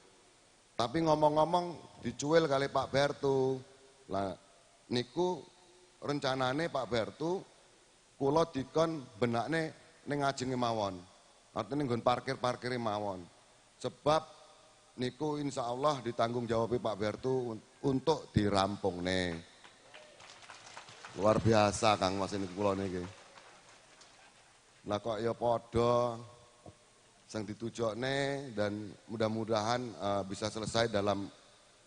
Tapi ngomong-ngomong dicuil kali Pak Bertu. Lah niku rencanane Pak Bertu kula dikon benakne ning ngajenge mawon. Artinya nggon parkir-parkire mawon. Sebab niku insya Allah ditanggung jawab Pak Bertu untuk dirampungne. Luar biasa Kang Mas ini kula niki. Lah kok ya padha sing ditujokne dan mudah-mudahan bisa selesai dalam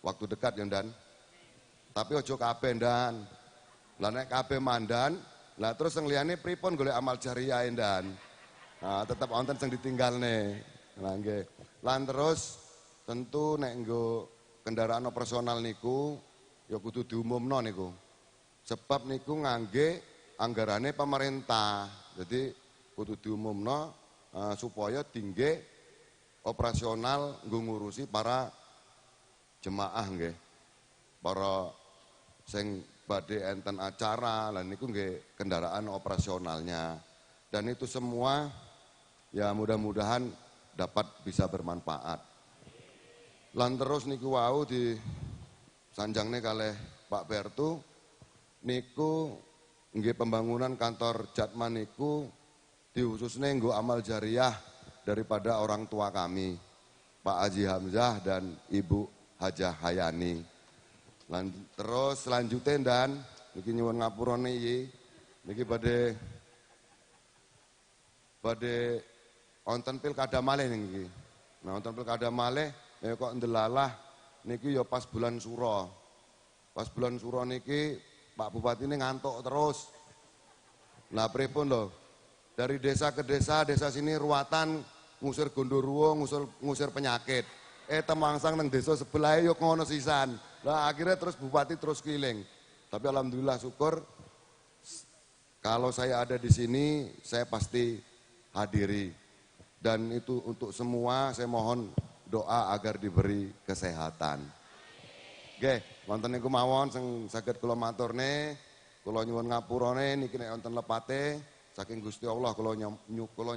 waktu dekat ya Dan. Tapi ojo kabeh Dan. Lah nek kabeh mandan, lah terus sing liyane pripun golek amal jariah Dan. Nah, tetep wonten sing ditinggalne. Lah nggih. Lan terus tentu nek nggo kendaraan operasional niku ya kudu diumumno niku. Sebab niku ngangge anggarane pemerintah. Jadi kudu diumumno supaya dingge operasional nggo ngurusi para jemaah nggih. Para sing badhe enten acara lan niku nggih kendaraan operasionalnya. Dan itu semua ya mudah-mudahan dapat bisa bermanfaat. Lan terus niku wau di sanjangne kalih Pak Bertu niku nggih pembangunan kantor Jatman niku dikhususne nggo amal jariah daripada orang tua kami, Pak Haji Hamzah dan Ibu Hajah Hayani. Lan terus selanjutnya dan niki nyuwun ngapurane iki niki badhe wonten pilkada malih niki. Nah wonten pilkada malih ya kok ndelalah Niki ya pas bulan Suro. Pas bulan Suro niki Pak Bupati ini ngantuk terus. Lah pripun lho? Dari desa ke desa, desa sini ruwatan ngusir gondoruo, ngusir penyakit. Temangsang nang desa sebelah yo ngono sisan. Lah akhirnya terus bupati terus keliling. Tapi alhamdulillah syukur kalau saya ada di sini saya pasti hadiri. Dan itu untuk semua saya mohon doa agar diberi kesehatan. Nggih, wonten niku mawon sing saged kula maturne, kula nyuwun ngapurane niki nek wonten lepate saking Gusti Allah kula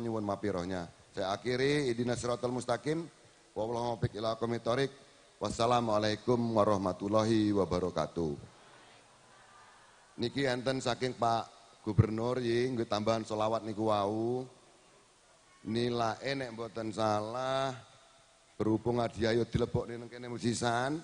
nyuwun mapirohnya. Saya akhiri ihdinas siratal mustaqim wallahu muwaffiq ila aqwamit thoriq. Wassalamualaikum warahmatullahi wabarakatuh. Niki enten saking Pak Gubernur nggih tambahan selawat niku wau. Nilai nek mboten salah berhubung hadiah yo dilebokne nang kene musisan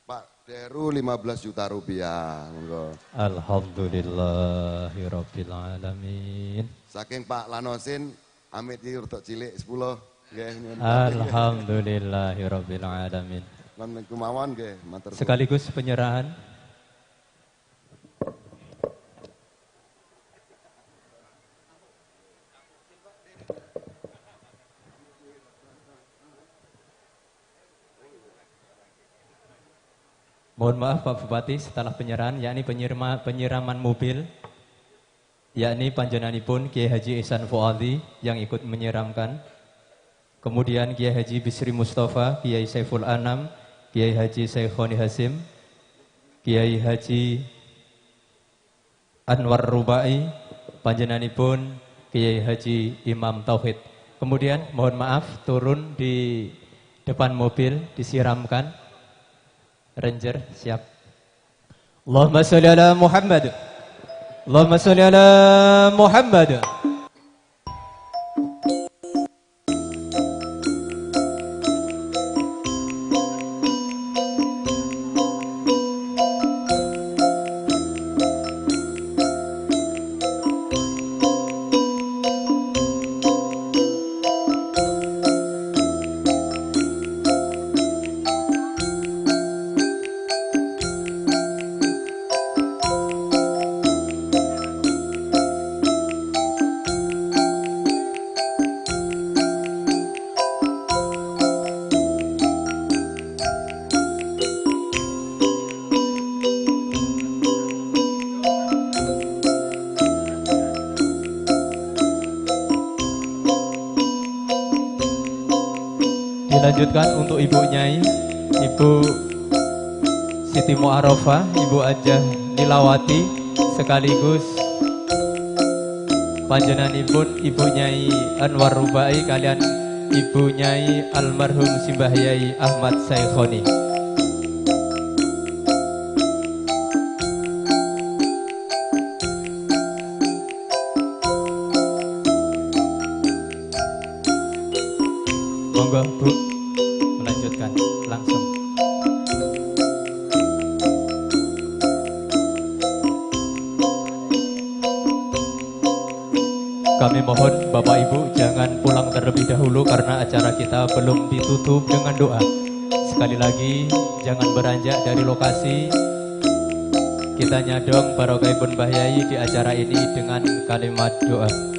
Pak Deru 15 juta rupiah. Monggo. Alhamdulillahirabbil alamin. Saking Pak Lanosin amit iki rada cilik 10 nggih. Alhamdulillahirabbil alamin. Lan niku mawon nggih matur. Sekaligus penyerahan Mohon maaf Pak Bupati, setelah penyerahan yakni penyiraman mobil, yakni panjenenganipun Kiai Haji Ihsan Fuadi yang ikut menyiramkan, kemudian Kiai Haji Bisri Mustafa, Kiai Saiful Anam, Kiai Haji Syekhoni Hasim, Kiai Haji Anwar Rubai, panjenenganipun Kiai Haji Imam Tauhid. Kemudian mohon maaf turun di depan mobil disiramkan. Ranger siap. Allahumma sholli ala Muhammad. Allahumma sholli ala Muhammad. Dilanjutkan untuk Ibu Nyai, Ibu Siti Mu'arofah, Ibu Ajah Nilawati, sekaligus panjenenganipun Ibu Nyai Anwar Rubai kalian Ibu Nyai almarhum Simbah Yai Ahmad Saikhoni. Monggo Bu, melanjutkan langsung. Kami mohon Bapak Ibu jangan pulang terlebih dahulu karena acara kita belum ditutup dengan doa. Sekali lagi jangan beranjak dari lokasi. Kita nyadong barokahipun Mbah Yai di acara ini dengan kalimat doa.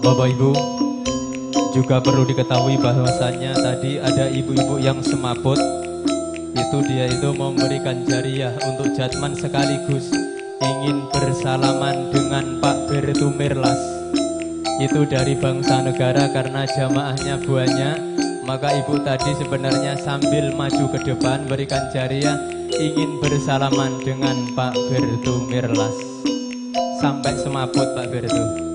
Bapak Ibu, juga perlu diketahui bahwasannya tadi ada ibu-ibu yang semaput. Itu dia itu memberikan jariah untuk Jatman sekaligus ingin bersalaman dengan Pak Bertu Mirlas. Itu dari bangsa negara karena jamaahnya banyak, maka ibu tadi sebenarnya sambil maju ke depan berikan jariah ingin bersalaman dengan Pak Bertu Mirlas. Sampai semaput Pak Bertu.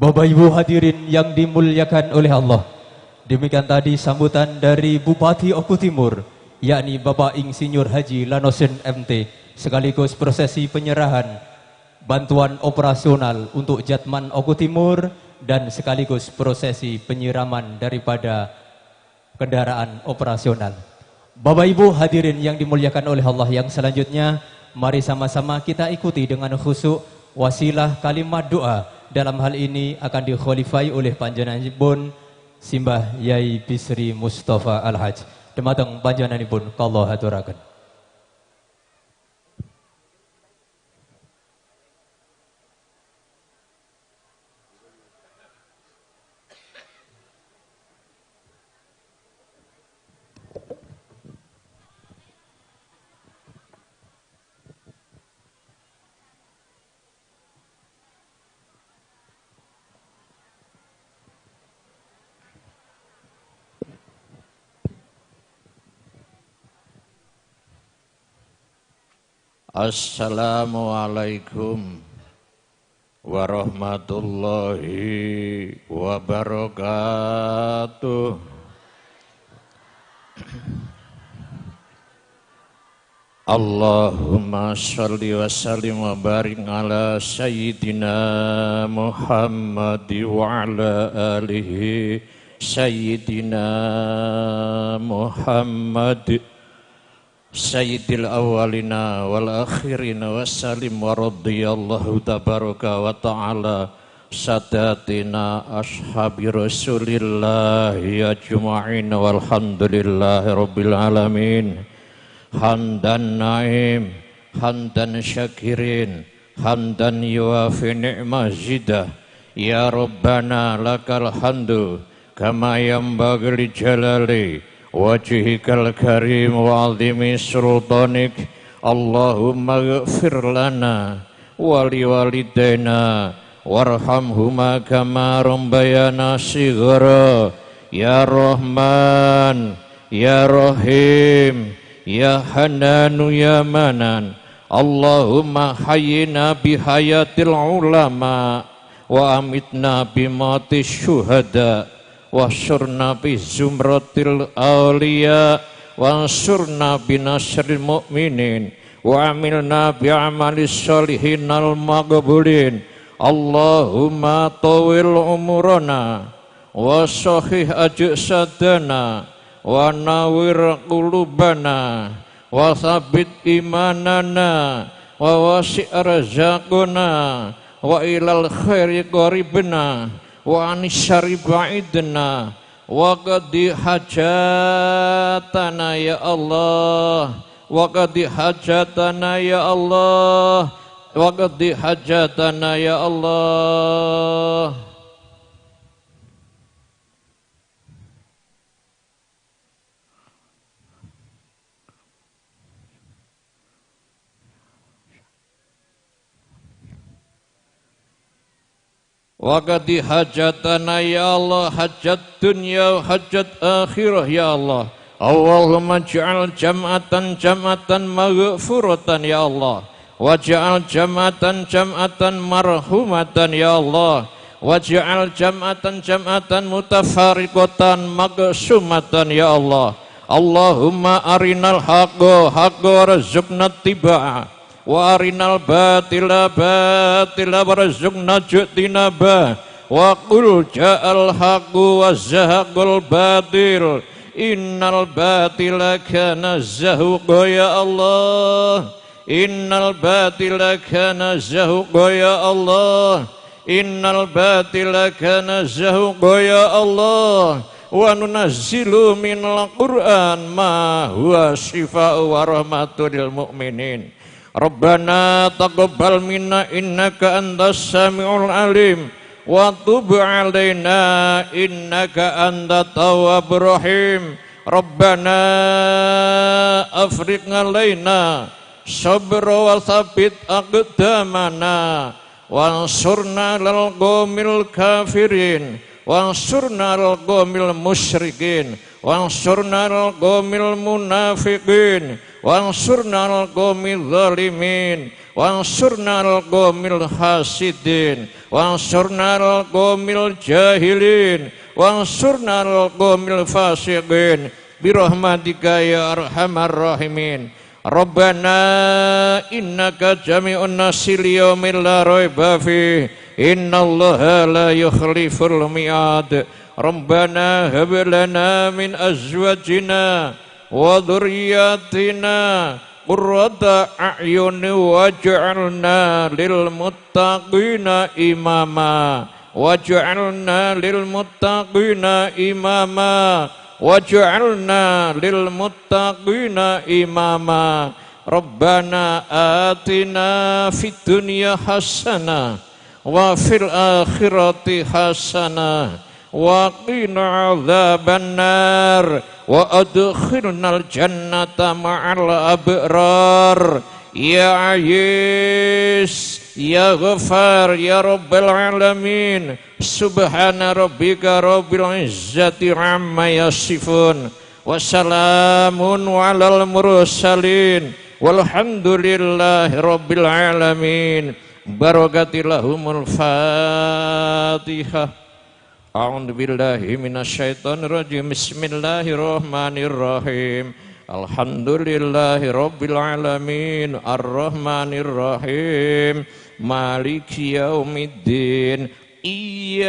Bapak Ibu hadirin yang dimuliakan oleh Allah, demikian tadi sambutan dari Bupati Oku Timur, yakni Bapak Insinyur Haji Lanosin MT, sekaligus prosesi penyerahan bantuan operasional untuk Jatman Oku Timur dan sekaligus prosesi penyiraman daripada kendaraan operasional. Bapak Ibu hadirin yang dimuliakan oleh Allah, yang selanjutnya mari sama-sama kita ikuti dengan khusyuk wasilah kalimat doa. Dalam hal ini akan dikhalifai oleh panjenenganipun Simbah Yai Bisri Mustafa Al-Haj. Dumateng panjenenganipun kula aturaken. Assalamualaikum warahmatullahi wabarakatuh. Allahumma sholli wa sallim wa barik ala sayyidina Muhammad wa ala alihi sayyidina Muhammad Sayyidil awalina wal akhirina wassalim wa radiyallahu tabaraka wa ta'ala sadatina ashabi rasulillahi ajma'in walhamdulillahi rabbil alamin. Hamdan naim, hamdan syakirin, hamdan yuafi ni'mah zidah. Ya Rabbana lakal hamdu kama yanbaghi li jalali wajhikal karim wa azimi sultanik. Allahumma ghfir lana wa liwalidayna warhamhuma kama rabbayana shighara. Ya Rahman ya Rahim ya Hananu ya Manan. Allahumma hayyina bihayatil ulama wa amitna bimati syuhada wasyurna bi zumratil awliya wansurna bi nasril mu'minin wa amilna bi amalis solihinal maqbulin. Allahumma tawil umurana wa sahih ajsadana wa nawir qulubana wa tsabbit imanana wa wasi' arzaqana wa ilal khairi qaribna wa anisyari ba'idna wa qadi hajatana ya Allah wa qadi hajatana ya Allah wa qadi hajatana ya Allah. Wa qadi hajatana ya Allah, hajat dunya hajat akhirah ya Allah. Allahumma ja'al jam'atan jam'atan maghfuratan ya Allah, waj'al jam'atan jam'atan marhumatan ya Allah, waj'al jam'atan jam'atan mutafariqatan maghsumatan ya Allah. Allahumma arinal haqqa haqqa warzuqna ittiba'a wa arinal batila batila warzuqna jtinaba Wa qul ja'al haqqu wa zahaqal batil innal batila kana zahuqa ya Allah. Innal batila kana zahuqa ya Allah. Innal batila kana zahuqa ya Allah. Wa nunazzilu minal Qur'an ma huwa syifaa'u wa rahmatul lil mu'minin. Rabbana taqabbal minna innaka antas samiul alim wa tub alaina innaka antat tawwabur rahim. Rabbana afriq alaina sabra wa tsabbit aqdamana wansurna lal qawmil kafirin wansurna lal qawmil musyrikin wansurna lal qawmil munafiqin wansurna lal qawmil zalimin wansurna lal qawmil hasidin wansurna lal qawmil jahilin wansurna lal qawmil fasiqin birahmatika ya arhamar rahimin. Rabbana innaka jami'un nasi liyaumin la raiba fihi innallaha la yukhliful mi'ad. Rabbana hab lana min azwajina wa dhurriyyatina qurrata a'yun waj'alna lil muttaqina imama waj'alna lil muttaqina imama waj'alna lil muttaqina imama. Rabbana atina fid dunya hasanah wa fil akhirati hasanah wa qina adzabannar wa adkhilnal jannata ma'al abrar. Ya Aziz ya Ghaffar ya Rabbal Alamin. Subhana rabbika rabbil izzati amma yasifun wassalamun alal mursalin walhamdulillahi rabbil alamin. Barakatillahumul Fatihah. A'udzu billahi minasyaitonir rajim. Bismillahirrahmanirrahim. Alhamdulillahi rabbil alamin arrahmanir rahim maliki yaumiddin. Iyyaka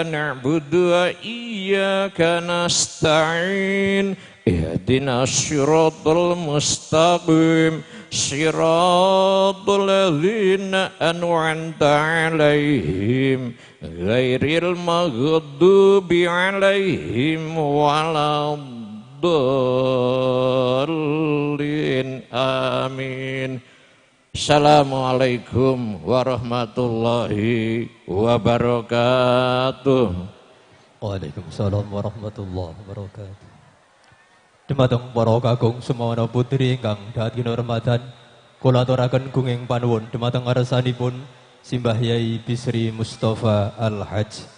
na'budu wa iyyaka nasta'in ihdinas siratal mustaqim siratal ladzina an'amta 'alaihim ghairil maghdubi 'alaihim waladdallin. Amin. Assalamualaikum warahmatullahi wabarakatuh. Waalaikumsalam warahmatullahi wabarakatuh. Dumateng para kakung semawana putri ingkang dahat kinurmatan, kula aturaken gunging panuwun dumateng ngarsanipun Simbah Yai Bisri Mustafa Al-Hajj.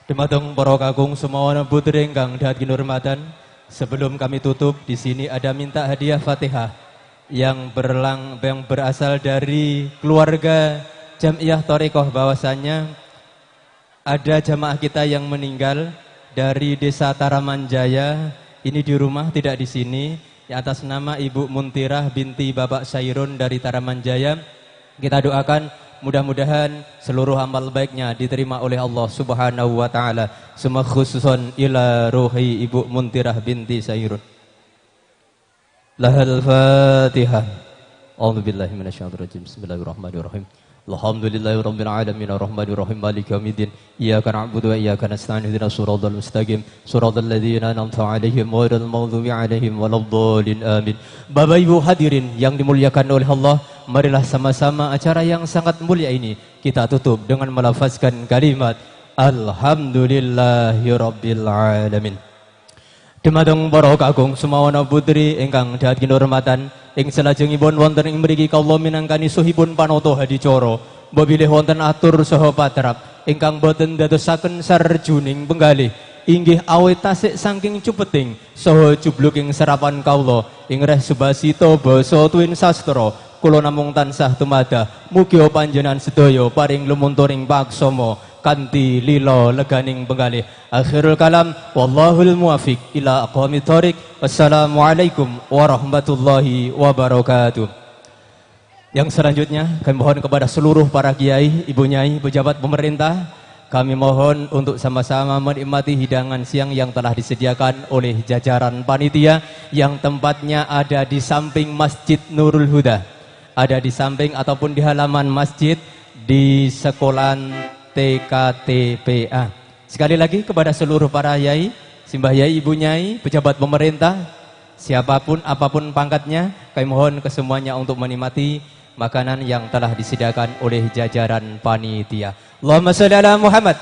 Dumateng para kakung semawana putri ingkang dahat kinurmatan, sebelum kami tutup di sini ada minta hadiah Fatihah yang berasal dari keluarga Jam'iyah Thariqah, bahwasannya ada jamaah kita yang meninggal dari desa Taramanjaya, ini di rumah tidak di sini, di atas nama Ibu Muntirah binti Bapak Sairun dari Taramanjaya. Kita doakan mudah-mudahan seluruh amal baiknya diterima oleh Allah Subhanahu wa taala. Semua khususon ila ruhi Ibu Muntirah binti Sairun. Lahal Fatihah. A'udzubillahi minasyaitonir rajim. Bismillahirrahmanirrahim. Alhamdulillahirabbil alamin arrahmanir rahim maliki yaumiddin. Iyyaka na'budu wa iyyaka nasta'in ihdinas siratal mustaqim siratal ladzina an'amta 'alaihim ghairil maghdubi 'alaihim waladdallin. Amin. Bapak Ibu hadirin yang dimuliakan oleh Allah, marilah sama-sama acara yang sangat mulia ini kita tutup dengan melafazkan kalimat alhamdulillahirabbil alamin. Dumateng para kakung semawana putri ingkang dahat kinurmatan, ing salajengipun wonten ing mriki kawula minangkani suhipun panoto hadicara, mbok bilih wonten atur saha patrap ingkang boten dadosaken sarjuning penggalih inggih awit tasik saking cupeting saha jubluking serapan kawula ing reh subasita basa tuwin sastra. Kula namung tansah tumadah mugi panjenengan sedaya paring lumunturing paksama kanthi lila leganing penggalih. Akhirul kalam wallahul muwafiq ila aqwamit thoriq. Wassalamualaikum warahmatullahi wabarakatuh. Yang selanjutnya kami mohon kepada seluruh para kiai, ibu nyai, pejabat pemerintah Kami mohon untuk sama-sama menikmati hidangan siang yang telah disediakan oleh jajaran panitia yang tempatnya ada di samping Masjid Nurul Huda. Ada di samping ataupun di halaman masjid di sekolahan TKTPA. Sekali lagi kepada seluruh para yai, simbah yai, ibu nyai, pejabat pemerintah, siapapun, apapun pangkatnya, kami mohon kesemuanya untuk menikmati makanan yang telah disediakan oleh jajaran panitia. Allahumma sholli ala Muhammad.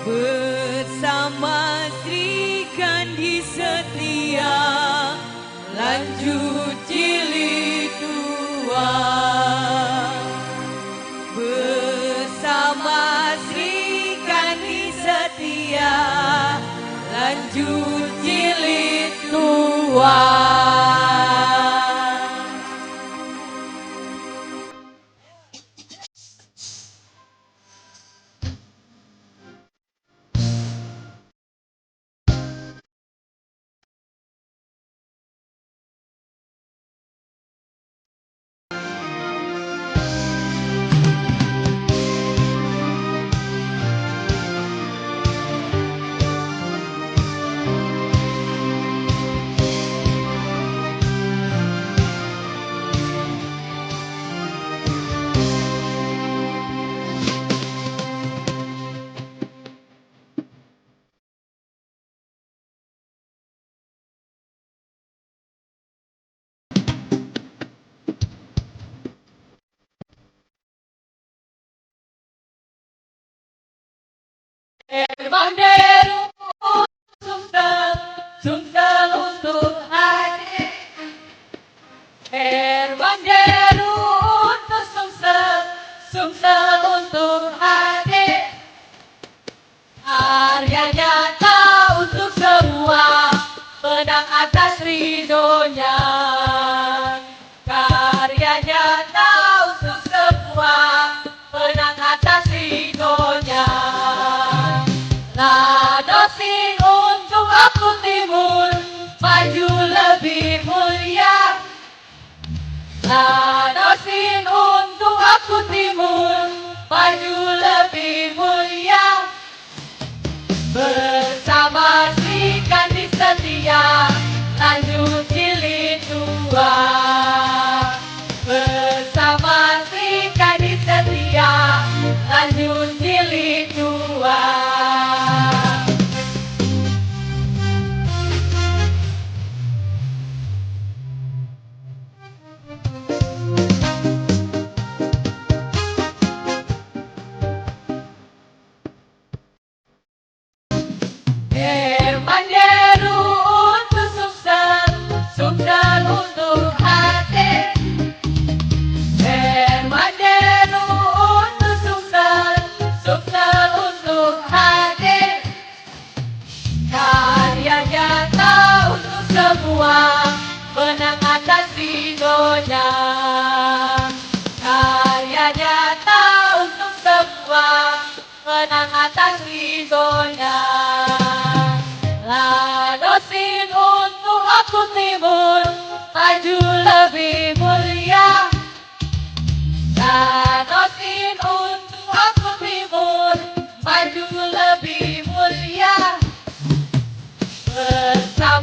Bersama Sri Kandi setia, lanjut jilid 2. Bersama Sri Kandi setia, lanjut jilid 2. Hermanderu Sumsel, Sumsel untuk hati. Hermanderu untuk Sumsel, Sumsel untuk hati. Karya nyata untuk semua, menang atas ridhonya. Karya nyata untuk semua, menang atas ridhonya. Ladosin untuk aku timur, maju lebih mulia. Ladosin untuk aku timur, maju lebih mulia. Bersama Sri Kandi setia, lanjut jilid 2. Bersama Sri Kandi setia, lanjut jilid 2. Hermanderu untuk Sumsel, Sumsel untuk hati. Hermanderu untuk Sumsel, Sumsel untuk hati. Karya nyata untuk semua, menang atas ridhonya. Karya nyata untuk semua, menang atas ridhonya. Ladosin untuk aku timur, maju lebih mulia. Ladosin untuk aku timur, maju lebih mulia. Bersama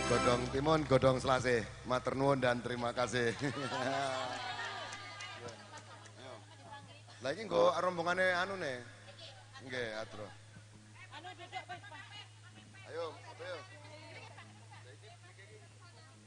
Godong timun, godong selasih. Matur nuwun dan terima kasih. Lah iki nggo rombongane anu ne. Nggih, atro. Anu duduk wis.